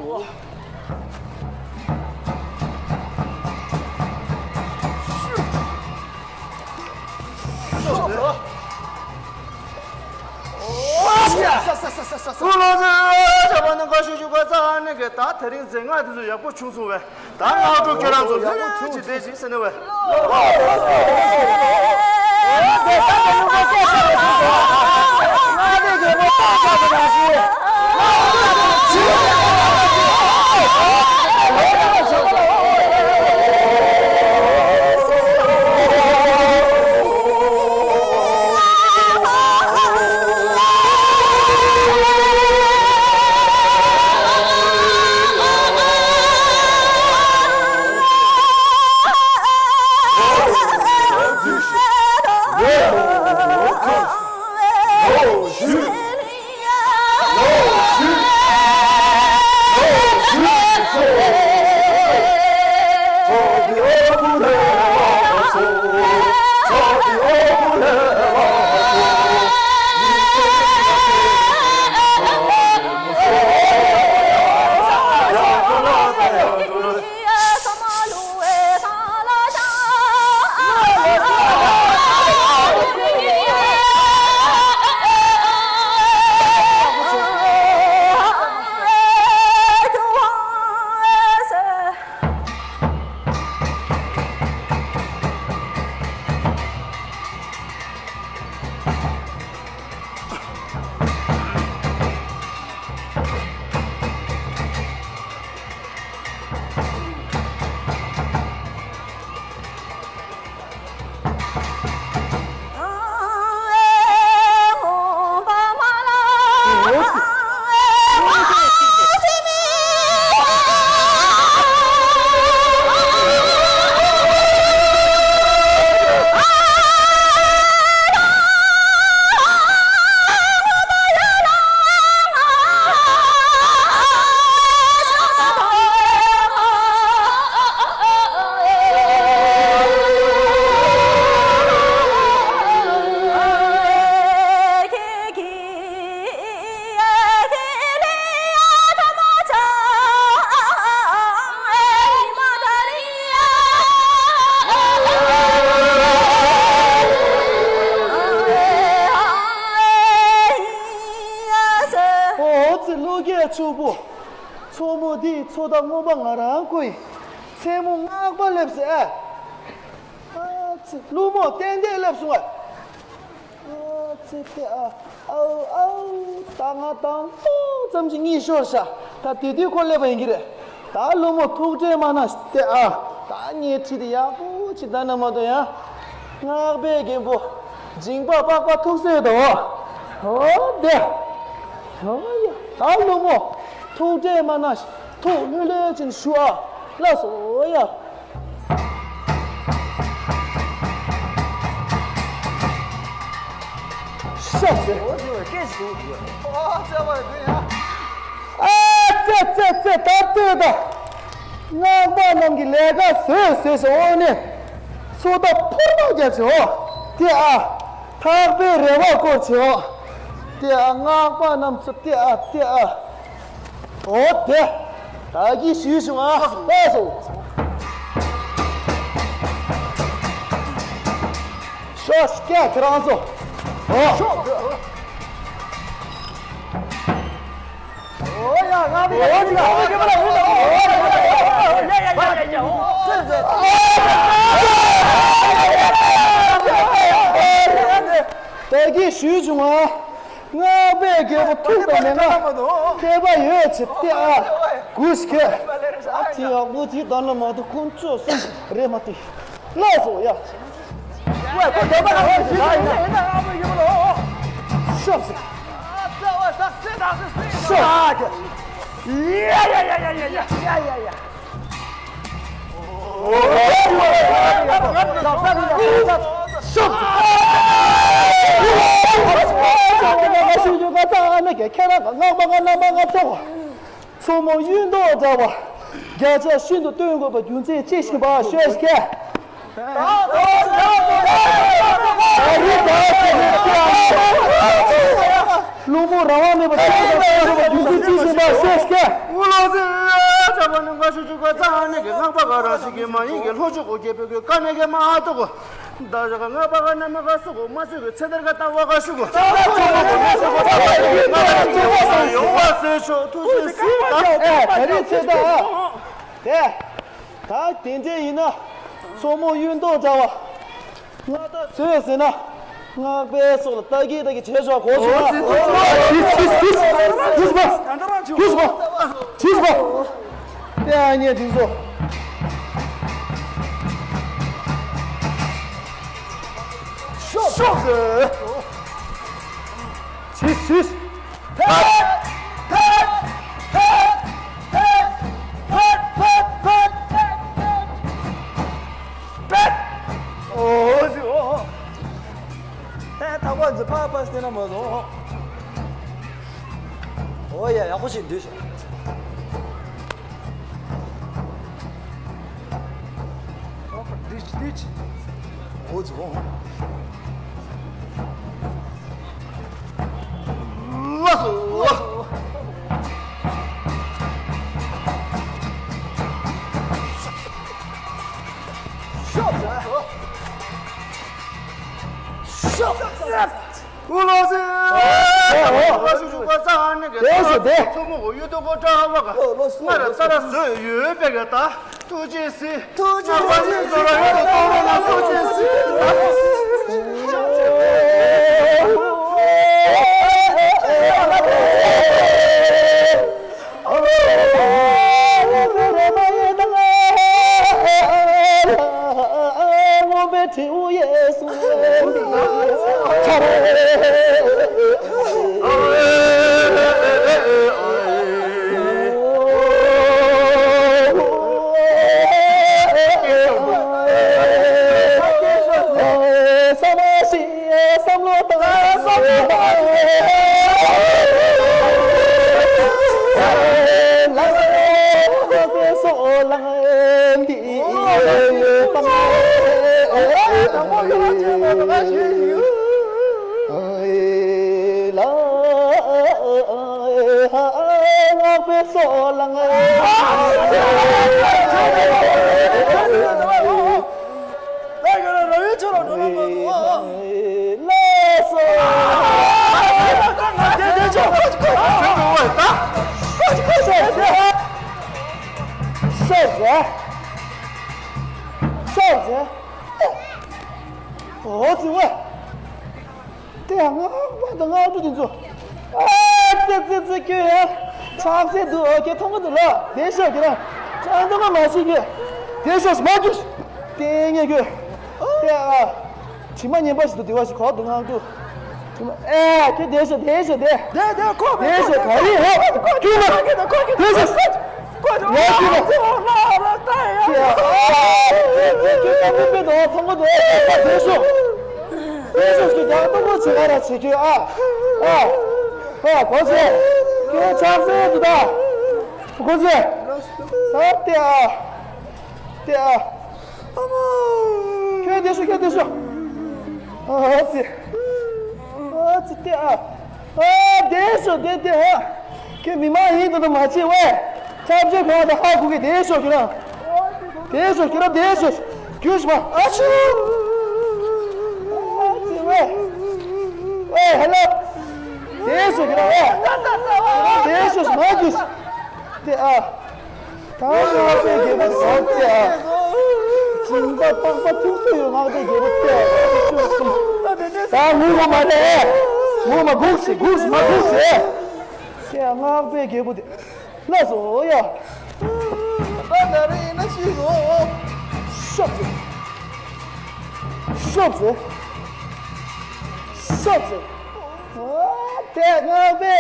སུ་ལོ་ཟེར་བྱ་བ་ནི་འགའ་ཤོད་ཅིག་ག་ཙ་ནི་གི་ད་དེ་རིང་མཛད་སྔགས་དེ་ཚོ་ཡག་པོ་བྱུང་སོང་བས། ད་སྔགས་དྲུག་ཁྱེད་རང་ཚོ་ལྷོད་ལྷོད་ཅིག་བསྡད་ཅིག་ཟེར་ནས་བས། ཚོགས་བདག་རྔོན་པ་ང་རང་ཁོ་ཡིན། མཚན་མོ་སྔགས་པ་སླེབས་ཟེར་ཨ། ཨ་ཙི། ཀླུ་མོ་ཏན་ཏན་སླེབས་སོང་ཨ། ཨ་ཙི་ཏེ་ཨ། ཨའུ་ཨའུ། ད་ང་དང་པོ་ཙམ་གྱིས་གཉིད་ཤོར་ཤག་ད་དེ་དུས་ཁོ་སླེབས་པ་ཡིན་གྱི་རེད། ད་ཀླུ་མོ་ཐུགས་ཁྲལ་མ་གནང་ཏེ་ཨ། ད་སྣེ་ཁྲིད་དེ་ཡག་པོ་ཅིག་བསྡད་ན་མ་གཏོགས་ཡ། སྔགས་པའི་རྒན་པོ་འཇིགས་པ་པགས་པ་ཐུག་སྲོལ་དང་། ཨོ་དེ། ཨོ་ཡ། ད་ཀླུ་མོ་ཐུགས་ཁྲལ་མ་གནང་། ཐུགས་ལྷོད་ལྷོད་ཅིག་བཞུགས་ཨ། ལགས་སོ་ཡ། ཤ་ཚེ། ཨ་ཙེ་ཙེ་ཙེ། ད་ལྟོས་དང་། སྔགས་པ་རྣམས་ཀྱི་ལས་ཀ་བཟོས་ཟེར་ཞིང་འོ་ནས། ཚོགས་བདག་ཕུར་པ་རྒྱབ་ཅིང་འོ། ཏེ་ཨ། ཐག་པའི་རལ་པ་བསྐོར་བྱེད་འོ། ཏེ་ཨ། སྔགས་པ་རྣམས་ཚོ་ཏེ་ཨ་ཏེ་ཨ། འོ་དེ། བདག་གིས་ཞུས་བྱུང་ཨ། ལགས་སོ། ཤོག་སྐད་ཁྱེད་རང་ཚོ། འོ། བདག་གིས་ཞུས་བྱུང་ཨ། སྔགས་པའི་རྒྱལ་པོ་ཐུགས་དང་མན་ངག་མཁས་པ་ཡོད་ཚེ་ཏེ་ཨ། གུས་ཞིག་གས། ཨ་ཙི། ཡག་པོ་ཅིག་བསྡད་ན་མ་གཏོགས་དཀོན་མཆོག་གསུམ་རེད་མ་ཏེ། ལགས་སོ་ཡ། ཤོག་ཟེར། ཤོག་ཡ་ཡ་ཡ། ཁྱེད་རང་གི་སྔགས་པ་ང་རྣམ་པ་ང་ཚོ། མཚོ་མོ་གཡུ་མདོག་འདྲ་བ། བརྒྱ་ཆ་ཤིན་ཏུ་སྟོན་དགོས་པ་རྒྱུ་མཚན་ཅི་ཞིག་པ་ཤོད་ཤིག་ཀླུ་མོ་རང་དབང་མེད་པར་སྟོན་དགོས་པ་རྒྱུ་མཚན་ཅི་ཞིག་པ་ཤོད་ཤིག་ཨུ་ལོ་ཟེར། ཆ་པ་ནི་ང་ཤུ་ཆུ་ག་ཚང་ནི་གི་སྔགས་པ་ག་ར་ཞིག་གི་མ་ཡིན་གི་ལྷོ་ཕྱོགས་གོ་རྒྱལ་པོའི་གི་ཀ་ནི་གི་མ་ཏོ་གོ། ད་ཞག་ང་པ་ག་ན་མ་ག་སུ་གོ་མ་སུ་གོ་ཚེ་ཏར་ག་ཏ་བ་ག་ཤུ་གོ། ཡོང་བ་སེ་ཤོ་ཐུགས་རྗེ་སི་ད། ཨེ་ད་རེས་ཚེ་ད། དེ། ད་དེ་འདྲས་ཡིན་ན། མཚོ་མོ་གཡུ་མདོག་འདྲ་བ། ང་ད་བཟོས་ཟེར་ན། སྔགས་པའི་སོགས་ལ་ལྟ་གི་ལྟ་གི་བྱས་ཤོག་གོ་ཤོག་ཨ། ཤིས་ཤིས་ཤིས་ཤིས་པ། ཤིས་པ། ཤིས་པ། ཏེ་ཨ་ཉེ་དེ་ཚོ། ཤོག་ཤོག་ཟེར། ཤིས་ཤིས། ཕེད། ཕེད། ཕེད། ཕེད། ཕེད། ཕེད། ཕེད། ཕེད། ཨོ་ཟེར། ཨོ། ཧེ་ད་པ་ཟེར་ཕ་པ་སྟེ་ན་མ་བཟོ། ཨོ་ཡ་ཡག་པོ་ཞིག་འདུག་ཤག་འདི་འདི། འོ་ཙི་འོ། ལགས་སོ། ཤོག་ཟེར། ཤོག་ཟེར། ཨུ་ལོ་ཟེར། ཨོ། ཨུ་ལོ་ཟེར། ཨུ་ལོ་ཟེར། ཨུ་ལོ་ཟེར། ཐུགས་རྗེ་ཆེ། ཐུགས་རྗེ་ཆེ། ཐུགས་རྗེ་ཆེ། ཏོག་ཙེ། འོ་ཙི་ཝེ། དེ་ཡང་སྔགས་པ་དང་སྔགས་དྲུང་དེ་ཚོ། ཨ་ཙི་ཙི་ཙི། ཁྱོད་ཡང་ཆགས་སྲེད་འདུག་ཨ། ཁྱེད་མཐོང་གི་འདུག་ལ། བདེ་ཤོག་ཁྱེད་རང་། ཅང་མཐོང་གི་མ་ཤེས་ཁྱོད། བདེ་ཤོག་མ་རྒྱུགས། དེ་ངས་ཁྱོད། དེ་ཨ། དྲི་མ་ངན་པ་ཞིག་ཏུ་བདེ་བ་ཞིག་གོ་འདུག་སྔགས་དྲུང་། དྲི་མ་ཨེ། ཁྱོད་བདེ་ཤོག་བདེ་ཤོག་བདེ། བདེ་བདེ་ཁོ་བདེ་ཤོག་ག་རེ་ཧོ། ཁྱོད་མ་བདེ་ཤོག་ཁྱོད་མ། ཁྱོད་ཨ་ཙི་ཨ་ཙི་ཁྱོད་ཀ་ཀོ་པེ་དང་མཐོང་གི་འདུག་བདེ་ཤོག་བདེ་ཤོག་ཁྱོད་ཡང་མཐོང་གི་ཆེ་ག་ར་ཆེ་ཁྱོད་ཨ། ཨ། ཨ་གོ་ཆེ། ཁྱོད་ཆགས་སྲེད་འདུག་ད། གོ་ཆེ། ད་ལྟ་ཨ། ལྟ་ཨ། ཁྱོད་བདེ་ཤོག་ཁྱོད་བདེ་ཤོག་ཨ་ཙི། ཨ་ཙི་ལྟ་ཨ། ཨ་བདེ་ཤོག་བདེ་བདེ་ཨ། ཁྱོད་མི་མ་ཡིན་དུ་དུ་མ་བྱེད་ཝེ། ཁྱབ་བྱེད་གང་དུ་ཧ་གོ་གི། བདེ་ཤོག་ཁྱོད་རང་། བདེ་ཤོག་ཁྱོད་རང་བདེ་ཤོག་རྒྱུགས་མ། ཨ་ཆུ། ཨ་ཙི་ཝེ། ཝེ་ཧེ་ལོ། བདེ་ཤོག་ཁྱོད་རང་ཝེ། བདེ་ཤོག་མ་རྒྱུགས། ལྟ་ཨ། ད་སྔགས་པའི་རྒྱལ་པོ་ཟེར་ཏེ་ཨ། སྦྱིན་པ་པགས་པ་ཐུག་ཚོད་ཡོད་སྔགས་པའི་རྒྱལ་པོ་སྟེ། ད་ངུ་དགོས་མ་རེད། ངུ་མ་སྒུག་སེ་སྒུག་སེ་མ་སྒུག་སེ། དེ་སྔགས་པའི་རྒྱལ་པོ་དེ་ལ་བཟོ་ཡ། ད་ད་རེ་ཡིན་ན་ཤི་བཟོ། ཤོབ་ཟེ། ཤོབ་ཟེ། ཤོབ་ཟེ། དེ་སྔགས་པའི་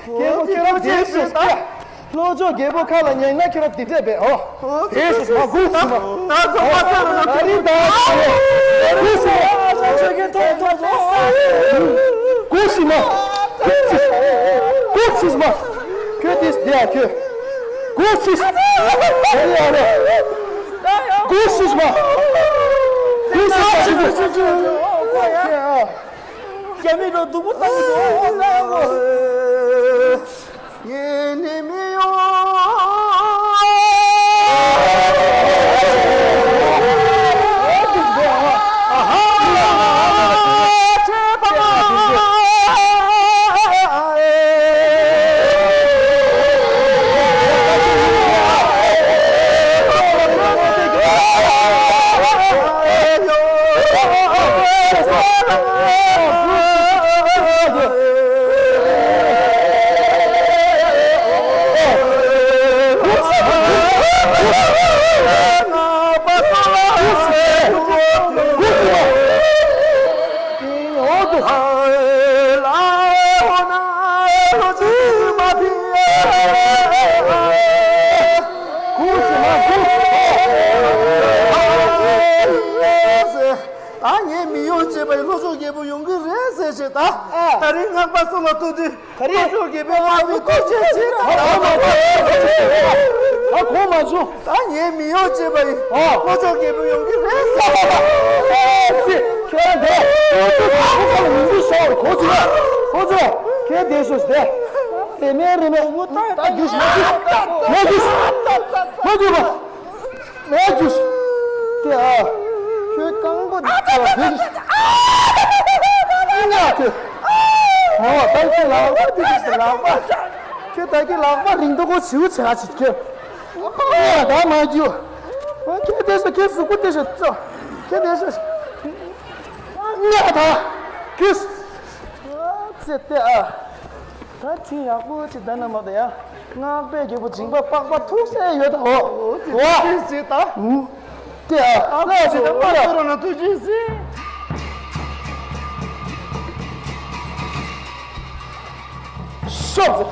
རྒྱལ་པོ་ཁྱོད་རང་བདེ་ཤོག་ཟེར། ལྷོ་ཕྱོགས་རྒྱལ་པོ་ཁ་ལ་ཉན་ན་ཁྱོད་རང་འདི་འདྲས་པས་ཨོ། དེ་ཞིག་མ་སྒུག་སི་མ། ང་ཚོ་མ་ཚོ་རུ་ནོ་ད་རིང་ད་སྒུག་སི་མ། ང་ཚོ་གི་ཐོག་ཐོག་ཐོག་སྒུག་སི་མ། སྒུག་སི་མ། ཁྱོད་དེ་སྡེ་ཡ་ཁྱོད། སྒུག་སི་མ། དེ་ཡ་རེ། སྒུག་སི་མ། སྒུག་སི་མ། རྒྱ་མི་རོ་སྡུག་པོ་བཏང་གི་འདུག་ཨོ་ལ་ཨོ། ཡེ་ནི་མི་ཡོང་། ད་ངས་མི་ཡོང་བྱས་པ་ཡིན། ལྷོ་ཕྱོགས་རྒྱལ་པོ་ཡོང་གི་རེད་ཟེར་བྱས། ད་ཨ། ད་རིང་སྔགས་པ་སོགས་ལ་ཐུག་དུས་ག་རེ། ལྷོ་ཕྱོགས་རྒྱལ་པོའི་དམག་མི་ཐུག་བྱས་བྱས། ད་ཨ་མ་ད་ཨ་གོ་མ་བྱུང་། ད་ངས་མི་ཡོང་བྱས་པ་ཡིན། ཨ། ལྷོ་ཕྱོགས་རྒྱལ་པོ་ཡོང་གི་རེད་ཟེར། ཨ་ཙི། ཁྱོད་རང་དེ་ལྷོ་ཕྱོགས་ཁ་ཁ་ལ་མི་འདུག་ཤོར་གོ་ཅི་ལ། ཁོ་ཚོ་ཁྱེད་དེ་སོ་སྟེ། དེ་མེད་རེད་མེད། ད་རྒྱུས་མ་རྒྱུས་མ་རྒྱུས་མ་རྒྱུས་མ། མ་རྒྱུས། དེ་ཨ། ཁྱོད་རྐང་པ་འདི་ཚོ་བུད། ཨ་ཉག་ཁྱོད། ཨོ་ད་ཁྱོད་ལག་པ་འདི་ཚོ་ལག་པ། ཁྱོད་ད་ཁྱོད་ལག་པ་རིང་དོ་གོ་ཚིའུ་ཚེ་ལ་ཚིག་ཁྱོད། ཨ་ད་མ་རྒྱུས། ཨ་ཁྱོད་དེ་ཚོ་ཁྱོད་གཟུགས་པོ་དེ་ཚོ་ཚོ། ཁྱོད་དེ་ཚོ། ཉག་ད། ཁྱོད། ཨ་ཙི་དེ་ཨ། ད་ཁྱིམ་ཡག་པོ་ཅིག་ད་ན་མ་ད་ཡ། སྔགས་པའི་རྒྱལ་པོ་སྦྱིན་པ་པགས་པ་ཐུག་སེ་ཡོད་ད་འོ། འོ་ཙི་ཙི་ཙི་ད། ཨུ། དེ་ཨ། ཨ་ལ་ཙི་ད་མ་ཐུག་རོགས་ན་ཐུག་ཅི་སི། ཤོག་ཙི།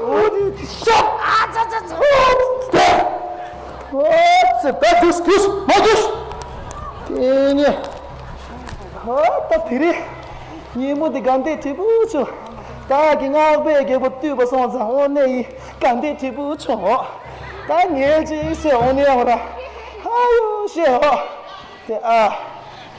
ཨོ་ཙི། ཨ་ཙི་ཙི་ཙི། ཨོ་ཙི། ད་རྒྱུགས་རྒྱུགས་མ་རྒྱུགས། དེ་ནས། ཧོ་ད་དེ་རིང་ཉིན་མོ་འདི་དགའ་བདེ་དྲིལ་བུ་བྱུང་། ད་གི་སྔགས་པའི་རྒྱལ་པོ་བཏུལ་བ་སོང་ཙང་དངོས་གནས་ཡིན་དགའ་བདེ་དྲིལ་བུ་བྱུང་། ད་ངལ་ཅིག་སེ་འོང་ནས་འོང་ར། ཧ་ཡོ་ཤེས་ཧོ། དེ་ཨ།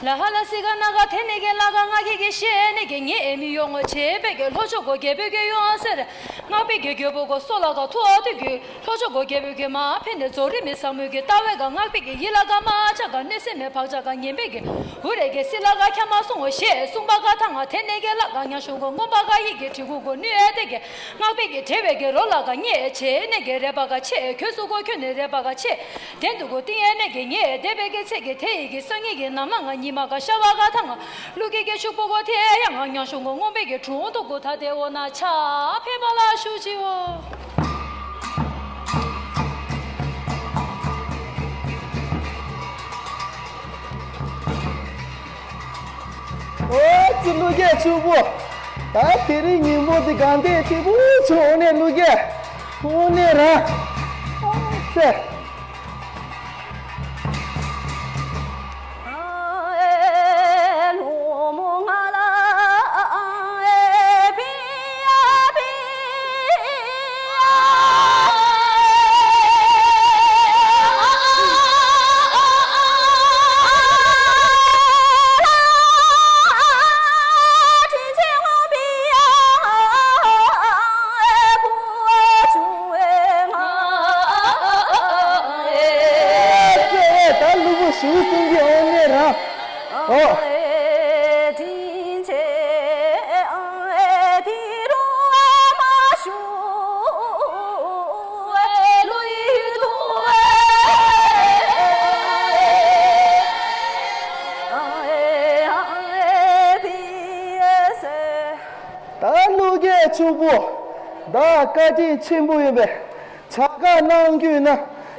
ལ་ཧ་ལ་སི་ག་ན་ག་ཐེ་ནེ་གེ་ལ་ག་ང་ཁེ་གེ་ཤེ་ནེ་གེ་ཉེ་ཨེ་མི་ཡོ་ངོ་ཆེ་པེ་གེ་ལྷོ་ཕྱོགས་གོ་གེ་པེ་གེ་ཡོ་ཨ་སེ་རེ་ང་པེ་གེ་གེ་པོ་གོ་སོ་ལ་ག་ཐོ་ཨ་ཏུ་གེ་ལྷོ་ཕྱོགས་གོ་གེ་པེ་གེ་མ་ཕེ་ནེ་ཛོ་རི་མི་ས་མུ་གེ་ཏ་བེ་ག་ང་པེ་གེ་ཡི་ལ་ག་མ་ཆ་ག་ནེ་སེ་མེ་ཕག་ཆ་ག་ཉེ་པེ་གེ་ཧུ་རེ་གེ་སི་ལ་ག་ཁྱ་མ་སོང་ངོ་ཤེ་སུང་པ་ག་ཐ་ང་ཐེ་ནེ་གེ་ལ་ག་ཉ་ཤོང་གོ་ངོ་པ་ག་ཡི་གེ་ཁྲི་གུ་གོ་ནུ་ཨེ་ཏེ་གེ་ང་པེ་གེ་ཐེ་བེ་གེ་རོ་ལ་ག་ཉེ་ཆེ་ནེ་གེ་རེ་པ་ག་ཆེ་ཁྱོད་སུ་གོ་ཁྱོད་ནེ་རེ་པ་ག་ཆེ། དེ་འདུག་གོ་ཏིང་ཡེ་ནེ་གེ་ཉེ་དེ་བེ་གེ་ཚེ་གེ་དེ་ཡི་གེ་སང་ཉེ་གེ་ན་མ་ང་ཉི་མ་ག་ཤ་བ་ག་ཐང་ལུ་གེ་གེ་ཤུག་པོ་གོ་དེ་ཡང་ང་ཉ་ཤོང་གོ་ངོ་བེ་གེ་དྲུང་དུ་གོ་ཐ་དེ་འོ་ན་ཆ་ཕེ་པ་ལ་ཤུ་ཅི་འོ། ཨོ་ཙི་ལུ་གེ་ཤུག་པོ། ད་དེ་རིང་ཉིན་མོ་དེ་གང་དེ་ཐིག་པོ་ཆུ་འོ་ནེ་ལུ་གེ་འོ་ནེ་ར་ཨོ་ཙི། ད་ལུ་གུ་ཞུ་སེང་གེ་འོ་ནེ་ར། ཨོ། ད་ལུ་གེ་ཕྱུག་པོ། ད་བཀའ་དྲིན་ཆེན་པོ་ཡོད་པས། བྱ་དགའ་གནང་རྒྱུ་ཡིན་ན་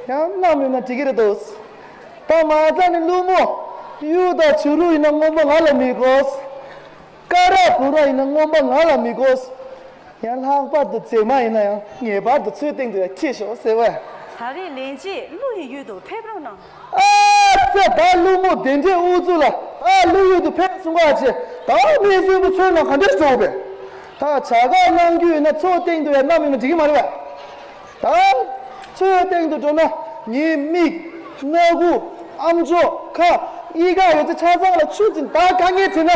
ཡང་གནང་མེད་ན་འགྲིག་གི་རེད་དོ། ད་མ་རྩ་ནས་ཀླུ་མོ་གཡུ་དང་བྱུ་རུ་ཡིན་ན་རྔོན་པ་ང་ལ་མི་དགོས། ཀ་ར་བུ་ར་ཡིན་ན་རྔོན་པ་ང་ལ་མི་དགོས། ཡང་ལྷག་པར་དུ་མཛེས་མ་ཡིན་ན་ཡང་ངེས་པར་དུ་མཚོའི་སྟེང་དུ་ཡང་འཁྱེར་ཤོག་ཟེར་བས། ད་རེས་ལན་གཅིག་ཀླུ་ཡི་ཡུལ་དུ་ཕེབས་རོགས་གནང་། ཨ་ཙི་ད་ཀླུ་མོ་དེ་འདྲའི་ཨུ་ཚུགས་ལ་ཨ་ཀླུ་ཡུལ་དུ་ཕེབས་སོང་ག་ཅེ། ད་མི་གསོན་པོ་མཚོའི་ནང་ག་འདྲས་འགྲོ་བས། ད་བྱ་དགའ་གནང་རྒྱུ་ཡིན་ན་མཚོ་སྟེང་དུ་ཡང་གནམ་ཡིན་ན་འགྲིག་གི་མ་རེད་བས། ད་མཚོའི་སྟེང་དུ་འགྲོ་ན་ངའི་མིག་སྣ་ཁུག་ཨམ་ཅོག་ཁ་གཡིས་ཁ་ཡོད་ཚད་ཆ་ཚང་ལ་ཆུ་འཛིན་ད་དཀའ་ངལ་དྲིས་ན་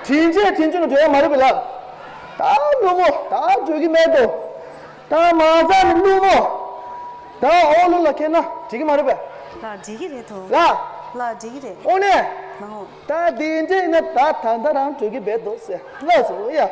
དྲིན་ཆེ་དྲིན་ཆུ་ན་འགྲོ་ཡ་མ་རེད་པས་ལགས། ད་ཀླུ་མོ་ད་འགྲོ་གི་མེད་དོ། ད་མ་རྩ་ནས་ཀླུ་མོ། ད་ཨོ་ལོ་ལ་ཁེལ་ན་འགྲིག་གི་མ་རེད་པས། ལགས་འགྲིག་གི་རེད་དོ། ལགས། ལགས་འགྲིག་གི་རེད། ཨོ་ནས། ལགས་འོ། ད་དེ་འདྲས་ན་ད་ད་ད་རང་འགྲོ་གི་མེད་དོ་ཟེར་ལགས་སོ་ཡ།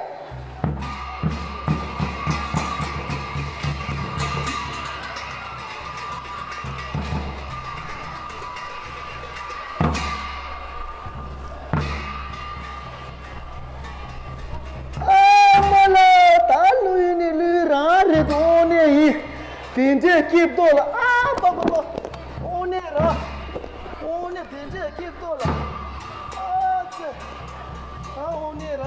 ཨ་མ་ལ་ད་ཀླུ་ཡུལ་ནི་ཀླུ་རང་རེད་དོ་ནས་ཡིན། དེ་འདྲའི་སྐྱིད་ཏོ་ལ་ཨ་པ་པ་པ། ཨོ་ནས་ར། ཨོ་ནས་དེ་འདྲའི་སྐྱིད་ཏོ་ལ། ཨ་ཙི། ཨ་ཨོ་ནས་ར།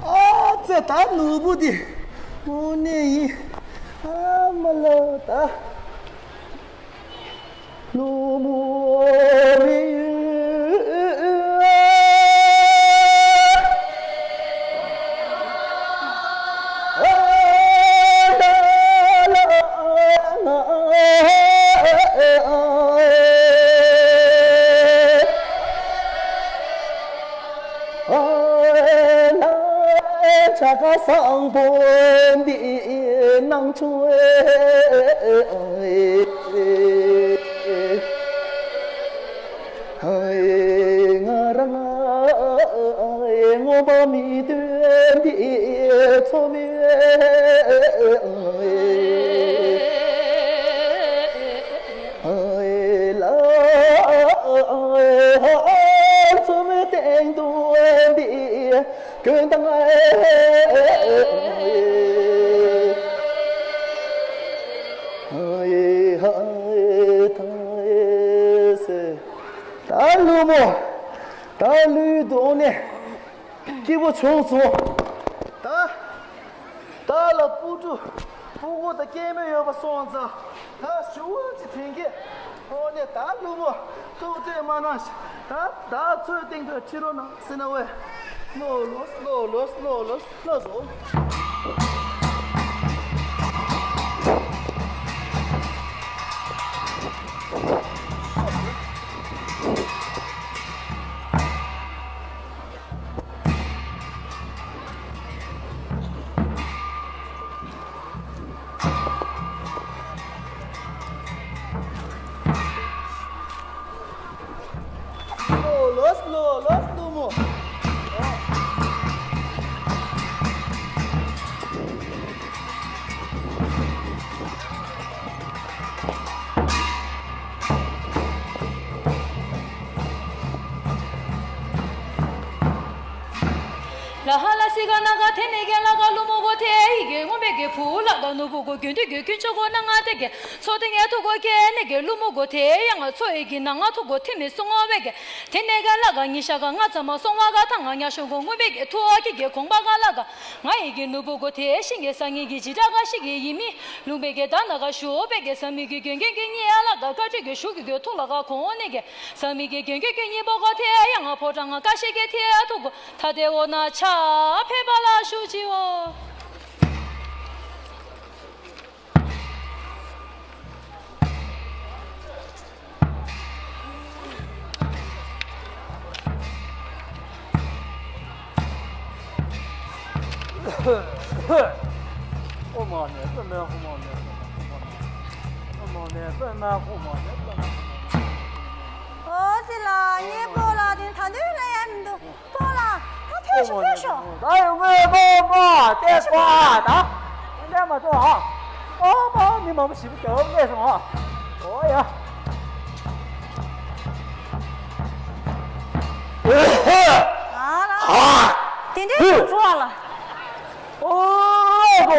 ཨ་ཙི་ད་ནོར་བུ་དེ་དངོས་གནས་ཡིན། ཨ་མ་ལོ་ད། ལོ་མོ་རེད། ཆ་ག་བཟང་པོ་འདི་སྣང་ཆུང་། ང་རང་ངོ་མ་མི་དོན་འདི་ཚོ་མི་ལ་ཚོ་མི་སྟེང་དུ་འདི་ཀུན་དང་ད་ཀླུ་མོ། ད་ཀླུའི་གདོང་ནས་སྐྱིད་པོ་བྱུང་སོང་། ད་ ལ་ལ་སྤུ་གྲུ་སྤུ་གུ་དང་སྐྱེ་དམན་ཡོད་པ་སོང་ཙང་། ད་ཞུ་བ་ཅིག་དྲན་གི། ཨོ་ནི་ད་ལུ་མོ་ཐུག་འཕྲད་མ་གནང་ཞིག་ད་ད་ཚོའི་སྟེང་དུ་ཁྲིད་རོགས་གནང་ཟེར་ན་ཝེ། ལོ་ལོ་ལོ་ལོ་ལོ་ལོ་ལོ་ཟོ། ལོ་ལོ་ལོ་ལོ་ལོ་མོ། ལ་ཧ་ལ་སི་ག་ན་ག་དེ་ནས་གན་ལ་ག་ལུ་མོ་གོ་དེ་ཡི་གེ་ངོ་མེད་གེ་ཕུ་ལ་ག་ནུ་བུ་གོ་གྱོན་དུ་གེ་ཀུན་ཆོ་གོ་ན་ང་དེ་གེ་ཚོ་དེ་ངའི་ཐུ་གོ་ཀེ་ནེ་གེ་ལུ་མོ་གོ་དེ་ཡང་ང་ཚོ་ཡི་གེ་ན་ང་ཐུ་གོ་དེ་མི་སོང་ངོ་བེ་གེ་དེ་ནས་གན་ལ་ག་ཉི་ཤ་ག་ང་ཚ་མ་སོང་བ་ག་ཐ་ང་ཉ་ཤོ་གོ་ངོ་མེད་གེ་ཐུ་ཨ་ཀི་གེ་གོང་པ་ག་ལ་ག་ང་ཡི་གེ་ནུ་བུ་གོ་དེ་ཤིང་གེ་ས་ངེ་གེ་ཇི་ཏྲ་ག་ཤི་གེ་ཡི་མི་ལུང་བེ་གེ་ད་ན་ག་ཤོ་བེ་གེ་ས་མི་གེ་གྱོན་གེ་གེ་ཉི་ཨ་ལ་ག་ཀ་ཏྲི་གེ་ཤུ་གེ་གེ་ཐུ་ལ་ག་ཁོང་ནེ་གེ་ས་མི་གེ་གྱོན་གེ་གེ་ཉི་བོ་གོ་དེ་ཡང་ང་ཕོ་ཏྲ་ང་ཀ་ཤི་གེ་དེ་ཨ་ཐུ་གོ། ད་དེ་འོ་ན་ཆ་ཕེབས་པ་ལ་ཞུ་ཅིའོ། ཨོཾ་མ་ཎི་པདྨེ་ཧཱུྃ། མ་ཎི་པདྨེ་ཧཱུྃ། མ་ཎི་པདྨེ་ཧཱུྃ། མ་ཎི་པདྨེ་ཧཱུྃ། ཨོ་ཙི་ལ་ངའི་སྤོ་ལགས་དེ་ད་དུང་ལ་ཡ་མི་འདུག་སྤོ་ལགས། ད་ཕེབས་ཤོག་ཕེབས་ཤོག་ད་ཡོང་ངེ་སྤོ་མ་དེ་ཀ་ད་དེ་འདྲ་མ་ཐོག་ཨ། ཨོ་མ་མི་མང་པོ་ཞིག་གི་འོ་ངེ་སོང་ཨ། ཨོ་ཡ། ཨ་ལ། དེ་འདྲའི་འགྲོ་བ་ལ། ཨོ་ལ།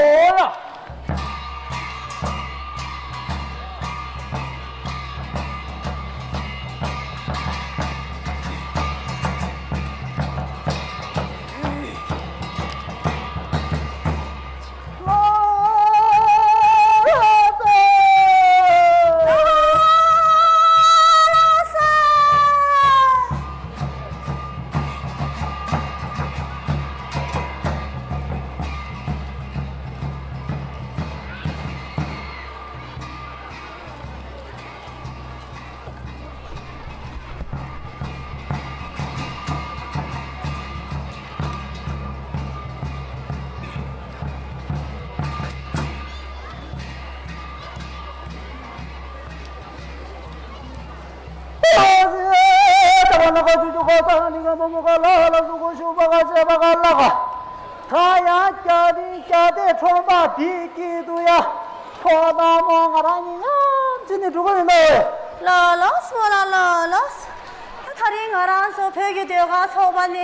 ད་ཡང་བརྒྱ་དེ་བརྒྱ་དེ་ཁྲོམ་པ་འདིའི་དཀྱིལ་དུ་ཡ། ཕོ་དང་མོ་ང་རང་གཉིས་མཉམ་བྱས་ནས་འགྲོ་གི་ཡིན་ནོ། ལོ་ལོ་སོ་ལ་ལོ་ལོ། ད་ད་རིང་ང་རང་ཚོ་བོད་ཀྱི་ཟློས་གར་ཚོགས་པ་ནས་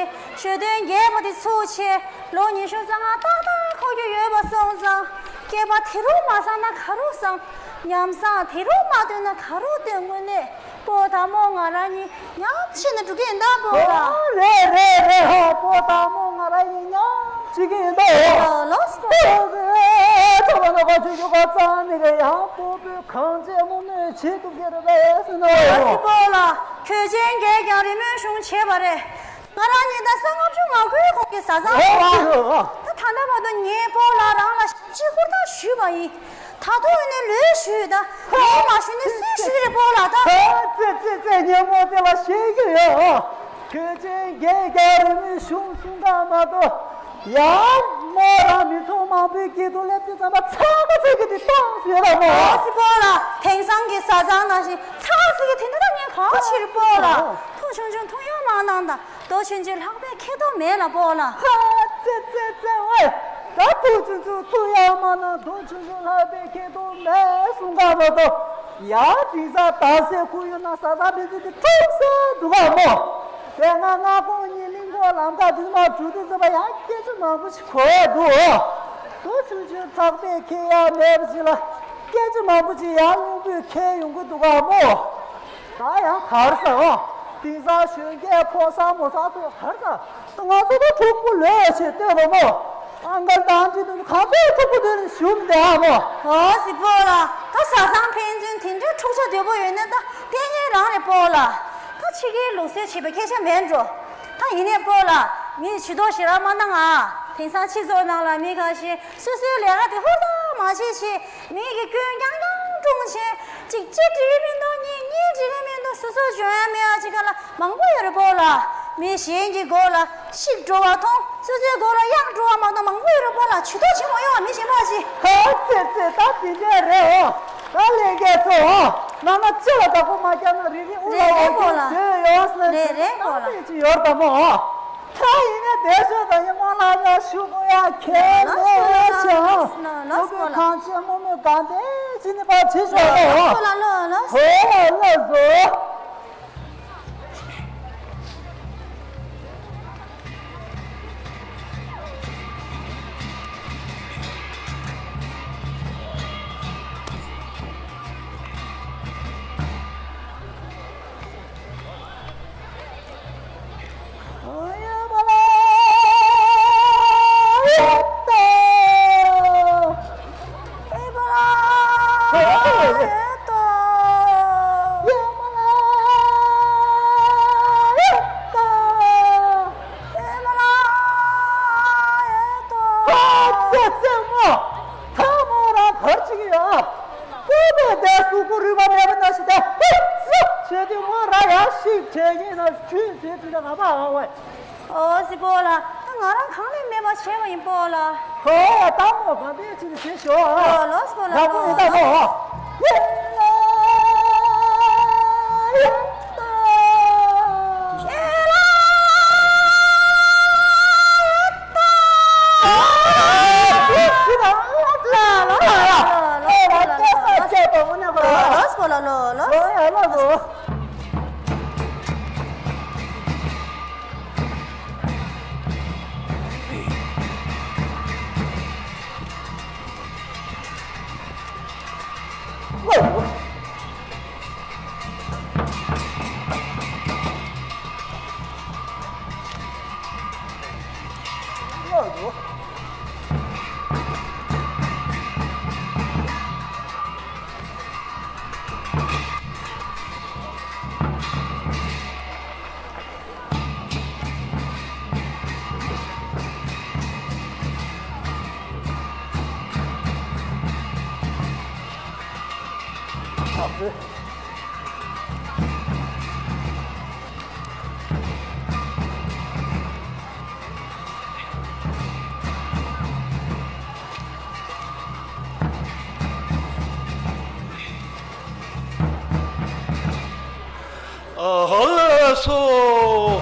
ཞོ་སྟོན་རྒྱས་པ་དེ་ཚུགས་ཆེད་ལོ་ཉི་ཤུ་རྩ་ལྔ་ཏག་ཏག་འཁོར་རྒྱུ་ཡོད་པ་སོང་ཙང་། སྐྱེས་པ་དེ་རུ་མ་བཟང་ན་ག་རུ་བཟང་། ཉམས་བཟང་དེ་རུ་མ་སྟོན་ན་ག་རུ་སྟོན། དངོས་གནས་པོ་དང་མོ་ང་རང་གཉིས་མཉམ་བྱས་ནས་འགྲོ་གི་ཡིན་ད་པོ་ལ། ཨོ་རེད་རེད་རེད། ཧ། པོ་དང་མོ་ང་རང་གཉིས་མཉམ་བྱེད་ཀྱི་ཡིན་ད། ཨོ་ལོ་སི་པོ། ཨོ་རེད། ཁྲོ་བ་ན་ག་ཆུ་ཆུ་ག་ཙང་ནི་ག་ཡང་པོ་པོའི་གང་བྱས་མོ་མོས་བྱེད་ཐུབ་ཀྱི་རེད་པས་ཟེར་ན། ཨོ་ལོ་སི་པོ་ལ་གོས་ཆེན་རྒྱས་ཀྱང་རི་མོའི་གཞུང་བྱས་པ་རེད། ང་རང་གཉིས་ད་ས་ལྔ་བཅུ་ང་དགུའི་གོང་གི་བཟའ་ཚང་རེད་པ། ཨོ་ཨོ། ད་ད་ལྟ་བར་དུ་ངས་པོ་ལ་རང་ལ་ཞབས་ཕྱི་ཧུར་ཐག་ཞུས་པ་ཡིན། ད་དུང་ཡིན་ནའི་ལོས་ཞུས་ད། ངས་མ་ཞུས་ནས་སུས་ཞུས་རེད་པོ་ལ་ད། ཨ་ཙེ་ཙེ་ཙེ། སྙན་མོ་དེ་ལ་ཤེས་ཀྱི་ཡོད། གོས་ཆེན་རྒྱས་ཀྱང་རི་མོའི་གཞུང་གསུང་ག་མ་གཏོགས། ཡང་མོ་རང་མི་ཚོགས་མང་པོའི་དཀྱིལ་དུ་སླེབས་དུས་ཙམ་པ་ཚ་ག་ཚད་ཀྱི་དེ་བཏང་ཟེར་ལ་མོ། ཨོ་སི་པོ་ལ་དེང་སང་གི་བཟའ་ཚང་ནང་བཞིན་ཚ་ག་ཚད་ཀྱི་དེ་འདྲ་ད་ངས་གང་བྱེད་རེད་པོ་ལ། ཐུགས་ཆུང་ཆུང་ཐུགས་ཡངས་མ་གནང་དང་། རྡོ་ཆུང་ཆུང་ལྷག་པའི་ཁེ་ཐོག་མེད་ལ་པོ་ལ། ཧ། ཙེ་ཙེ་ཙེ་ཝེ། ད་ཐུགས་ཆུང་ཆུང་ཐུགས་ཡངས་མ་གནང་། རྡོ་ཆུང་ཆུང་ལྷག་པའི་ཁེ་ཐོག་མེད་གསུང་ག་མ་གཏོགས། ཡ་དེང་སང་ད་སའི་ཁོར་ཡུག་ནང་བཟའ་ཚང་མི་ཚེ་དེ་འཁྲུག་སེ་འདུག་ག་མོ། དེ་སྔ་སྔ་དགོང་གཉིས་གླིང་སྐོར་ལམ་ཁ་དེ་ནས་མར་འགྲོ་དུས་ཙམ་པ་ཡང་སྐད་ཆ་མང་པོ་ཞིག་གོ་ཡ་འདུག། རྡོ་ཆུང་ཆུང་ལྷག་པའི་ཁེ་ཡ་མེད་པ་ཅིག་ལ་སྐད་ཆ་མང་པོ་ཅིག་ཡར་རླུང་བུས་ཁྱེར་ཡོང་གི་འདུག་ག་མོ། ད་ཡང་གར་ས་འོ། དེང་སང་གཞོན་སྐྱེས་ཕོ་གསར་མོ་གསར་ཚོ་གར་ས། ད་ང་ཚོ་ད་གྲོགས་པོ་ལོས་བྱེད་ལྟོས་པ་མོ། ཨང་ཀར་དང་ཅི་དུ་གང་ཚོད་ཐུབ་པོ་དེ་ཞུམ་དེ་ཨ་མོ། ཨོ་སི་སྤོ་ལགས། ད་བཟའ་ཚང་ཕན་ཚུན་དེ་འདྲའི་འཁྲུག་ཆ་དོད་པོ་ཡོད་ན་ད་ཕན་ངེས་རང་རེད་སྤོ་ལགས། ད་ཕྱི་རྒྱལ་ལུགས་སྲོལ་བྱེད་པའི་སྐད་ཆ་མེད་འགྲོ། ད་ཡིན་ནའི་སྤོ་ལགས། མི་ཇུས་གཏོགས་ཞེ་དྲག་མ་གནང་ཨ། དེང་སང་སྤྱི་ཚོགས་ནང་ལ་མི་ཁ་ཤས་སོ་སོའི་ལས་ཀ་དེ་ཧུར་ཐག་མ་བྱེད་ཞེས་མི་གི་སྐྱོན་རྐྱང་རྐྱང་སྒྲུང་བྱས། གཅིག་གཅིག་འགྲིག་གི་མི་འདུག་གཉིས་གཉིས་འགྲིག་གི་མི་འདུག་སོ་སོ་འཇོན་ཡ་མེད་ཡ་ཅིག་ག་ལ་མང་པོ་ཡོད་རེད་སྤོ་ལགས། མི་གཞན་གྱི་མགོ་ལ་གཤིབ་འགྲོ་བ་མཐོང་སོ་སོའི་མགོ་ལ་གཡག་འགྲོ་བ་མ་གཏོགས་མང་པོ་ཡོད་རེད་སྤོ་ལགས། ཇུས་གཏོགས་བྱེད་མ་ཡོང་བ་མི་གཞན་པ་ཞིག་ཧ་ཙེ་ཙེ། ད་དེ་འདྲས་རེད་འོ། ད་ལས་འགན་ཚོ་འོ། མ་མ་ཅི་ལ་བདག་པོ་མ་རྒྱབ་ན་རི་རི་དབུ་ལ་རེད་རེད་འོ་སྤོ་ལགས། བཟོས་ཡོང་ཟེར་ན་རེད་རེད་སྤོ་ལགས། ཅི་ཡོད་དམ་མོ། ད་ཡིན་ན་བསྡད་ཤོག་ད་ཡིན་མོ་ལ་ཡ་ཤུ་གུ་ཡ་ཁྱེད་ལོ་ལོ་ཆེ་ཧོ། ལོ་ལོ་ལོ་ལོ་སྐུ་གང་ཆེ་མོ་མོ་གང་དེ་ཅི་ནི་པ་ཆེ་ཤོག་ལོ་ལོ་ཧོ་ལོ་ལོ་ཧོ་ལ་ལོ་ཟོ། ཐ་མོ་རང་བར་ཅིག་ཡ། ཀུ་པའི་བསྡད་སུ་ཀུ་རུས་པ་མེད་པ་ན་ཞིག་བསྡད། ཧུ་ཙི་བྱས་ཏེ་མོ་ར་ཡ་ཞིག་བྱས་ཡིན་ན་ཞུས་ཟེར་དུས་ང་པ་ཨ་ཝའི། ཨོ་སི་སྤོ་ལགས། ད་ང་རང་གང་ལས་མེད་པ་བྱས་པ་ཡིན་སྤོ་ལགས། ཧོ་ད་མོ་ག་འདི་ཅིག་བྱེད་ཤོག་ཨ། ལོ་ལོ་སི་སྤོ་ལགས་ལོ་ལོ། ཡིན་ད་མོ། ཡིན་ལ་ཡིན་ད། ཨ་ཧ་ལ་སོ།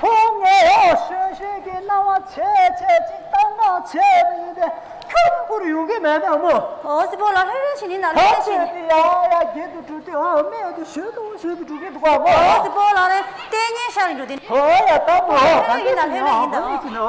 ཕུང་ངེ་ཡོ་ཤོད་ཤོད་ཀྱི་སྣང་བ་བྱས་བྱས་ཅིག་བཏང་བཏང་བྱས་པ་ཡིན་ཏེ། ཁྱོད་ནི་ཁུར་ཡོང་གི་མེད་ན་མོ། ཨོ་སི་པོ་ལ་ལྷོད་ལྷོད་བྱེད་ནི་ན་ལྷོད་ལྷོད་བྱེད་ནི། ཡ་ཡ་རྒྱལ་དུ་གྲུབ་དུས་ཨ་སྨད་དུ་ཞོལ་དུ་ཞོལ་དུ་གྲུབ་ཀྱི་འདུག་ག་མོ། ཨོ་སི་པོ་ལ་ནི་ལྟས་ངན་ཤར་འགྲོ་དེ། ཨོ་ཡ་ད་མོ་ལྷོད་ལྷོད་ཡིན་ན་ལྷོད་ལྷོད་ཡིན་ད། ཨོ་ཡ་ཅི་ནོ།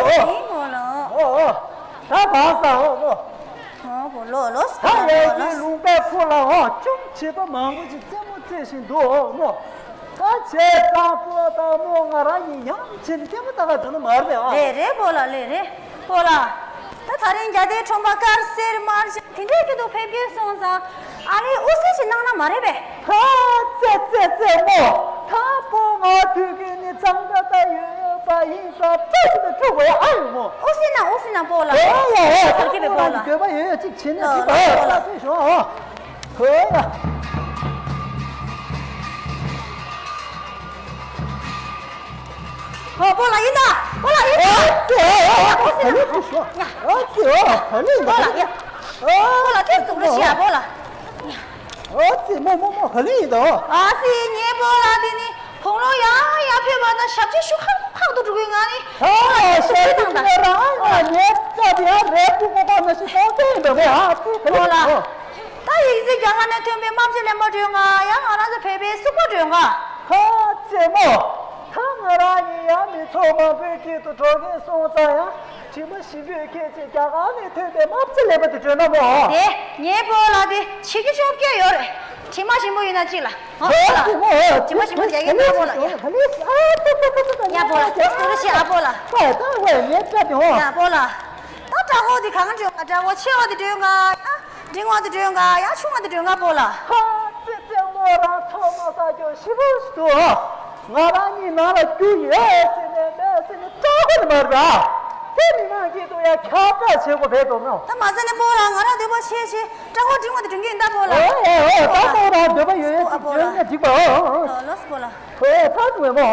ཨོ། ཡིན་མོ་ལ། ཨོ་ཨོ། ད་བག་ས་ཨོ་མོ། ཨོ་བོ་ལོ་ལོ། ད་ཡ་གི་ལུང་པའི་ཁུག་ལ་ཨོ་ཅུང་བྱིས་པ་མང་པོ་ཅིག་རྩེད་མོ་རྩེ་བཞིན་འདུག་ཨོ་མོ། ད་བྱས་ཙང་པོ་དང་མོ་ང་རང་གཉིས་མཉམ་བྱས་ནས་ལྟད་མོ་ལྟ་ག་འགྲོ་ན་མ་རེད་ཨ། རེད་རེད་པོ་ལ་ལེ་རེད་པོ་ལ། ད་ད་རིང་རྒྱ་སྡེའི་ཁྲོམ་པ་དཀར་སེར་དམར་ཞིང་དེ་འདྲའི་དཀྱིལ་དུ་ཕེབས་རྒྱུ་སོང་ཙང་ཨ་ལེ་དབུ་སེ་ཞིག་གནང་ན་མ་རེད་པས། ཧ་ཙེ་ཙེ་ཙེ་མོ། ད་པོ་ང་དུས་རྒྱུན་ནི་གཙང་སྦྲ་ལྟ་ཡོད་ཡོད་པ་ཡིན་ཙང་སྤྲོ་ཞིག་ཏུ་སྤྲོ་དགོས་ཡ་ཨ་ཡོད་མོ། དབུ་སེ་ན་དབུ་སེ་ན་པོ་ལ། ཨོ་ཡ་ཨོ་ད་ད་གི་པའི་པོ་ལ། འདོད་པ་ཡོད་ཡོད་ཅིག་བྱེད་ན་འགྲིག་པ་ཨོ་ད་ལྟོས་ཤོག་ཨོ། ཧོ་ཡ། ཨོ་པོ་ལ་ཡིན་ད། པོ་ལ་ཡིན་ད། ཨ་ཙི་ཨོ་ཨོ་ཨོ་ཨོ་ཨོ་ཨོ་ཨོ་ཨོ་ཨོ་ཨོ་ཨོ་ཨོ་པོ་ལ་ཡིན། ཨོ་པོ་ལ་ཁྱེད་ཚོ་ལ་ཤི་ཡ་པོ་ལ། ཨོ་ཙི་མོ་མོ་མོ་ག་ལེ་ཡིན་ད་ཨོ། ཨ་ཙི་ངའི་པོ་ལ་དེ་ནི་ཁོང་ལོ་ཡང་ཡང་ཕེབས་པ་ན་ཞབས་ཕྱི་ཤུགས་ཁག་ཁག་ཏུ་འགྲོ་གི་ང་ནི། ཨ་ཞབས་ཕྱི་ཤུགས་ཁག་ཏུ་འགྲོ་གི་ང་ནི་ཨ་ཙི་ག་ལེ་ཡིན་ད་ཨོ། ད་ཡིག་གཟུགས་རྒྱ་གར་ནས་ཐོན་པའི་དམག་སྤྱི་གླེན་པ་སྒྲོན་ག་ཡང་ང་རང་ཚོ་བོད་པའི་སུག་པ་སྒྲོན་ག་ཧ་ཙེ་མོ། ད་ང་རང་ཡིན་ཡང་མི་ཚོགས་མང་པོའི་དཀྱིལ་དུ་འགྲོ་མཁན་སོང་ཙང་ཡང་དྲི་མ་ཞིམ་པོས་ཁྱེད་ཚོས་རྒྱ་གར་ནས་ཐོན་པའི་དམག་སྤྱི་གླེན་པ་དེ་སྒྲོན་ན་མོ། དེ་ངའི་པོ་ལ་དེ་ཆིག་སྟོང་བཅོ་བརྒྱད་ཡོད་རེད། དྲི་མ་ཞིམ་པོ་ཡོད་ན་གཅིག་ལ། ཨོ་ཨོ་ལ། དྲི་མ་ཞིམ་པོ་རྒྱག་གི་འདུག་པོ་ལ་ཡ། ཡ་པོ་ལ་དེ་སུ་རེད་ཤི་ཨ་པོ་ལ། ད་ད་ཝེ་ངས་སྤྲད་དེ་ཨོ། ཡ་པོ་ལ། ད་དྲག་པོ་དེ་གང་སྒྲོན་ག་དྲག་པོ་ཆེ་བ་དེ་སྒྲོན་ག་ཡ། འབྲིང་བ་དེ་སྒྲོན་ག་ཡ་ཆུང་བ་དེ་སྒྲོན་ག་པོ་ལ། ཧ་ཙི་ཙི་མོ་རང་ཚོ་མ་ས་ཀྱོ་ཤི་བོ་ཞིག་འདུག་ང་རང་གཉིས་ནང་ལ་རྒྱུ་ཡོད་ཟེར་ནས་མེད་ཟེར་ནས་སྐྲག་པ་ནི་མ་རེད་པ། དེ་མི་མང་གི་འདུག་ཡ་ཁྱབ་བསྒྲགས་བྱེད་དགོས་བས་འདུག་ནོ། ད་མ་ཟེར་ནས་པོ་ལ་ང་རང་འདོད་པ་ཆེ་ཆེ། སྤྲང་པོ་འབྲིང་བ་དེ་སྒྲོན་གྱི་ཡིན་ད་པོ་ལ། ཨོ་ཨོ་ཨོ་ད་པོ་ལ་འདོད་པ་ཡོད་ཡོད་ཅིག་སྒྲོན་ན་འགྲིག་པ་ཨོ་ཨོ། ལོ་ལོ་སི་པོ་ལ། ཨོ་ཚར་སོང་བས་མོ། ཨོ།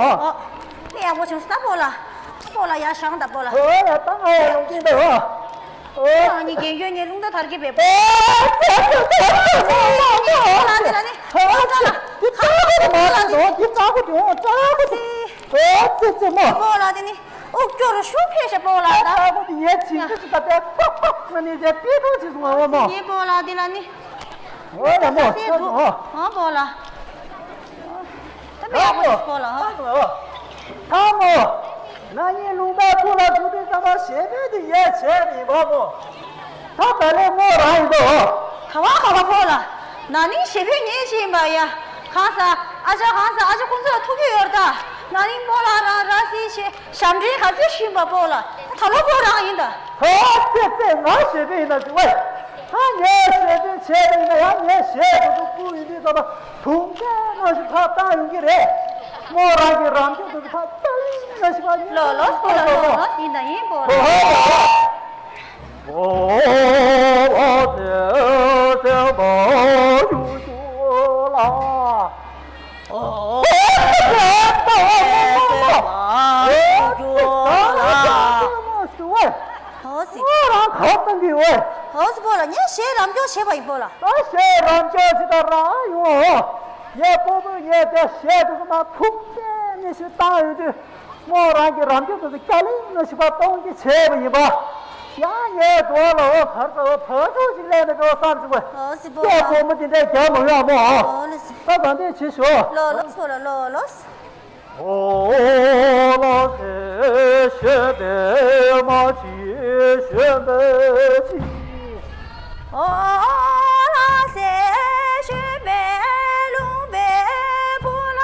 ཨེ་ཡག་པོ་བྱུང་སོང་ད་པོ་ལ། པོ་ལ་ཡ་བཞེངས་ད་པོ་ལ། ཨོ་ཡ་ད་ང་ཡ་ཡོང་གི་འདུག་ཨོ། ཨོ་ཨ་ནི་རྒན་རྒྱུན་ནས་རླུང་རྟ་དར་གྱི་བས་པོ། ཨོ་ཙེ་ཙེ་ཙེ་ཙེ་ཙེ་ཙེ། པོ་ལ་འདི་ལ་ནི། པོ་ལ་ལ། ཁ་པོ་དེ་མ་རེད་དོ་འདི་ཙག་པོ་དེ་འོང་ཙག་པོ་དེ། ཨོ་ཙེ་ཙེ་མོ། པོ་ལ་འདི་ནི། ཨོ་སྐྱོ་རུ་ཤུགས་འཕེལ་ཤ་པོ་ལ་ད། ཨ་ཁོ་དེ་ཡས་ཇིང་ཙི་ཞིག་ད་པས་ཁོག་ཁོག་ང་ནི་དེ་པི་ཐོང་ཅིག་སོང་ཨ་མོ། ངའི་པོ་ལ་འདི་ལ་ནི། ཨོ་ཡ་མོ་ད་ད་ཨོ་པོ་ལ། ད་པི་ཡ་པོ་ཞིག་པོ་ལ་ཨོ། ཨ་མོ། ན་ནིང་ལུང་པའི་ཁུག་ལ་འཛུལ་དུས་ཙམ་པ་ཞེ་པོ་དེ་ཡས་བྱས་ཡིན་པ་མོ། ད་ད་ལན་མོ་རང་ཡིན་པ་ཨོ། ག་བ་ག་བ་པོ་ལ། ན་ནིང་ཞེ་པོ་ངས་ཤེས་ཡིན་པ་ཡ། གང་ཟ། ཨ་ཅག་གང་ཟ། ཨ་ཅག་ཁོང་ཚོ་ལ་ཐུག་གི་ཡོད་ད། ན་ནིང་པོ་ལ་རང་ར་སི་ཤེ། ཞབས་འདྲེན་ག་ཚོད་ཞུས་པ་པོ་ལ། ད་ལོ་པོ་རང་ཡིན་ད། ཧོ་ཙེ་ཙེ་ང་ཞེ་པོ་ཡིན་ན་ཟེར་བས། ད་ངས་ཞེ་པོ་བྱས་པ་ཡིན་ན་ཡང་ངས་ཞེ་པོ་ཏུ་ཀུ་ཡིན་དུས་ཙམ་པ་དུང་ཀའི་ནང་ཞིག་ཕར་བཏང་ཡོང་གི་རེད། མོ་རང་གི་རང་སྐྱོན་དུ་ཕར་བཏང་ཡིན་ན་ཞིག་ཕར་ཉོ་ལོ་ལོ་སོ་ལ་ལོ་ལོ་ཡིན་ད་ཡིན་པོ་ལ། ཧོ་ཧོ་ཧོ། ཨོ་ལ་སེ་སེ་བ་ཡུ་ཡུ་ལ། ཨོ་ལ་སེ་སེ་བ་ཡུ་ཡུ་ལ། ཨོ་སི། ཨོ་རང་ག་བཏང་གི་ཨོ། ཨོ་སི་པོ་ལ་ངས་ཞེ་རམ་སྐྱོར་བྱས་པ་ཡིན་པོ་ལ། ད་ཞེ་རམ་སྐྱོར་ཅི་ལྟར་རང་ཡོང་ཨོ། ངས་པོ་པོ་ངས་དེ་ཞེ་དུ་མ་ཐུག་ཏེ་ནི་ཞིག་བཏང་ཡོང་དུས། མོ་རང་གི་རང་སྐྱོན་དུ་སྐྱ་ལིང་ང་ཞིག་པ་གཏོང་གི་བྱས་པ་ཡིན་པ། ཡང་ངའི་འགྲོ་ལ་འོ་གར་ཟ་བ་བ་ཕྲུག་ཅིག་སླེབས་ནས་འགྲོ་བསམ་ཞིག་པ། ཨོ་སི་པོ། སྐྱོ་བོ་མོ་དེ་འདྲའི་རྒྱ་མ་ཡོང་མོ། ཨོ་ལི་སི། ད་གང་འདྲས་བྱེད་ཤོག་ལོ་ལོ་སོ་ལ་ལོ་ལོ་སི། ཨོ་ལ་སེ་ཤེ་པེ་མ་ཅི་ཤེ་པེ་ཅི། ཨོ་ལ་སེ་ཤེ་པེ་ལུང་པེ་པོ་ལ།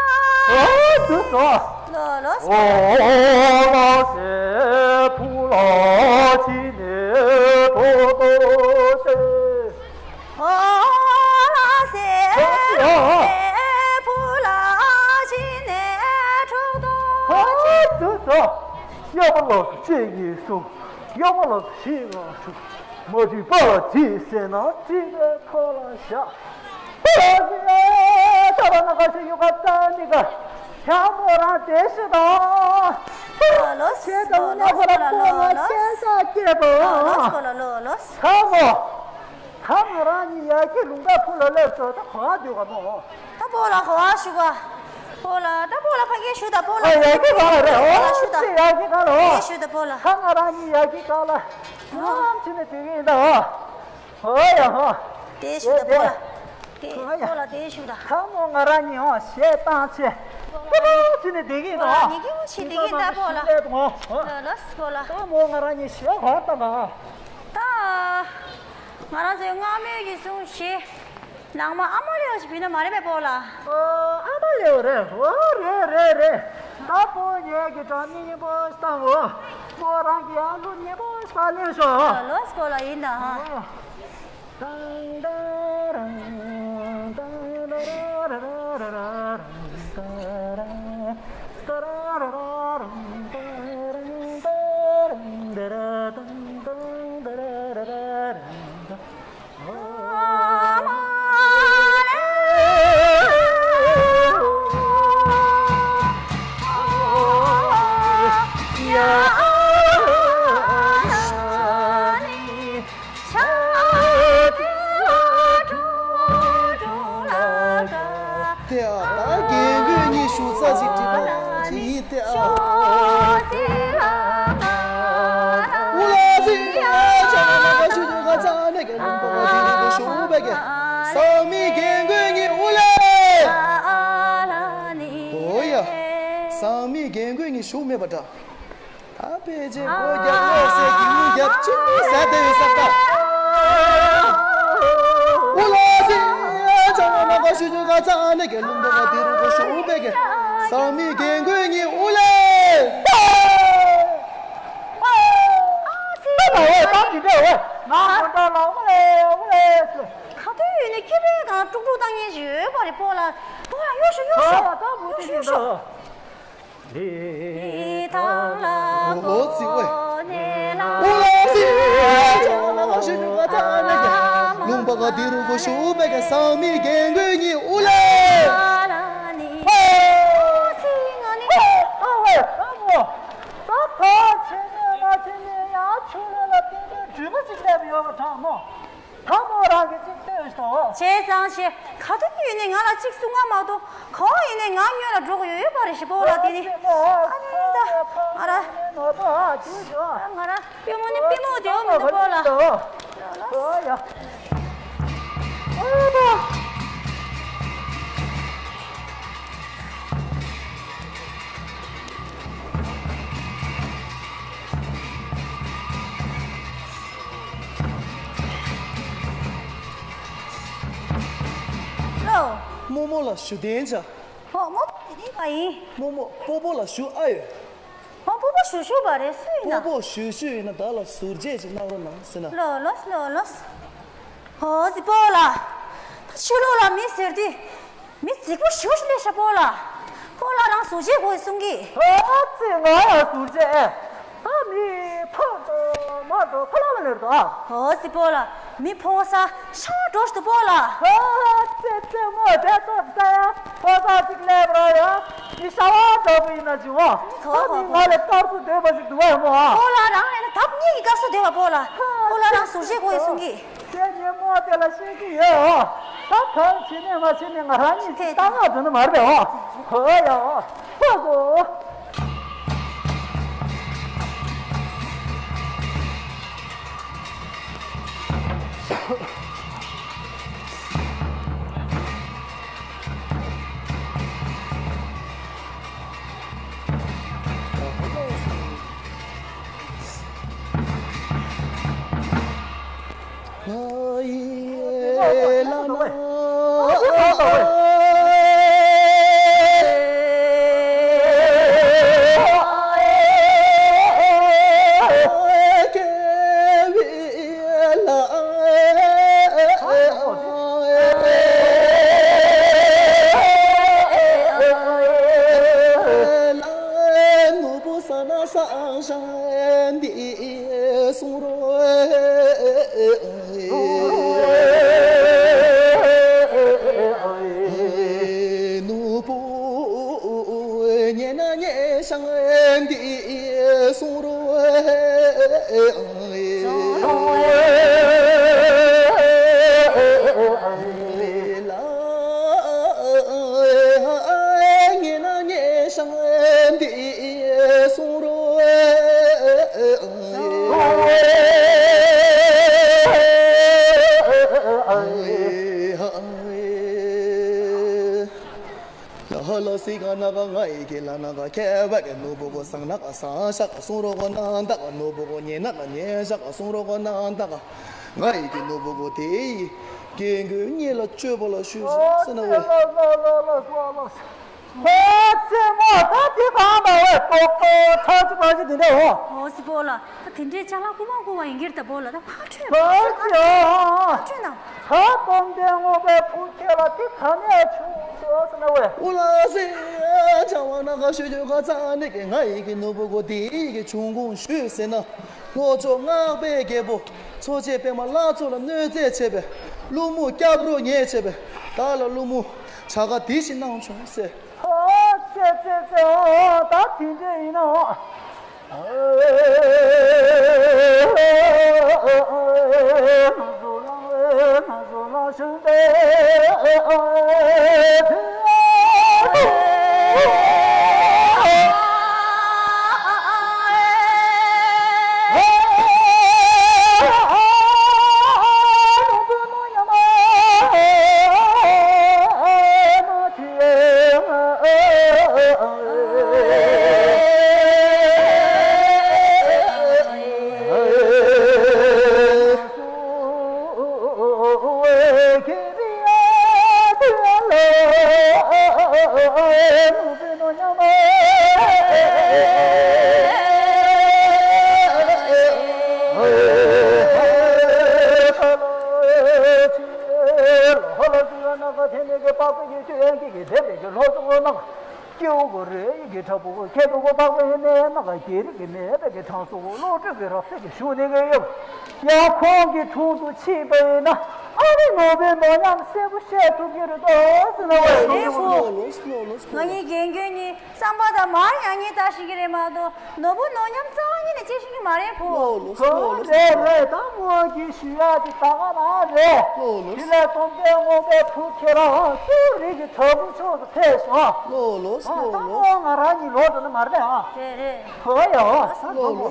ཨོ་དུ་དོ། ལོ་ལོ་སོ། ཨོ་ལ་སེ་ཕུ་ལ་ཅི་ནེ་ཏོ་ཏོ་ཏེ། ཨོ་ལ་སེ་ཨོ་ཕུ་ལ་ཅི་ནེ་ཏོ་ཏོ་ཏེ། ཨོ་དུ་དོ། གཡོག་པོ་ལགས་སུ་གཅེས་ཉེས་སོང་། གཡོག་པོ་ལགས་སུ་ཞིག་ངང་ཆུག་མ་འགྲིག་པ་ལ་ཅི་ཟེར་ན་ཅི་ལས་ཐོག་ལ་བཞག་ད་ལ་ན་ཁ་ཤས་ཡོད་ཁ་ཙ་ནི་ག་ཁྱ་མོ་རང་བདེ་ཤི་དང་། ལོ་ལོ་ཁྱེད་དང་ལོ་ལོ་ཁོ་ལ་ཁོ་ལ་སྐད་ཆ་སྐྱེས་པོ། ལོ་ལོ་ལོ་ལོ། ཁྱ་མོ། ད་ང་རང་གཉིས་ཡ་གི་ལུང་པ་ཕུ་ལ་སླེབས་སོ་ད་ག་བ་འདུག་ག་མོ། ད་པོ་ལ་ག་བ་ཞུ་ག་པོ་ལ་ད་པོ་ལ་ཕ་གི་ཞུ་ད་པོ་ལ། ཨ་ཡ་གི་ག་ལ་རེད་ཨོ་ཞུ་ད། ཡ་གི་ག་ལ་ཨོ། ཕ་གི་ཞུ་ད་པོ་ལ། ད་ང་རང་གཉིས་ཡ་གི་ག་ལ། ནམ་ཕྱིན་ནས་དུས་ཡིན་ད་ཨོ། ཨོ་ཡ་ཧོ། དེ་ཞུ་ད་པོ་ལ། དེ་ཁོ་ལ་དེ་ཞུ་ད། ཁ་མོ་ང་རང་ཉིད་འོ་ཞེས་བཏང་ཆེ། པོ་པོ་ཅི་ནས་བསྡད་ཀྱི་ཁོ་ལ་ཡིན་ནོ། ཉི་གི་འོ་ཞེས་བསྡད་ཀྱི་ད་པོ་ལ། ལ་ལ་སི་པོ་ལ། ཁ་མོ་ང་རང་ཉིད་ཞེས་གོ་བཏང་ག་ད། ང་རང་ཚོའི་སྔ་མོའི་གི་གསུང་ཞེས། ནང་མ་ཨ་མ་ལེའོ་ཞིག་བུད་ན་མ་རེད་པས་པོ་ལ། ཨོ་ཨ་མ་ལེའོ་རེད། ཨོ་རེད་རེད་རེད། ད་པོ་ངེད་ཀྱི་དྲང་མི་ཉིན་པོ་བཏང་འོ། པོ་རང་གི་ཨ་ལུ་ཉིན་པོ་ཞིག་ལེན་ཤོག་ལ་ལོ་སི་པོ་ལ་ཡིན་ད་ཧ། དེ་ཨ་ད་རྒན་རྒོན་གཉིས་ཞུ་ས་ཅིག་བྲིས་པ་ཅིག་ཡིན་ཏེ་ཨ། ཨུ་ལ་སི་ཨ་ཅག་ལ་མ་ཞུ་རྒྱུ་ག་ཙ་ནས་ག་ལུང་པ་ག་དེ་རུ་གོ་ཞུ་བས་ག་སང་མི་རྒན་རྒོན་གཉིས་ཨུ་ལེ། ཨོ་ཡ། སང་མི་རྒན་རྒོན་གཉིས་ཞུ་མེད་པ་འདྲ། ད་ཕལ་ཆེར་སྒོ་རྒྱབ་གློག་སེ་གི་མི་རྒྱབ་ཅི་ཟ་དེ་ཡོད་ས་ད། ཨུ་ལ་སི་ཨ་ཅག་ང་མ་ག་ཞུ་རྒྱུ་ག་ཙ་ཨ་ནེ་གེ་ལུང་པ་ག་དེ་རུ་གོ་ཞུ་བས་གེ་སང་མི་རྒན་རྒོན་གཉིས་ཨུ་ལེ། ཨ་ཙི་ཨ་ལ་ཨེ་ད་འདི་འདྲ་བས་ང་ཁོ་འདྲ་ལ་ཨུ་ལེ་ཨུ་ལེ་ཟེར། ཁ་ཐུག་ཡོད་ནས་ཁྱི་ཕའི་གང་དཀྲུག་དཀྲུག་བཏང་ཉེན་ཞིག་ཡོད་པ་རེད་པོ་ལ། པོ་ལ་གཡོ་ཤོག་གཡོ་ཤོག་གཡོ་ཤོག་གཡོ་ཤོག་ལི་ཐང་ལ་ལོ་ཙི་ཝེ། ཨོ་ལ་ཙི་ལུང་པ་ག་དེ་རུ་གོ་ཤུ་པེ་ག་སང་མི་རྒན་རྒོན་གཉིས་ཨུ་ལེ། ཨོ་ཙི་ང་ནི་ཨོ་ཝེ་ཨོ་མོ། ད་ཕ་ཆེ་ནས་མ་ཆེ་ནས་ཡང་ཆུ་ལོ་ལ་བསྟན་པའི་སྒྲོལ་མ་ཅིག་སླེབས་ཡོད་པ་དྲང་མོ། ད་མོ་རང་གི་ཅིག་ལྟོས་ཤོག་བྱས་ཙང་ཞེས་ཁ་ཐུག་ཡོད་ནས་ང་ལ་ཅིག་གསུང་ང་མ་གཏོགས་གང་ཡིན་ནས་ང་སྨྱོ་ལ་འགྲོ་གི་ཡོད་ཡོད་པ་རེད་ཞེས་པོ་ལ་དེ་ནི་ཨ་ནི་ད་ང་ར་ང་ར་པི་མོ་ནི་པི་མོ་དེའོ་མི་འདུག་པོ་ལ། རྨོ་མོ་ལ་ཞུ་དན་བྱ། ཧོ་རྨོ་མོ་དེ་ནི་ག་ཡིན། རྨོ་མོ་སྤོ་བོ་ལ་ཞུ་ཨ་ཡོད། ཧོ་སྤོ་བོ་ཞུ་ཞུ་བ་རེད་སུ་ཡིན་ན། སྤོ་བོ་ཞུ་ཞུ་ཡིན་ན་བདག་ལ་ཟུར་བཅད་ཅིག་གནང་རོགས་གནང་ཟེར་ན། ལོ་ལོ་ལོ་ལོ། ཧོ་ཙི་པོ་ལ། ད་ཆུ་ལོག་ལ་མི་ཟེར་དུས། མི་རྫིག་པོ་ཞེ་པོ་ཞིག་སླེབས་ཤག་པོ་ལ། པོ་ལ་རང་ཟུར་བཅད་དགོས་གསུང་གི། ཨ་ཙི་ང་ཡང་ཟུར་བཅད་ཨེ། ད་མི་ཕོ་འགྲོ་མ་འགྲོ་ཁོ་ལ་མ་ལེར་དོ་ཨ། ཧོ་ཙི་པོ་ལ་མི་ཕོ་ས་ཤ་འགྲོ་ཞིག་ཏུ་པོ་ལ། ཨ་ཙི་ཙི་མོ་དེ་ཚོ་ད་ཡང་ཕོ་ས་ཅིག་སླེབས་རོགས་ཡོད། མི་ཤ་བ་འདྲ་པོ་ཡིན་ན་ཅི་བ། ད་མི་ང་ལས་དཀར་སུ་སྡོད་པ་ཞིག་འདུག་བ་མོ་ཨ། པོ་ལ་རང་ལས་ན་ཐབས་གཉིས་ཀྱི་དཀར་སུ་སྡོད་པ་པོ་ལ། པོ་ལ་རང་ཟུར་བཅད་དགོས་གསུང་གི། ཁྱེད་ཉིན་མོ་དེ་ལ་ཤེས་ཀྱི་ཡོད་ཨོ། ད་གང་བྱེད་ནས་མ་བྱེད་ནས་ང་རང་ཉིད་ཀྱི་ལྟ་ངག་འདོན་ནི་མ་རེད་ཨོ། ཧོ་ཡ་ཨོ། ཧོ་གོ། ནོར་བུ་ས་ན་སང་ཞང་འདི་གསུང་རོགས། ནོར་བུ་ཉེ་ན་ཉེ་ཞང་འདི་གསུང་རོགས། ལ་ཉེ་ན་ཉེ་ཞང་འདི་གསུང་རོགས། ལ་སི་ག་ན་ག་ང་ཡི་གེ་ལ་ན་ག་ཁེ་བ་གེ་ནུ་བུ་གོ་སང་ན་ག་སང་ཤ་ག་སུང་རོ་གོ་ན་ད་ག་ནུ་བུ་གོ་ཉེ་ན་ག་ཉེ་ཤ་ག་སུང་རོ་གོ་ན་ད་ག་ང་ཡི་གེ་ནུ་བུ་གོ་དེ་ཡི་རྒན་རྒོན་གཉིས་ལ་སྤྱོད་པ་ལ་ཞུས་ཟེར་ན་བས། ཧོ་རྩེད་མོ་ད་དེ་གང་ན་བས་ཏོག་ཏོག་ཁྲག་ཅི་པ་ཅི་དེ་འདྲ་འོ། འོ་སི་པོ་ལ་ད་དེ་འདྲའི་ཅ་ལག་རྐུ་མ་རྐུ་བ་ཡིན་གྱིར་ད་པོ་ལ་ད་ཕ་ཁྲོས་ཕ་ཁྲོས་ན། ད་སྟོང་ལྡན་ངོ་བའི་བུ་ཁྱེད་ལ་དེ་ག་ནས་བྱུང་སོང་ཟེར་ན་བས། འུ་ལ་སེ་བྱ་བ་ན་ག་ཤོད་ཤོད་ག་ཙ་ནི་གི་ང་ཡི་གི་ནུ་བུ་གོ་དེ་ཡི་གི་བྱུང་ཁུངས་ཞུས་ཟེར་ན། ལྷོ་ཕྱོགས་སྔགས་པའི་རྒྱལ་པོ་འཚོ་བྱེད་པད་མ་ལྷ་མཚོ་ལ་གནོད་འཚེ་བྱས་པས་ཀླུ་མོ་སྐྱབས་རོགས་ཉེས་བྱས་པས་བདག་ལ་ཀླུ་མོ་བྱ་དགའ་འདི་ཞིག་གནང་བྱུང་ཟེར། ཨ་ཙེ་ཙེ་ཙེ། ཨོ་ད་དེ་འདྲ་ཡིན་ན་ཨོ། ལྷོ་ལ་ཟེར་ན་ག་དེ་ནས་གི་པགས་པའི་གི་ཆུ་ཡན་གྱི་གི་དེ་བས་གི་ལྷོ་སོང་ན། སྐྱེ་བོ་གོ་རེ་ཡི་གི་ཁྲ་བོ་གོ་ཁྱེད་དུ་གོ་པགས་པའི་ནས་ན་ག་རྒྱལ་རིགས་ཀྱི་མེད་པའི་གི་གྲངས་སུ་གོ་བློ་གྲོས་ཀྱི་རབ་གསལ་གྱི་ཞུ་ནས་གི་ཡོད། ཡང་ཁོང་གི་དྲུང་དུ་ཕྱིན་པ་ཡིན་ན་ཨ་རི་ནོར་བུའི་ནོར་ཉམས་གསལ་པོ་བཤད་ཐུབ་ཀྱི་རེད་དོ་ཟེར་ན་བས། ལོ་ལོ་ལོ་ལོ། ང་གཉིས་རྒན་རྒོན་གཉིས་བསམ་པ་དང་མར་ཡང་གཉིས་ལྟ་ཤེས་ཀྱི་རེད་མ་གཏོགས་ནོར་བུ་ནོར་ཉམས་རྩ་བ་ཉིད་ནས་བཅད་ཤེས་ཀྱི་མ་རེད་ཁོ། ལོ་ལོ་ལོ་ལོ། རེད་རེད། ད་མོ་གི་ཞུ་ཡག་གི་ད་ག་རང་རེད། ལོ་ལོ། དེ་ལས་སྟོན་པའི་དངོས་པོའི་བུ་ཁྱེད་རང་ཀེའུ་རི་གི་དྲ་འབུ་ཕྱོགས་སུ་ཕེབས་སོང་། ལོ་ལོ་ད་ལོ་མོ་ལོ། ང་རང་གཉིས་ལོག་འགྲོ་ན་མ་རེད་ཨ། རེད་རེད། ཧོ་ཡ་ཧོ། ལོ་ལོ།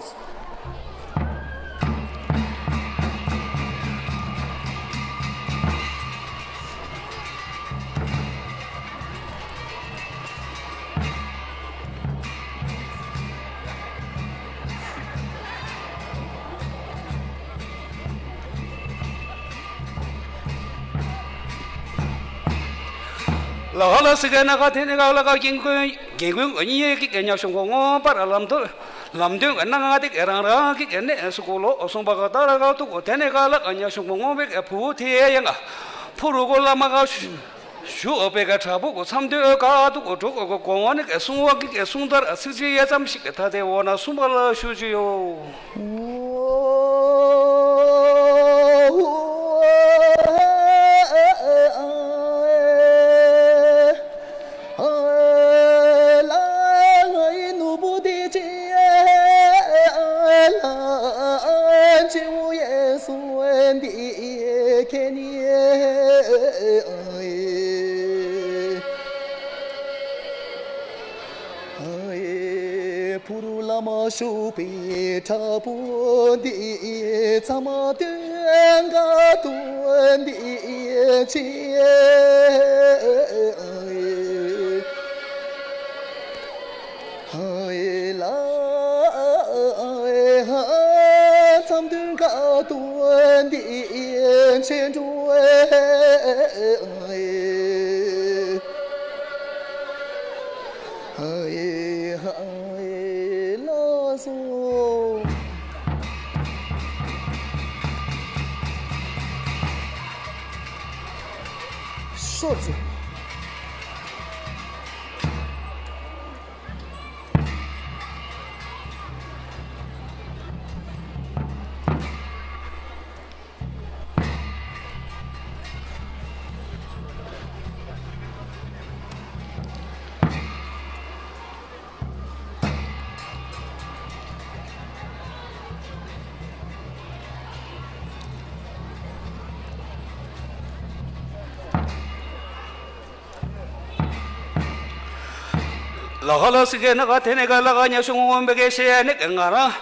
ལ་ཧ་ལ་སི་ཀའི་ན་ཁ་དེ་ནི་ག་ལ་ཁ་རྒན་རྒོན་རྒན་རྒོན་གཉིས་ཀྱི་གཉའ་ཤོང་གོ་ངོ་པར་ལམ་དུ་ལམ་སྟོན་གྱི་སྣང་ང་དེ་ག་རང་རང་གི་ག་གནས་སུ་གོ་ལོ་གསུངས་པ་ག་ད་ལ་ག་ཏུ་གོ་དེ་ནི་ག་ལ་ག་གཉའ་ཤོང་གོ་ངོ་པའི་ག་བུ་དེ་ཡང་ག་ཕུ་རུ་གོ་ལ་མ་ག་ཞུ། ཞུ་འོ་པའི་ག་དྲག་པོ་གོ་མཚམས་སྡོད་ག་དུ་གོ་གྲོགས་གོ་གོ་གོང་བ་ནི་ག་གསུང་བ་གི་ག་གསུང་ལྟར་ཚིག་ཅིག་ཡ་ཙམ་ཞིག་ག་ད་དེ་འོ་ན་གསུང་པ་ལ་ཞུ་ཅི་ཡོ། ཕུ་རུ་བླ་མ་བཞུགས་པའི་དྲག་པོ་འདི། ཚ་མ་སྟོན་ཀ་སྟོན་འདི་ཆེ། ཧའི་ལ་ཧ་མཚམས་སྟོན་ཀ་སྟོན་འདི་ཆེ་འགྲོ། ཧའི་ཧའི་ལ་སོ། ཤོག་ཅིག་ལ་ཧ་ལ་སི་ཀའི་ན་ག་དེ་ནས་ག་ལ་ག་ཉ་ཤོང་ངོ་མེ་གེ་ཤེ་ཡ་ནི་ང་རང་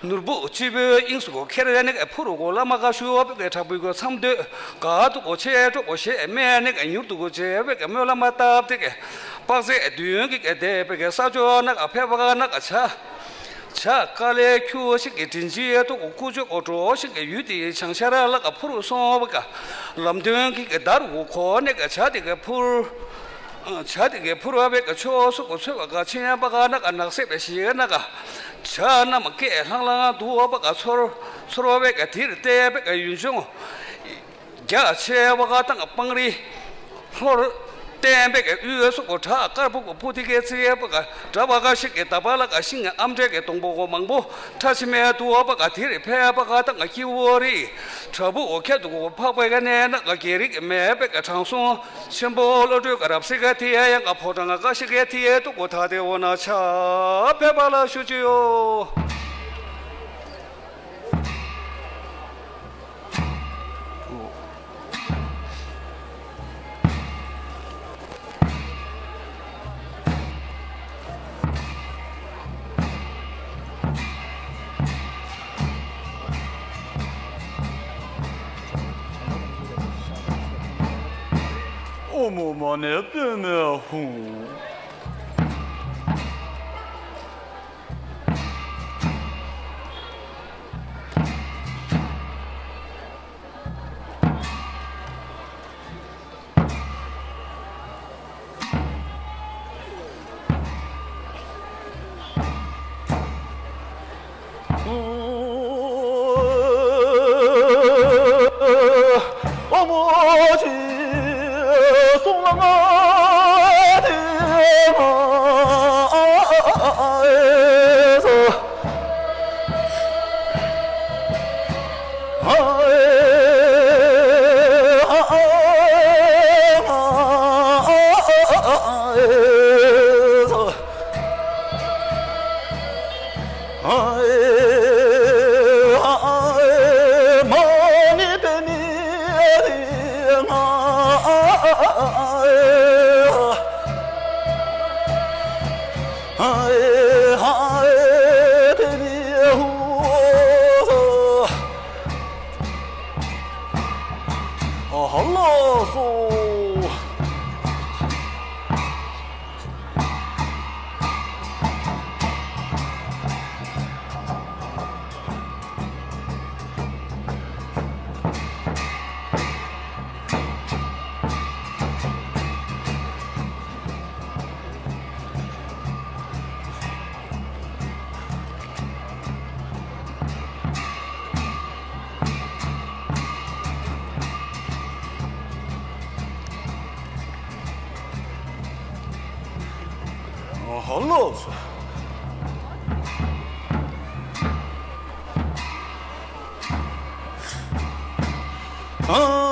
ནོར་བུ་སྤྱི་བོའི་དབྱིངས་སུ་གོ་ཁྱེར་ཡ་ནི་ཕུ་རུ་གོ་ལ་མ་ག་ཤུ་བ་པེ་གེ་དྲག་པོའི་གོ་མཚམས་སྡོད་ག་དུ་གོ་ཆེ་གྲོགས་གོ་ཤེ་མེ་ཡ་ནི་མྱུར་དུ་གོ་ཆེ་བེ་གེ་མོ་ལ་མ་བཏབ་དེ་གེ། དཔག་ཚད་བདུན་གྱི་བསྡད་པའི་ས་ཕྱོགས་ནང་ཕེབས་པ་ན་བྱ། བྱ་དཀའ་ལས་ཁྱུ་ཞིག་གི་དྲིན་ཆེན་ཐུགས་ཀྱི་ཁུ་བྱུག་གོ་གྲོགས་ཤིག་གི་ཡུལ་དེའི་བྱང་ཤར་ལ་ཕུར་སོང་བ། ལམ་སྟོན་གྱི་བརྡ་རུ་གོ་ནས་བྱ་དེ་ག་ཕུར། བྱ་དེ་ག་ཕུར་བ་བའི་ཕྱོགས་སུ་གོ་ཚོད་པ་ཆེན་པ་ནག་སེབ་པའི་ཞིག་ན་བྱ་རྣམས་སྐད་ལྷང་ལྷང་འདུག་པ་ཚོར་ཚོར་བ་དེར་བལྟས་པའི་ཡུལ་ལྗོངས། རྒྱ་ཆེ་བ་དང་སྤང་རི། ལྷོར་བསྟན་པའི་དབུས་སུ་བྲག་དཀར་པོ་སྤུ་ཏི་ཀའི་རྩེ་བ་འདྲ་བ་ཞིག་གི་འདབས་ལ་ཤིང་ཨམ་འབྲས་ཀྱི་སྡོང་པོ་མང་པོ་ཁྲ་ཆེ་མེ་དུ་བ་དེར་ཕེབས་པ་དང་སྐྱེ་བོ་རི། བྲག་ཕུག་ཁྱད་དུ་འཕགས་པའི་གནས་ན་རྒྱལ་རིགས་མེད་པའི་དྲང་སྲོང་ཆེན་པོ་བློ་གྲོས་རབ་གསལ་དེ་ཡང་ཕོ་བྲང་ཀ་ཞིག་གི་དེ་དུ་གོ་ཐ་དེ་འོ་ན་ཆ་ཕེབས་པ་ལ་ཞུ་ཅི་ཡོ། ཨོཾ་མ་ཎི་པདྨེ་ཧཱུྃ། ཨ་ལགས་སོ། ཨ་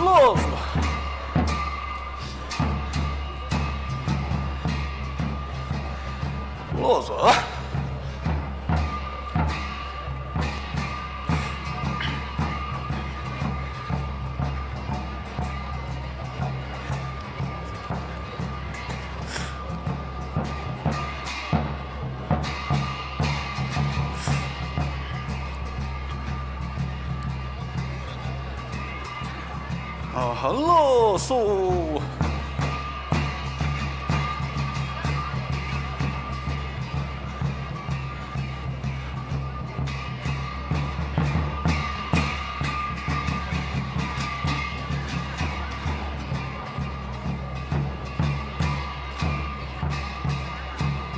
ལགས་སོ། ལགས་སོ། ལགས་སོ། ཨ་ལགས་སོ།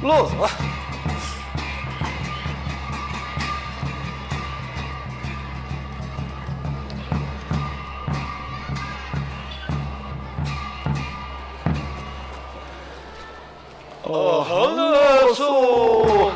ལགས་སོ། ཨ་ཧ་ལགས་སོ།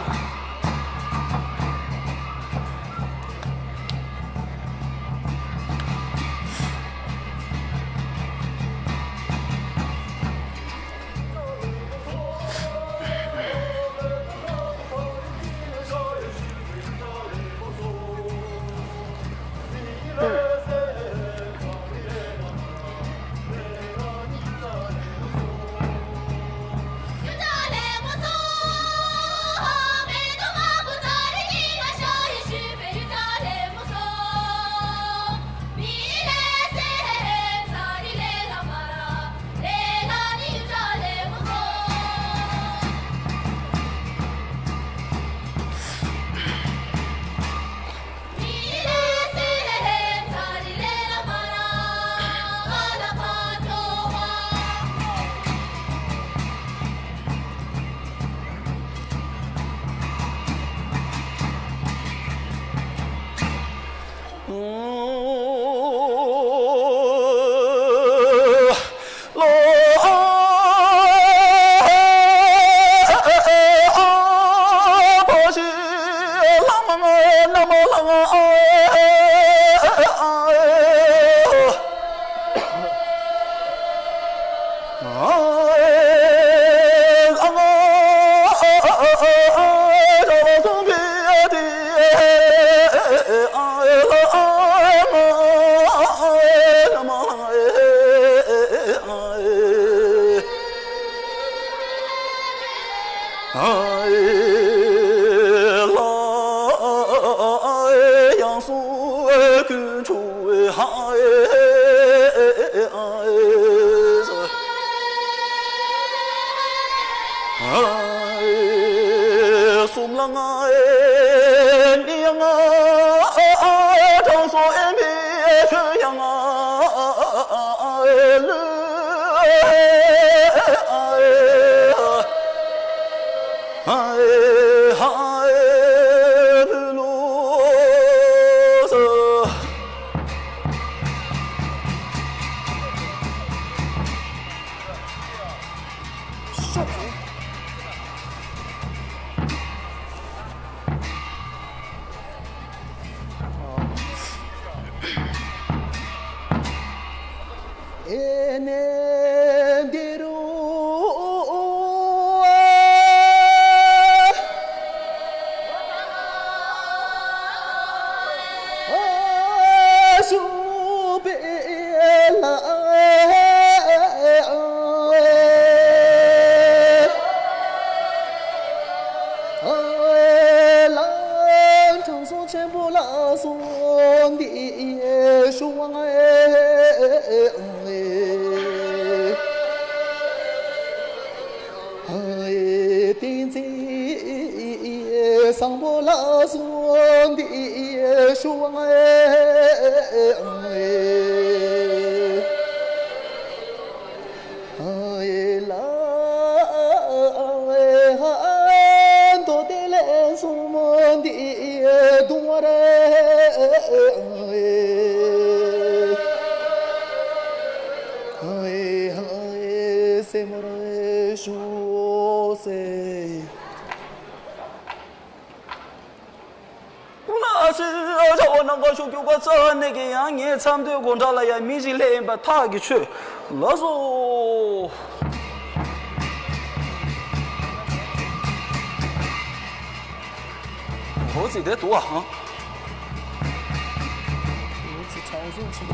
དྲང་སྲོང་ཆེན་པོ་ལ་སོགས་འདི་ཞུ་བ་ང་། བསྟན་འཛིན་བཟང་པོ་ལ་སོགས་འདི་ཞུ་བ་ང་། ལ། མདོ་སྡེ་ལས་གསུངས་མོ་འདི་གདུང་བར། སེ་མོར་ཞུ་སེ། ཨུ་ལ་སི་ཨ་ཆ་བ་ནང་ག་ཤུགས་རྒྱུག་པ་ཙ་ནས་ཀྱི་ཡང་ངའི་མཚམས་སྡོད་དགོང་གྲ་ལ་ཡང་མི་ཞིག་སླེབས་ཡིན་པ་ཐག་གི་ཆོད་ལ་སོ། འོ་ཙི་དེ་དུ་བ་ཧང་། འོ་ཙི་དྲང་སོང་ཆེ།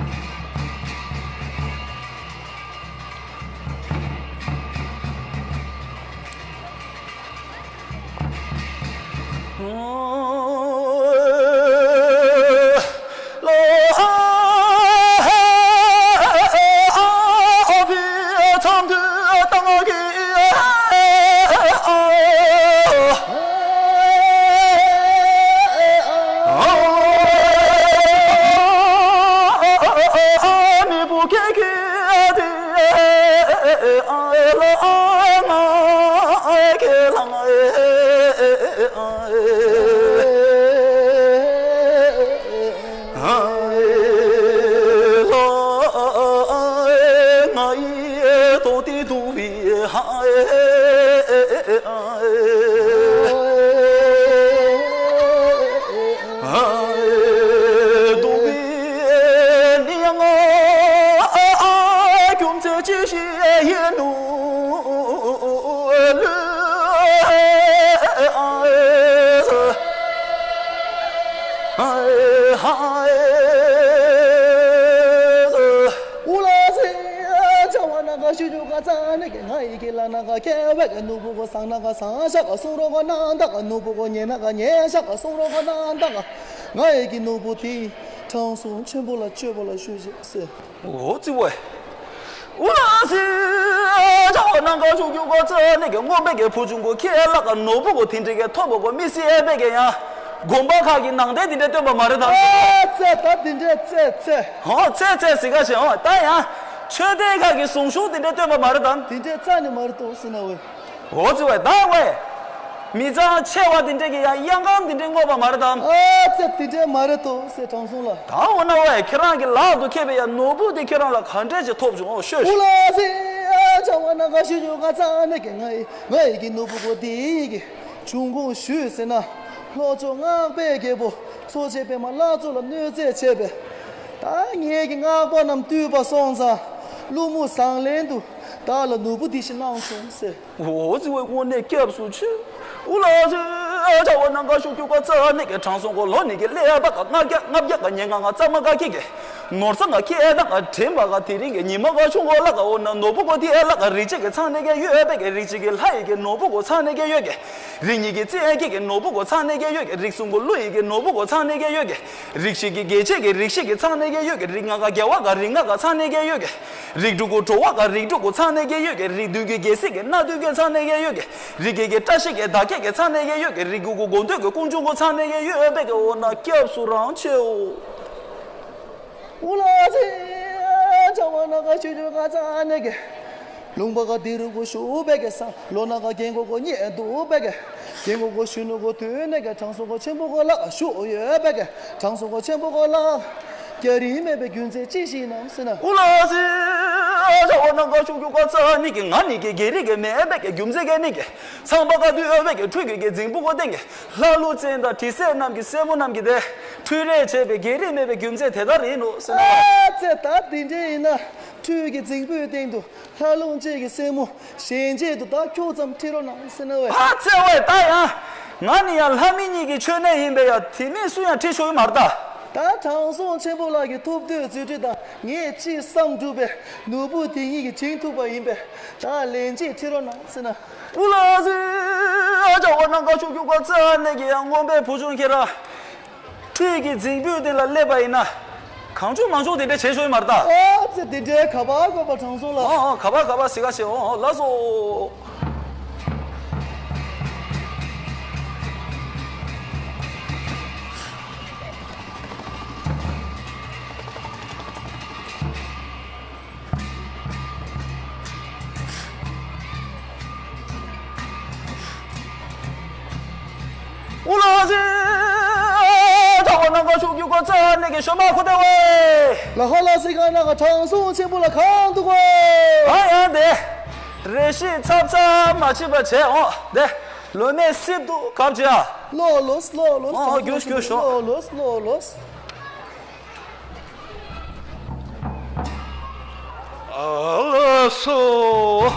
ཨུ་ལ་སེ། ཆ་བ་ན་ག་ཤུ་ཇུ་ག་ཙ་ནི་གེ་ང་ཡི་གེ་ལ་ན་ག་ཁེ་བེ་ག་ནུ་བུ་གོ་སང་ན་ག་སང་ཤ་ག་སུང་རོ་ག་ན་ད་ག་ནུ་བུ་གོ་ཉེ་ན་ག་ཉེ་ཤ་ག་སུང་རོ་ག་ན་ད་ག་ང་ཡི་གེ་ནུ་བུ་དེ་དྲང་སྲོང་ཆེན་པོ་ལ་སྤྱོད་པ་ལ་ཞུ་ཞེས་ཟེར། འོ་ཙི་བས། ཨུ་ལ་སི། ཆ་བ་ནང་ག་ཤུ་ཇུ་ག་ཙ་ནི་གེ་སྔོན་བེ་གེ་བུ་ཆུང་གོ་ཁེ་ལ་ག་ནུ་བུ་གོ་དེ་འདྲི་གེ་ཐོབ་བོ་གོ་མི་སི་ཨེ་བེ་གེ་ཡང་། དགོན་པ་ཁག་གི་ནང་བསྟན་དེ་འདྲ་སྟོན་པ་མ་རེད་དམ། ཨ་ཙེ་ད་དེ་འདྲ་ཙེ་ཙེ། ཧོ་ཙེ་ཙེ་ཟི་ག་ཞེ་ཧོ་ད་ཡང་། ཆོས་སྡེ་ཁག་གི་གསུང་གཞུང་དེ་འདྲ་སྟོན་པ་མ་རེད་དམ། དེ་འདྲ་རྩ་ནས་མ་རེད་དོ་ཟེར་ན་འོས། འོ་ཙི་བས་ད་བས། མི་ཚང་ཆེ་བ་དེ་འདྲ་གི་ཡང་གཡང་ཁང་དེ་འདྲ་བསྔོགས་པ་མ་རེད་དམ། ཨ་ཙེ་དེ་འདྲ་མ་རེད་དོ་ཟེར་དྲང་སྲོང་ལ། ད་འོ་ན་བས་ཁྱེད་རང་གི་ལག་ཏུ་ཁེལ་བའི་ཡང་ནོར་བུ་དེ་ཁྱེད་རང་ལ་ག་འདྲས་ཅིག་ཐོབ་བྱུང་ཨོ་ཤོད། ཨུ་ལ་སི་ཨ་ཆ་བ་ན་ག་ཤུ་ཇུ་ག་ཙ་ནི་གེ་ང་ཡི་ང་ཡི་གེ་ནོར་བུ་གོ་དེ་ཡི་གེ་བྱུང་གོ་ཞུས་ཟེར་ན། ལྷོ་ཕྱོགས་སྔགས་པའི་རྒྱལ་པོ་འཚོ་བྱེད་པདྨ་ལྷ་མཚོ་ལ་གནོད་འཚེ་བྱས་པས། ད་ངེད་ཀྱི་སྔགས་པ་རྣམས་བཏུལ་བ་སོང་ཙང་། ཀླུ་མོ་བཟང་ལན་དུ་བདག་ལ་ནོར་བུ་འདི་བཞིན་གནང་བྱུང་ཟེར། འོ་ཙི་བའི་དངོས་གནས་སྐྱབས་སུ་མཆི། འུ་ལགས་ཟེར། ཨ་ཅག་བ་ན་དགའ་ཤོག་ཁྱོད་ཀ་རྩ་ནས་ཀྱི་དྲང་སྲོང་གོ་ལོ་ནི་གི་ཀླད་པ་ག་ལྔ་བརྒྱ་ལྔ་བརྒྱ་ག་ཉེར་ལྔ་ང་རྩ་མ་ག་ཁྱི་གི། ནོར་ས་ང་ཁྱི་ཨེ་ད་ང་དྲན་པ་ག་དེ་རིང་གི་ཉི་མ་ག་ཆུང་གོ་ལ་ག་འོ་ན་ནོར་བུ་གོ་དེ་ཨེ་ལ་ག་རིག་བྱེད་ཀྱི་ཚང་ནས་ཀྱི་ཡོད་པས་ཀྱི་རིག་བྱེད་ཀྱི་ལྷ་ཡི་གི་ནོར་བུ་གོ་ཚང་ནས་ཀྱི་ཡོད་ཀྱི། རིགས་ཉིད་ཀྱི་རྩལ་གྱི་གི་ནོར་བུ་གོ་ཚང་ནས་ཀྱི་ཡོད་ཀྱི། རིགས་གསུམ་གོ་ཀླུ་ཡི་གི་ནོར་བུ་གོ་ཚང་ནས་ཀྱི་ཡོད་ཀྱི། རིགས་བཞི་གི་རྒྱལ་བྱེད་ཀྱི་རིགས་བཞི་གི་ཚང་ནས་ཀྱི་ཡོད་ཀྱི། རིགས་ལྔ་ག་རྒྱལ་བ་ག་རིགས་ལྔ་ག་ཚང་ནས་ཀྱི་ཡོད་ཀྱི། རིགས་དྲུག་གོ་འགྲོ་བ་ག་རིགས་དྲུག་གོ་ཚང་ནས་ཀྱི་ཡོད་ཀྱི། རིགས་བདུན་གྱི་རྒྱལ་སྲིད་ཀྱི་སྣ་བདུན་གི་ཚང་ནས་ཀྱི་ཡོད་ཀྱི། རིགས་བརྒྱད་ཀྱི་བཀྲ་ཤིས་ཀྱི་བདག་བསྐྱེད་ཀྱི་ཚང་ནས་ཀྱི་ཡོད་ཀྱི། རིགས་དགུ་གོ་དགོས་འདོད་ཀྱི་ཀུན་འབྱུང་གོ་ཚང་ནས་ཀྱི་ཡོད་པས་ཀྱི། འོ་ན་སྐྱབས་སུ་རང་མཆིའོ། འུ་ལགས་ཟེར། ཨ་ཅག་བ་ན་དགའ་ཤོག་ཁྱོད་ཀ་རྩ་ནས་ཀྱི། ལུང་པ་ག་དེ་རུ་གོ་ཤུ་བས་ཀྱི་ས་ལོ་ན་ག་རྒན་གོ་གོ་ཉེ་དུ་བས་ཀྱི། རྒན་གོ་གོ་ཤུ་ནུ་གོ་དུས་ནས་ཀྱི་དྲང་སྲོང་གོ་ཆེན་པོ་གོ་ལ་ཤུ་ཡོད་བས་ཀྱི། དྲང་སྲོང་གོ་ཆེན་པོ་གོ་ལ་རྒྱ་རིགས་མེད་པའི་རྒྱུ་མཚན་ཅི་ཞིག་ནམ་ཟེར་ན། འུ་ལགས་ཟེར། ཨ་ཅག་བ་ན་དགའ་ཤོག་ཁྱོད་ཀ་རྩ་ནས་ཀྱི། ང་ནི་ཀྱི་རྒྱ་རིགས་ཀྱི་མེད་པས་ཀྱི་རྒྱུ་མཚན་ག་ནི་ཀྱི། ཚངས་པ་ག་དུས་ཡོད་པས་ཀྱི་ཁྲུས་ཀྱི་གི་རྫིང་བུ་གོ་སྟེང་གི། ལྷ་ཀླུ་བཙན་དང་དྲི་ཟའི་རྣམས་ཀྱི་སྲས་མོ་རྣམས་ཀྱི་དེ། ཁྲུས་རེ་བྱས་པའི་རྒྱ་རིགས་མེད་པའི་རྒྱུ་མཚན་དེ་ལྟར་ཡིན་ནོ་ཟེར་ན། ཨ་ཙེ། ད་དེ་འདྲ་ཡིན་ན། ཁྲུས་ཀྱི་རྫིང་བུའི་སྟེང་དུ་ལྷ་ཀླུ་བཙན་གྱི་སྲས་མོ་གཞན་གཅིག་ཏུ་ད་ཁྱོད་ཙམ་ཁྲིད་རོགས་གནང་ཟེར་ན་བས། ཨ་ཙེ་བས། ད་ཡང་ང་ནི་ཡང་ལྷ་མི་གཉིས་ཀྱི་མཆོད་གནས་ཡིན་པས་ཡང་དེ་མིན་སུ་ཡང་ཁྲིད་ཆོག་གི་མ་རེད་ད། ད་དྲང་སྲོང་ཆེན་པོ་ལགས་ཀྱི་ཐུབ་བསྟན་རྫུ་འཕྲུལ་དང་ངས་ཅི་བསམ་གྲུབ་པའི་ནོར་བུ་དེ་ཉིད་ཀྱིས་བྱིན་ཐུབ་པ་ཡིན་པས། ད་ལན་གཅིག་ཁྲིད་རོགས་གནང་ཟེར་ན། འུ་ལགས་ཟེར། ཨ་ཅག་བ་ན་དགའ་ཤོག་ཁྱོད་ཀ་རྩ་ནས་ཀྱི་ཡང་རྔོན་པའི་བུ་ཆུང་ཁྱེད་རང་ཁྲུས་ཀྱི་རྫིང་བུའི་སྟེང་ལ་སླེབས་པ་ཡིན་ན། གང་བྱུང་མང་བྱུང་དེ་འདྲ་བྱེད་ཆོག་གི་མ་རེད་ད། ཨ་ཙི། དེ་འདྲའི་ག་པར་དགོས་པ་དྲང་སྲོང་ལགས། ཨོ་ཨོ། ག་པར་ག་པར་ཟེར་ག་བྱེད། ཨོ་ཨོ། ལགས་སོ། འུ་ལགས་ཟེར། ཨ་ཅག་བ་ན་དགའ་ཤོག་ཁྱོད་ཀ་རྩ་ནས་ཀྱི་ཞོ་མ་ཁུ་དེ་བས། ལ་ཧ་ལ་ཟེར་ག་ན་ག་དྲང་སྲོང་ཆེན་པོ་ལ་གང་འདུག་གོ། ཨ་ཡང་དེ། རེ་ཞིག་ཚབ་ཚབ་མ་བྱེད་པ་བྱས་འོང་དེ། ལོ་མས་སིབ་ཏུ་གབ་བྱས་ཨ། ལོ་ལོས་ལོ་ལོས། ཨོ་ཨོ། རྒྱུགས་རྒྱུགས་ཤོག། ལོ་ལོས་ལོ་ལོས། ཨ་ལ་སོ།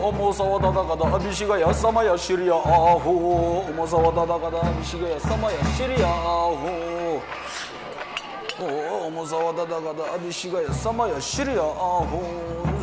ཨོ་མོ་ས་བ་ད་ད་ག་ད་ཨ་བི་ཤི་ཀ་ཡ་ས་མ་ཡ་ཤི་རི་ཡ་ཨ་ཧོ། ཨོ་མོ་ས་བ་ད་ད་ག་ད་ཨ་བི་ཤི་ཀ་ཡ་ས་མ་ཡ་ཤི་རི་ཡ་ཨ་ཧོ། ཨོ་མོ་ས་བ་ད་ད་ག་ད་ཨ་བི་ཤི་ཀ་ཡ་ས་མ་ཡ་ཤི་རི་ཡ་ཨ་ཧོ།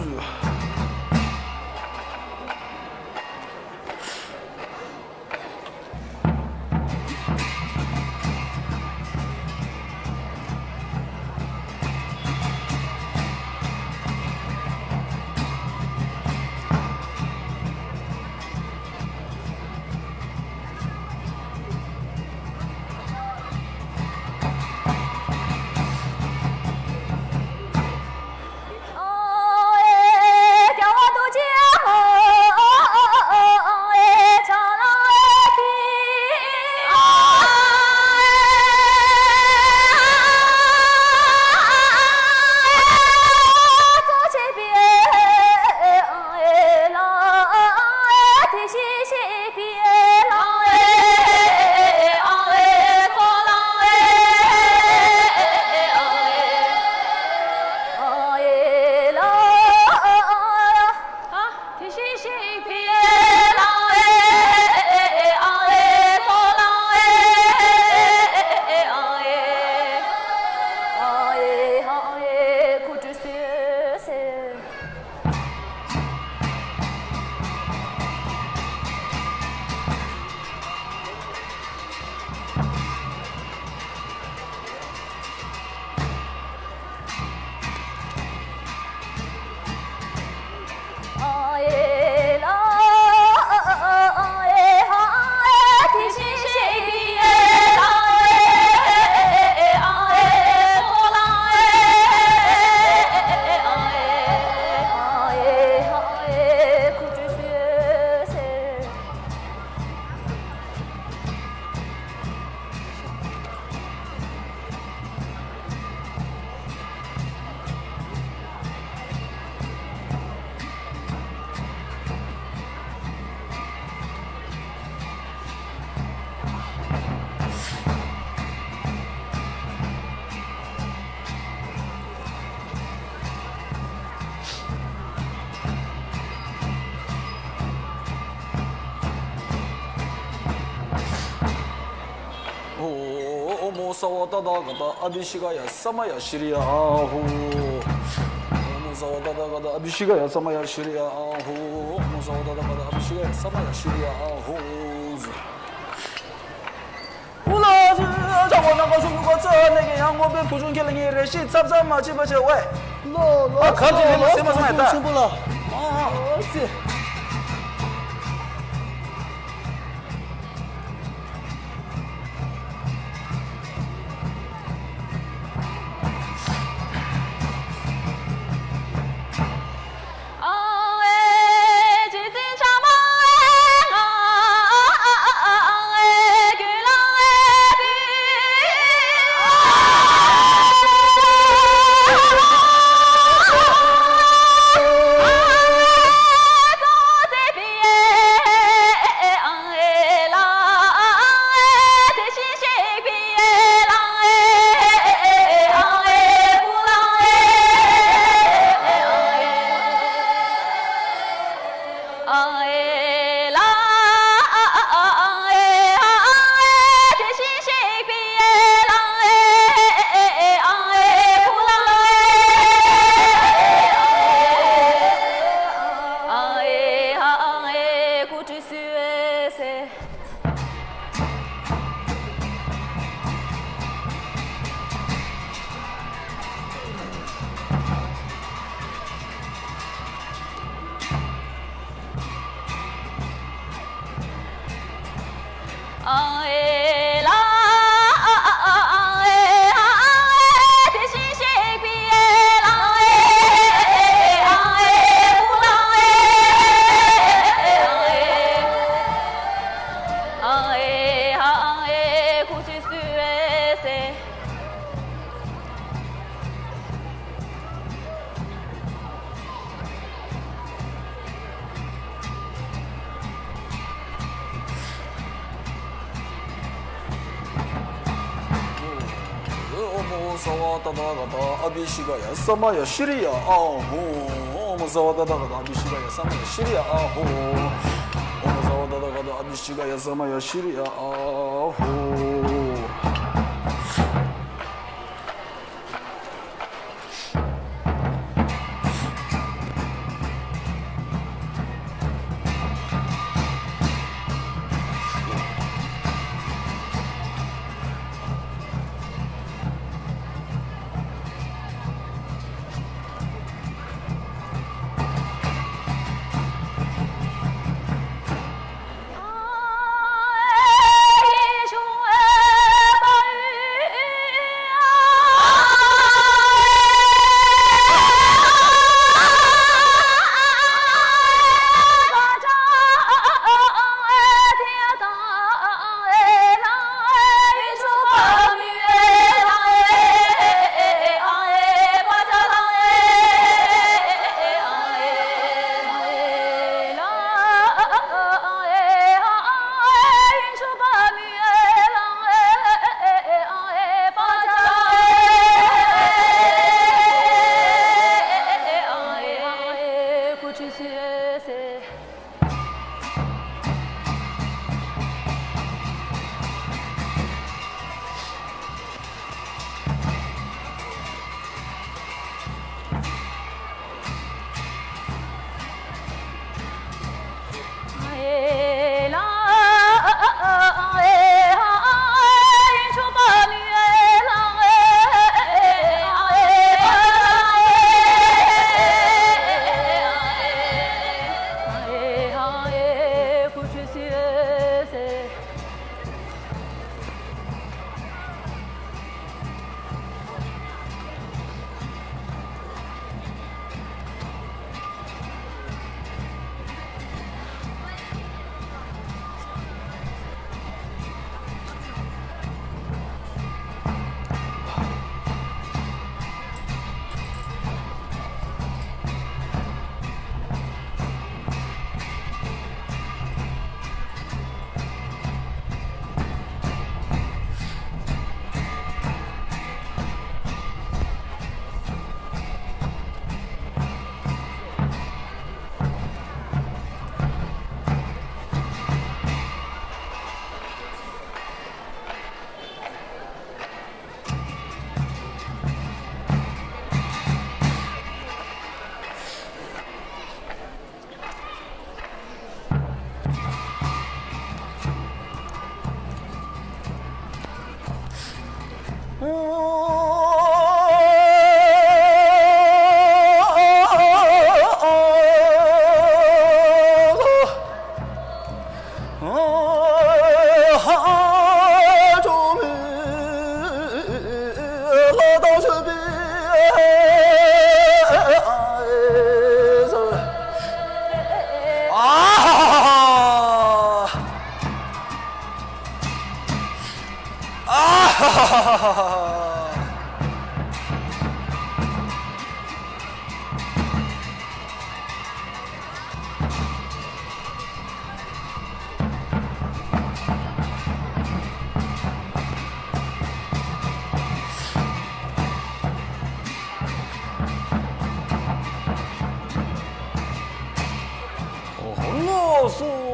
ས་ཝ་ཏ་ཐཱ་ག་ཏ་ཨ་བྷི་ཤི་ཀ་ཡ་ས་མ་ཡ་ཤྲི་ཡ་ཨ་ཧོ། ཨོཾ་ས་ཝ་ཏ་ཐཱ་ག་ཏ་ཨ་བྷི་ཤི་ཀ་ཡ་ས་མ་ཡ་ཤྲི་ཡ་ཨ་ཧོ། ཨོཾ་ས་ཝ་ཏ་ཐཱ་ག་ཏ་ཨ་བྷི་ཤི་ཀ་ཡ་ས་མ་ཡ་ཤྲི་ཡ་ཨ་ཧོ། ཨུ་ལ་སུ་ཆག་པ་ནང་ག་ཤུ་ཡུ་ག་ཚ་ནས་ཀྱི་ཡང་ངོ་པའི་བུ་ཆུང་ཁྱེད་ལ་ངའི་རེ་ཞིག་ཚབ་ཚབ་མ་བྱེད་པ་བྱེད་ཝེ། ལོ་ལོ་ཨ་ག་ཚོད་ལས་མ་སེམས་མ་སོང་ཡ་ད། ཆེན་པོ་ལ། ཨ་ཨ་ཨ་ཙི། ཨོཾ་ས་ཝ་ཏ་ཐཱ་ག་ཏ་ཨ་བྷི་ཤི་ཀ་ཡ་ས་མ་ཡ་ཤྲི་ཡ་ཨ་ཧོ། ཨོཾ་ས་ཝ་ཏ་ཐཱ་ག་ཏ་ཨ་བྷི་ཤི་ཀ་ཡ་ས་མ་ཡ་ཤྲི་ཡ་ཨ་ཧོ། ཨོཾ་ས་ཝ་ཏ་ཐཱ་ག་ཏ་ཨ་བྷི་ཤི་ཀ་ཡ་ས་མ་ཡ་ཤྲི་ཡ་ཨ་ཧོ། སོ།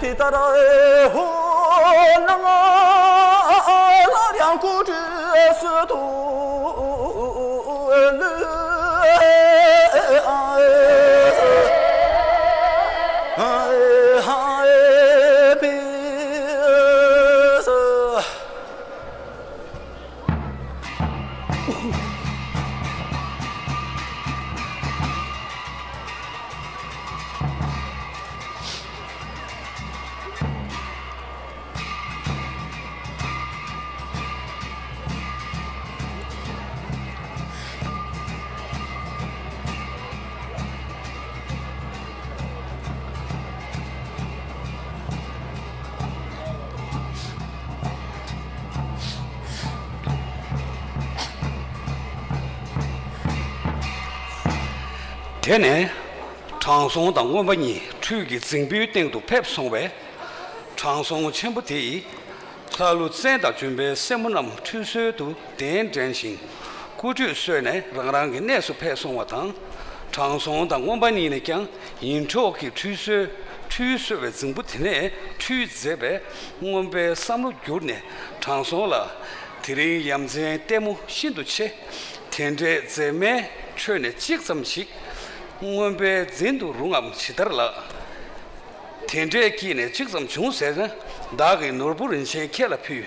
དེ་ལྟར་ཧོ་ནང་སླར་ཡང་སྐུ་ཁྲུས་སུ་ཐུགས་ལུས། དེ་ནས་དྲང་སྲོང་དང་རྔོན་པ་གཉིས་ཁྲུས་ཀྱི་རྫིང་བུའི་སྟེང་དུ་ཕེབས་སོང་བས། དྲང་སྲོང་ཆེན་པོ་དེ་ཡིས་ལྷ་ཀླུ་བཙན་དང་ལྗོན་པའི་སྲས་མོ་རྣམས་ཁྲུས་གསོལ་དུ་གདན་འདྲེན་ཞིང་། སྐུ་ཁྲུས་གསོལ་ནས་རང་རང་གི་གནས་སུ་ཕེབས་སོང་བ་དང་། དྲང་སྲོང་དང་རྔོན་པ་གཉིས་ནས་ཀྱང་ཡིད་འཕྲོག་གི་ཁྲུས་གསོལ། ཁྲུས་གསོལ་བའི་རྫིང་བུ་དེ་ནས་ཁྲུས་མཛད་པས། རྔོན་པའི་བསམ་བློ་བསྒྱུར་ནས་དྲང་སྲོང་ལ། དེ་རིང་ཡ་མཚན་ལྟད་མོ་ཤིན་ཏུ་ཆེ། དེ་འདྲའི་མཛེས་མའི་ཁྲོད་ནས་གཅིག་ཙམ་ཞིག་རྔོན་པས་འཛིན་དུ་རུང་ངམ་ཇི་ལྟར་ལགས། དེ་འདྲའི་དཀྱིལ་ནས་གཅིག་ཙམ་བྱུང་ཟེར་ན། བདག་གིས་ནོར་བུ་རིན་ཆེན་ཁྱེད་ལ་ཕུལ།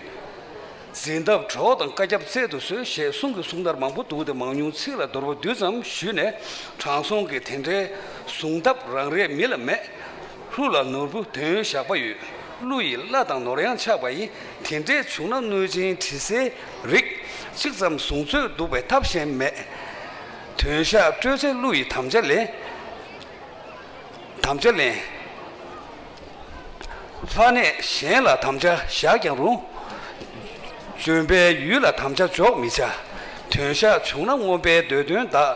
འཛིན་ཐབས་གྲོགས་དང་བཀའ་ཁྱབ་སྩལ་དུ་གསོལ་ཞེས་གསུང་གི་གསུང་ལྟར་མང་པོ་འདུག་སྟེ་མང་ཉུང་ཚིག་ལ་བསྡུར་བ་བསྡུས་ཙམ་ཞུས་ནས། དྲང་སྲོང་གིས་དེ་འདྲའི་གཟུང་ཐབས་རང་རེའི་མི་ལ་མེད། ཀླུ་ལ་ནོར་བུ་དོན་ཡོད་ཞགས་པ་ཡོད། ཀླུ་ཡི་བླ་དང་ནོར་གཡང་ཆགས་པ་ཡིས། དེ་འདྲའི་བྱུང་ན་གནོད་སྦྱིན་དྲི་ཟའི་རིགས། གཅིག་ཙམ་གཟུང་འཛོལ་འདུག་པས་ཐབས་གཞན་མེད། དོན་ཞགས་སྤྲོས་ཚེ་ཀླུ་ཡི་དམ་བཅའ་ལེན། དམ་བཅའ་ལེན། ལྷ་གནས་གཞན་ལ་དམ་བཅའ་བཞག་ཀྱང་རུང་། ལྗོན་པའི་ཡུལ་ལ་དམ་བཅའ་འཇོག་མི་བྱ། དོན་ཞགས་བྱུང་ན་རྔོན་པའི་འདོད་དོན་དག་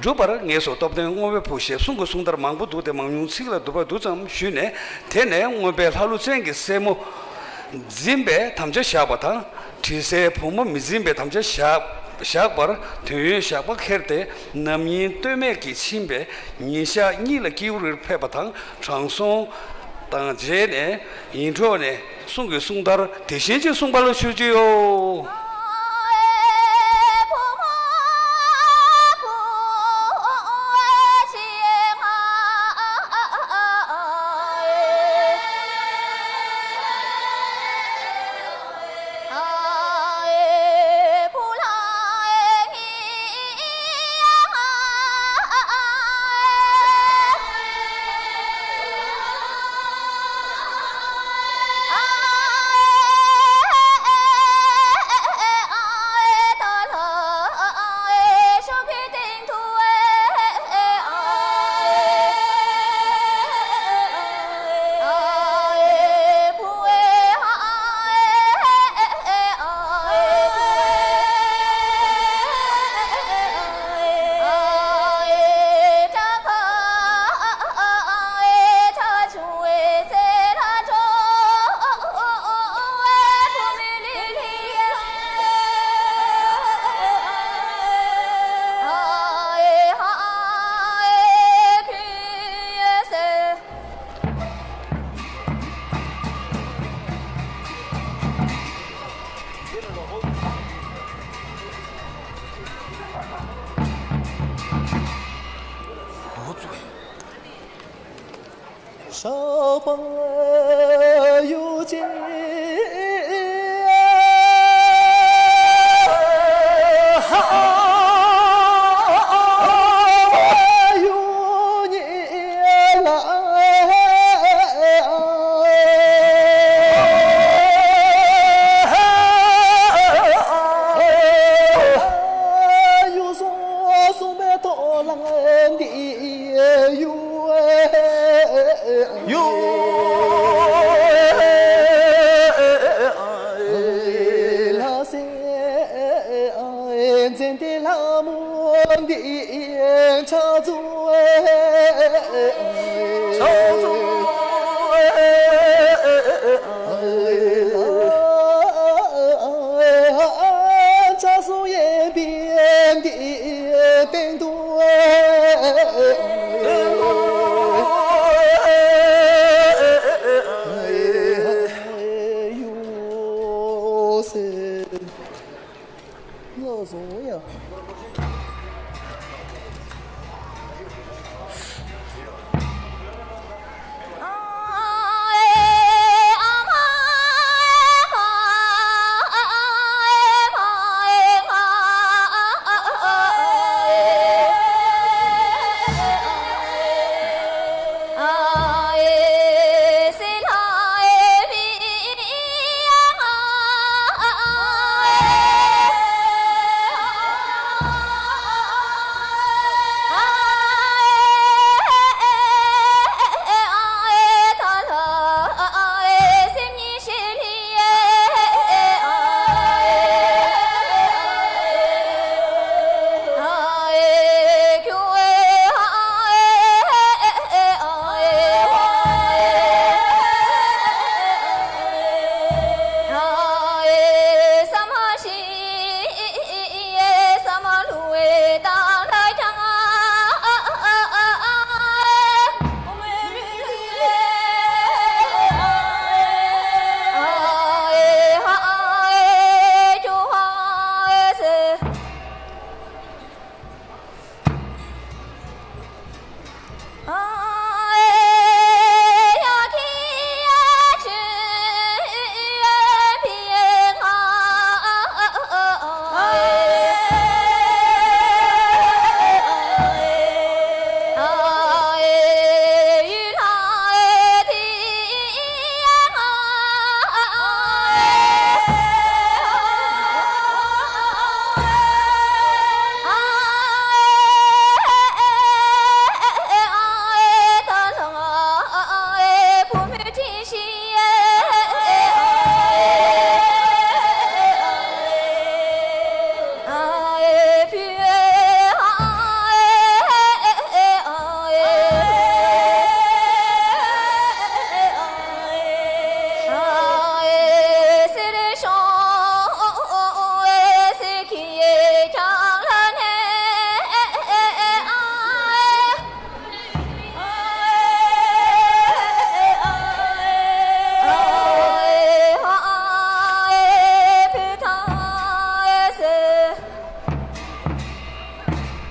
འགྲུབ་པར་ངེས་སོ། སྟོབས་ལྡན་རྔོན་པའི་བུ་ཞེས་གསུང་གི་གསུང་ལྟར་མང་པོ་འདུག་སྟེ་མང་ཉུང་ཚིག་ལ་བསྡུར་བ་བསྡུས་ཙམ་ཞུས་ནས། དེ་ནས་རྔོན་པས་ལྷ་ཀླུ་བཙན་གྱི་སྲས་མོ་འཛིན་པའི་དམ་བཅའ་བཞག་པ་དང་། དྲི་ཟའི་བུ་མོ་མི་འཛིན་པའི་དམ་བཅའ་བཞག་བཞག་པར་དོན་ཡོད་ཞགས་པ་ཁྱེར་ཏེ་ནམ་ཉིན་སྟོད་སྨད་ཀྱིས་ཕྱིན་པའི་ཉིན་ཞག་གཉིས་ལ་ཀེའུ་རིར་ཕེབས་པ་དང་། དྲང་སྲོང་དང་མཇལ་ནས་ཡིད་འཕྲོག་ནས་གསུང་གི་གསུང་ལྟར་དེ་བཞིན་གྱི་གསུངས་པ་ལ་ཞུ་རྒྱུ་ཡོད། ས་པ།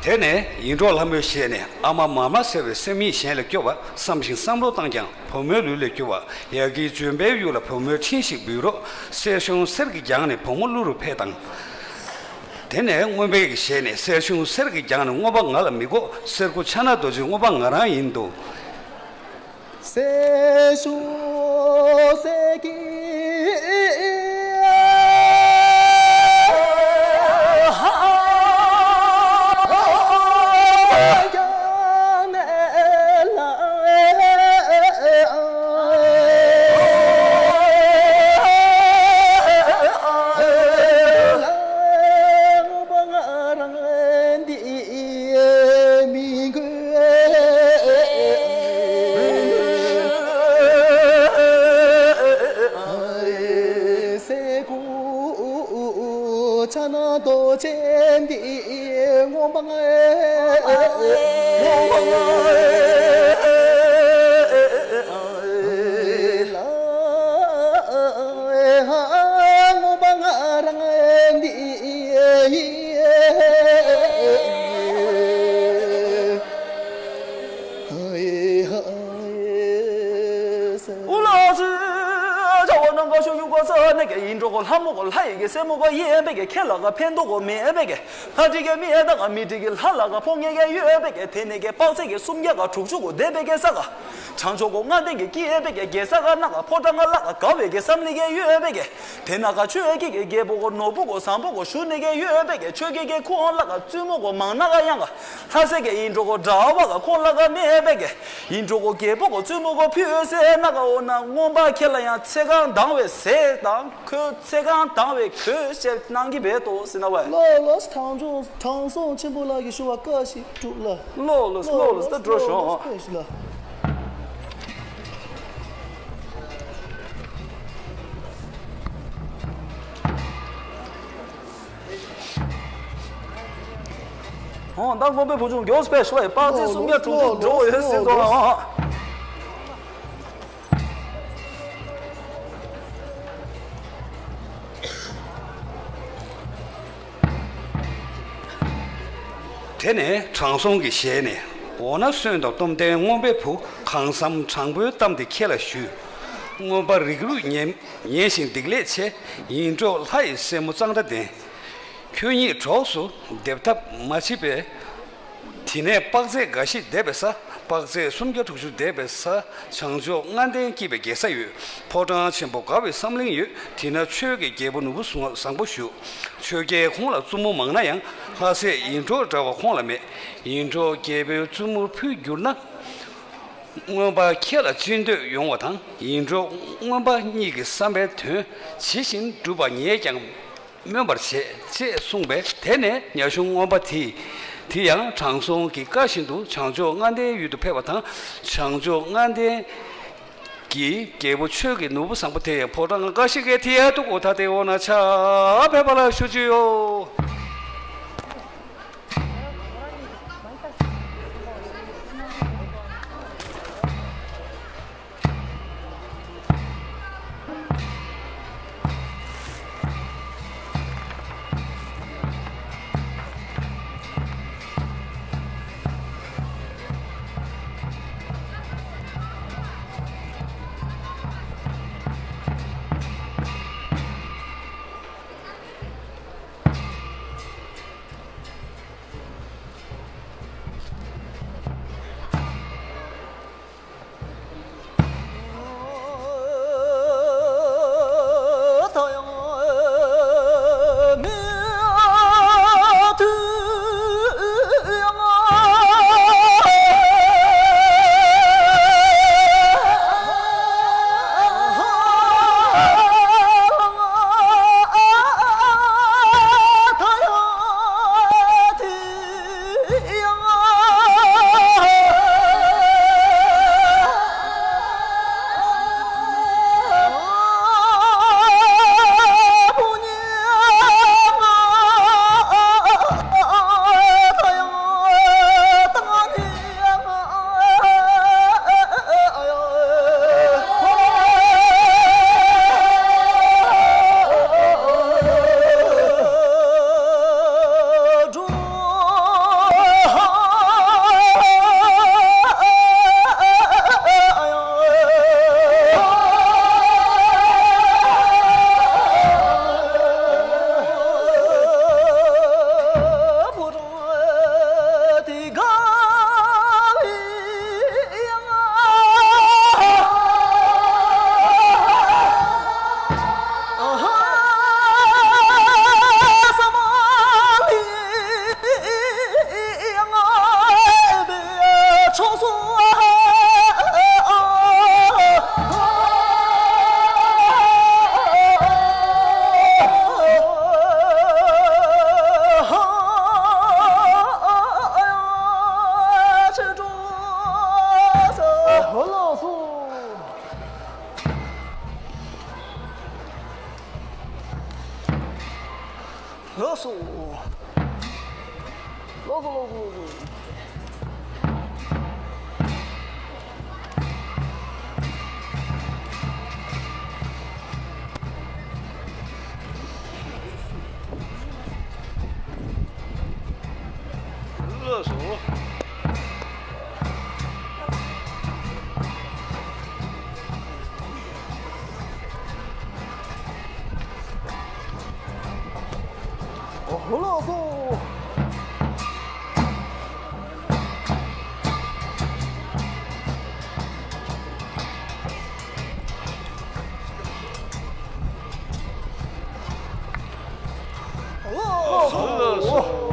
དེ་ནས་ཡིད་འཕྲོག་ལྷ་མོའི་ཞལ་ནས། ཨ་མ་མ་མ་ཟེར་བའི་སེམས་ཉིད་གཞན་ལ་སྐྱོ་བ་བསམ་ཞིང་བསམ་བློ་བཏང་ཀྱང་བུ་མོའི་ལུས་ལས་སྐྱོ་བ། ཡ་གིའི་ལྗོན་པའི་ཡུལ་ལ་བུ་མོའི་འཕྲིན་ཞིག་འབུལ་རོགས། གསེར་གཞོང་གསེར་གྱི་རྒྱང་ནས་བུ་མོ་གླུ་རུ་ཕེབས་དང་། དེ་ནས་རྔོན་པའི་ཞལ་ནས། གསེར་གཞོང་གསེར་གྱི་རྒྱང་ནས་རྔོན་པ་ང་ལ་མི་དགོས། གསེར་སྐུ་ཕྱག་ན་རྡོ་རྗེ་རྔོན་པ་ང་རང་ཡིན་འདུག། གསེར་གཞོང་གསེར་གྱི་རྒྱང་ནས། ནང་ག་ཤུ་ཡུ་ག་ས་ནེ་གེ་ཡིན་འགྲོ་གོ། ལྷ་མོ་གོ་ལྷ་ཡི་གེ་སེ་མོ་གོ་ཡེ་བེ་གེ། ཁེ་ལ་ག་ཕན་ཏོ་གོ་མེ་བེ་གེ། ལྷ་དྲི་གེ་མི་ཨེ་ད་ག་མི་དྲི་གེ་ལྷ་ལ་ག་ཕོ་ངེ་གེ་ཡོད་བེ་གེ། དེ་ནེ་གེ་པག་ཚེ་གེ་སུམ་བརྒྱ་ག་དྲུག་ཅུ་གོ་དེ་བེ་གེ་ས་ག། བྱང་ཕྱོགས་གོ་ལྔ་ལྡན་གེ་ཀི་ཨེ་བེ་གེ། གེ་ས་ག་ན་ག་ཕོ་བྲང་ང་ལ་ག་ག་བེ་གེ་སམ་ལི་གེ་ཡོད་བེ་གེ། དེ་ན་ག་ཆོས་ཀྱི་གེ་རྒྱལ་པོ་གོ་ནོར་བུ་གོ་བཟང་པོ་གོ་ཞུ་ནེ་གེ་ཡོད་བེ་གེ། ཆོས་ཀྱི་གེ་ཁོང་ལ་ག་བཙུན་མོ་གོ་མང་ན་ག་ཡང་ག། ལྷ་སྲས་ཀྱི་ཡིན་འགྲོ་གོ་འདྲ་བ་ག་ཁོང་ལ་ག་མེད་པའི་གི། ཡིན་འགྲོ་གོ་རྒྱལ་པོ་གོ་བཙུན་མོ་གོ་ཕུལ་ཟེར་ན་ག། འོ་ན་རྔོན་པ་ཁྱེད་ལ་ཡང་ཚེ་གང་དང་བའི་ཟས་དང་གོས། ཚེ་གང་དང་བའི་གོས་ཞེས་གནང་གི་བས་ཏོ་ཟེར་ན་བས། ལོ་ལོ་དྲང་སྲོང་དྲང་སྲོང་ཆེན་པོ་ལགས་ཀྱིས་ཞུ་བ་བཀའ་ཞིག་སྒྲུབ་ལ། ལོ་ལོ་ལོ་ལོ་ད་འགྲོ་ཤོག། བཀའ་ཞིག་ལ། ཨོ་ད་རྔོན་པའི་བུ་ཆུང་མགྱོགས་སུ་ཕེབས་ཤོག། པག་ཚེ་སུམ་བརྒྱ་དྲུག་ཅུ་འགྲོ་ཡོད་ཟེར་ཙང་། དེ་ནས་དྲང་སྲོང་གི་ཞལ་ནས། འོ་ན་གསོན་དང་སྟོབས་ལྡན་རྔོན་པའི་བུ། གང་བསམ་དྲང་པོའི་གཏམ་འདི་ཁྱེད་ལ་ཞུ། རྔོན་པ་རིགས་རུས་ཉེ་ཉེ་ཞིང་སྡིག་ལས་ཆེ། ཡིན་འགྲོ་ལྷ་ཡི་སྲས་མོ་གཙང་སྦྲ་ལྡན། ཁྱོད་ཉིད་གྲོགས་སུ་འདེབས་ཐབས་མ་མཆིས་པས། དེ་ནས་དཔག་ཚད་འགའ་ཞིག་འདས་པའི་ས། དཔག་ཚད་སུམ་བརྒྱ་དྲུག་ཅུ་འདས་པའི་ས། བྱང་ཕྱོགས་ལྔ་ལྡན་སྐྱིད་པའི་རྒྱལ་ས་ཡོད། ཕོ་བྲང་ཆེན་པོ་དགའ་བའི་བསམ་གླིང་ཡོད། དེ་ན་ཆོས་ཀྱི་རྒྱལ་པོ་ནོར་བུ་བཟང་པོ་བཞུགས། ཆོས་རྒྱལ་ཁོང་ལ་བཙུན་མོ་མང་ན་ཡང་། ལྷ་སྲས་ཡིན་གྲོགས་འདྲ་བ་ཁོང་ལ་མེད། ཡིན་གྲོགས་རྒྱལ་པོའི་བཙུན་མོར་ཕུལ་གྱུར་ན། རྔོན་པ་ཁྱེད་ལ་ཅི་འདོད་ཡོང་བ་དང་། ཡིན་གྲོགས་རྔོན་པ་གཉིས་ཀྱི་བསམ་པའི་དོན་ཇི་བཞིན་འགྲུབ་པ་ངེས་ཀྱང་། སྨོན་པར་བྱེད་ཅེས་གསུངས་པས། དེ་ནས་ཉ་ཆུང་རྔོན་པ་དེས་དེ་ཡང་དྲང་སྲོང་གི་བཀའ་བཞིན་དུ་བྱང་ཕྱོགས་ལྔ་ལྡན་ཡུལ་དུ་ཕེབས་པ་དང་། བྱང་ཕྱོགས་ལྔ་ལྡན་གྱི་རྒྱལ་པོ་ཆོས་ཀྱི་ནོར་བུ་བཟང་པོ་དེ་ཡང་ཕོ་བྲང་ང་ཀ་ཤི་ཀའི་ཐི་ཡ་ཏུ་ཀོ་ཐ་ཏེ་འོ་ན་ཆ་ཕེབས་པ་ལ་ཞུ་རྒྱུ་ཡོད། ལགས་སོ། ལགས་སོ་ལགས་སོ་ལགས་སོ། ལགས་སོ། ལགས་སོ། ལགས་སོ།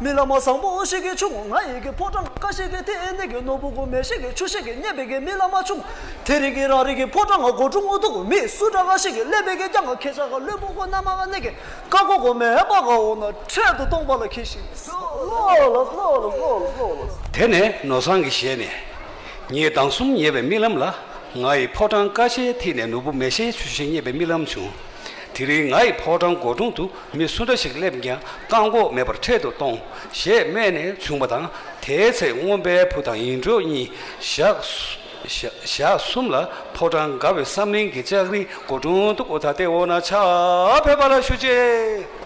རྨི་ལམ་བཟང་པོ་ཞིག་གིས་བྱུང་། ང་ཡི་གི་ཕོ་བྲང་ཀ་ཤི་གི་ཏེ་ནི་གི་ནོར་བུ་གོ་མེ་ཤི་གི་ཆུ་ཤི་གི་རྙེད་པའི་གི་རྨི་ལམ་བྱུང་། དེ་རིང་གི་རང་རིག་གི་ཕོ་བྲང་ང་སྒོ་ཕྲུག་ངོ་ཐུག་མི་སུ་དྲག་ག་ཤི་གི་ལེ་བེ་གི་ཀྱང་ང་ཁེ་ཤ་ག་ལོན་པོ་གོ་ན་མ་ག་ནི་གི་ཀ་གོ་གོ་མེ་པ་ག་འོ་ན་འཕྲལ་དུ་སྟོང་པ་ལ་ཁེ་ཤི། དེ་ནས་ནོར་བཟང་གི་ཞལ་ནས། ངས་མདང་གསུམ་ཉལ་བའི་རྨི་ལམ་ལ། ང་ཡི་ཕོ་བྲང་ཀ་ཤའི་ཐིག་ནས་ནོར་བུ་མེ་ཤའི་ཆུ་ཤིང་རྙེད་པའི་རྨི་ལམ་བྱུང་། དེ་རིང་ང་ཡི་ཕོ་བྲང་སྒོ་དྲུང་དུ་མི་སུ་འདྲ་ཞིག་སླེབས་ཀྱང་བཀག་འགོག་མེད་པར་འཕྲལ་དུ་གཏོང་ཞེས་སྨྲས་ནས་བྱུང་བ་དང་། དེའི་ཚེ་རྔོན་པའི་བུ་དང་ཡིད་འགྲོ་གཉིས་ཞག་ཞག་གསུམ་ལ་ཕོ་བྲང་དགའ་བའི་བསམ་གླིང་གི་ལྕགས་རིའི་སྒོ་དྲུང་དུ་འོ་ད་ལྟེ་འོ་ན་ཕྱག་ཕེབས་པ་ལ་ཞུ་ཆེ།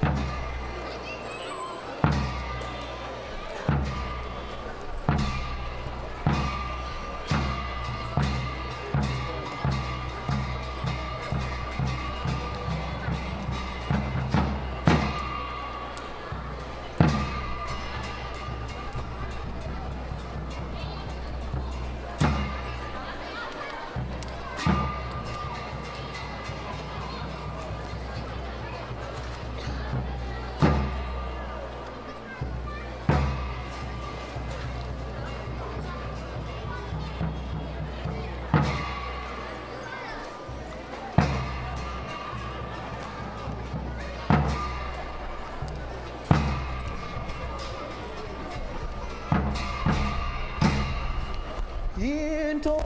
ཡིན་འགྲོ་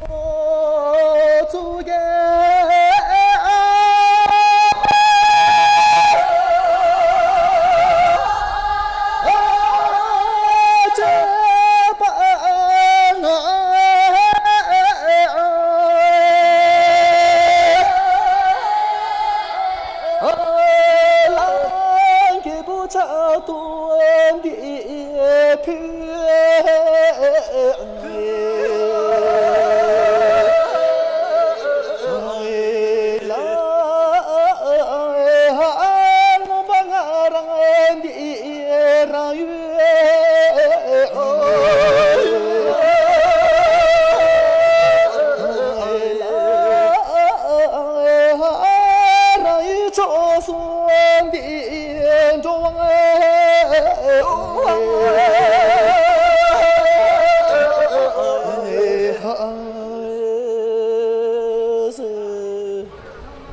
ཚུགས་ཀྱི།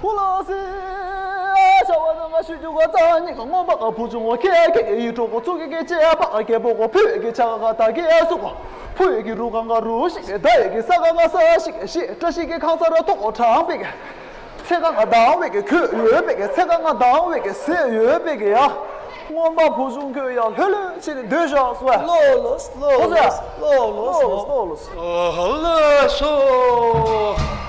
ཁོ་ལ་སེ། ཨ་ཤ་བ་ན་ང་ཤུ་རྒྱུ་ག་ཙ་ཉི་ག་མངོན་པ་ག་བུ་ཆུང་བ་ཁྱེད་ཁྱེད་ཀྱི་ཡིད་འཕྲོག་གོ་ཚུགས་ཀྱི་སྐད་ཅེས་པ་ག་གད་པོ་གོ་ཕུ་ཡོད་ཀྱི་ཆ་ག་ག་ད་གི་ཨ་སུ་གོ་ཕུ་ཡོད་ཀྱི་རུ་ག་ང་རུ་ཞིག་གི་ད་ཡོད་ཀྱི་ས་ག་ང་ས་ཞིག་གི་ཤེས་བཀྲ་ཤིས་ཀྱི་ཁང་ས་ར་ཐོག་གོ་དྲང་པའི་གི་ཚེ་ག་ང་དང་བའི་གི་ཁོད་ཡོད་པའི་གི་ཚེ་ག་ང་དང་བའི་གི་ཟས་ཡོད་པའི་གི་ཡ། མངོན་པ་བུ་ཆུང་ཁྱོད་ཡ་ལྷོད་ལྷོད་བྱས་ནས་སྡོད་བཞག་སོ་ཡ། ལོ་ལོ་ལོ་ལོ་ལོ་ལོ་ལོ། ཨ་ལ་ཤོ།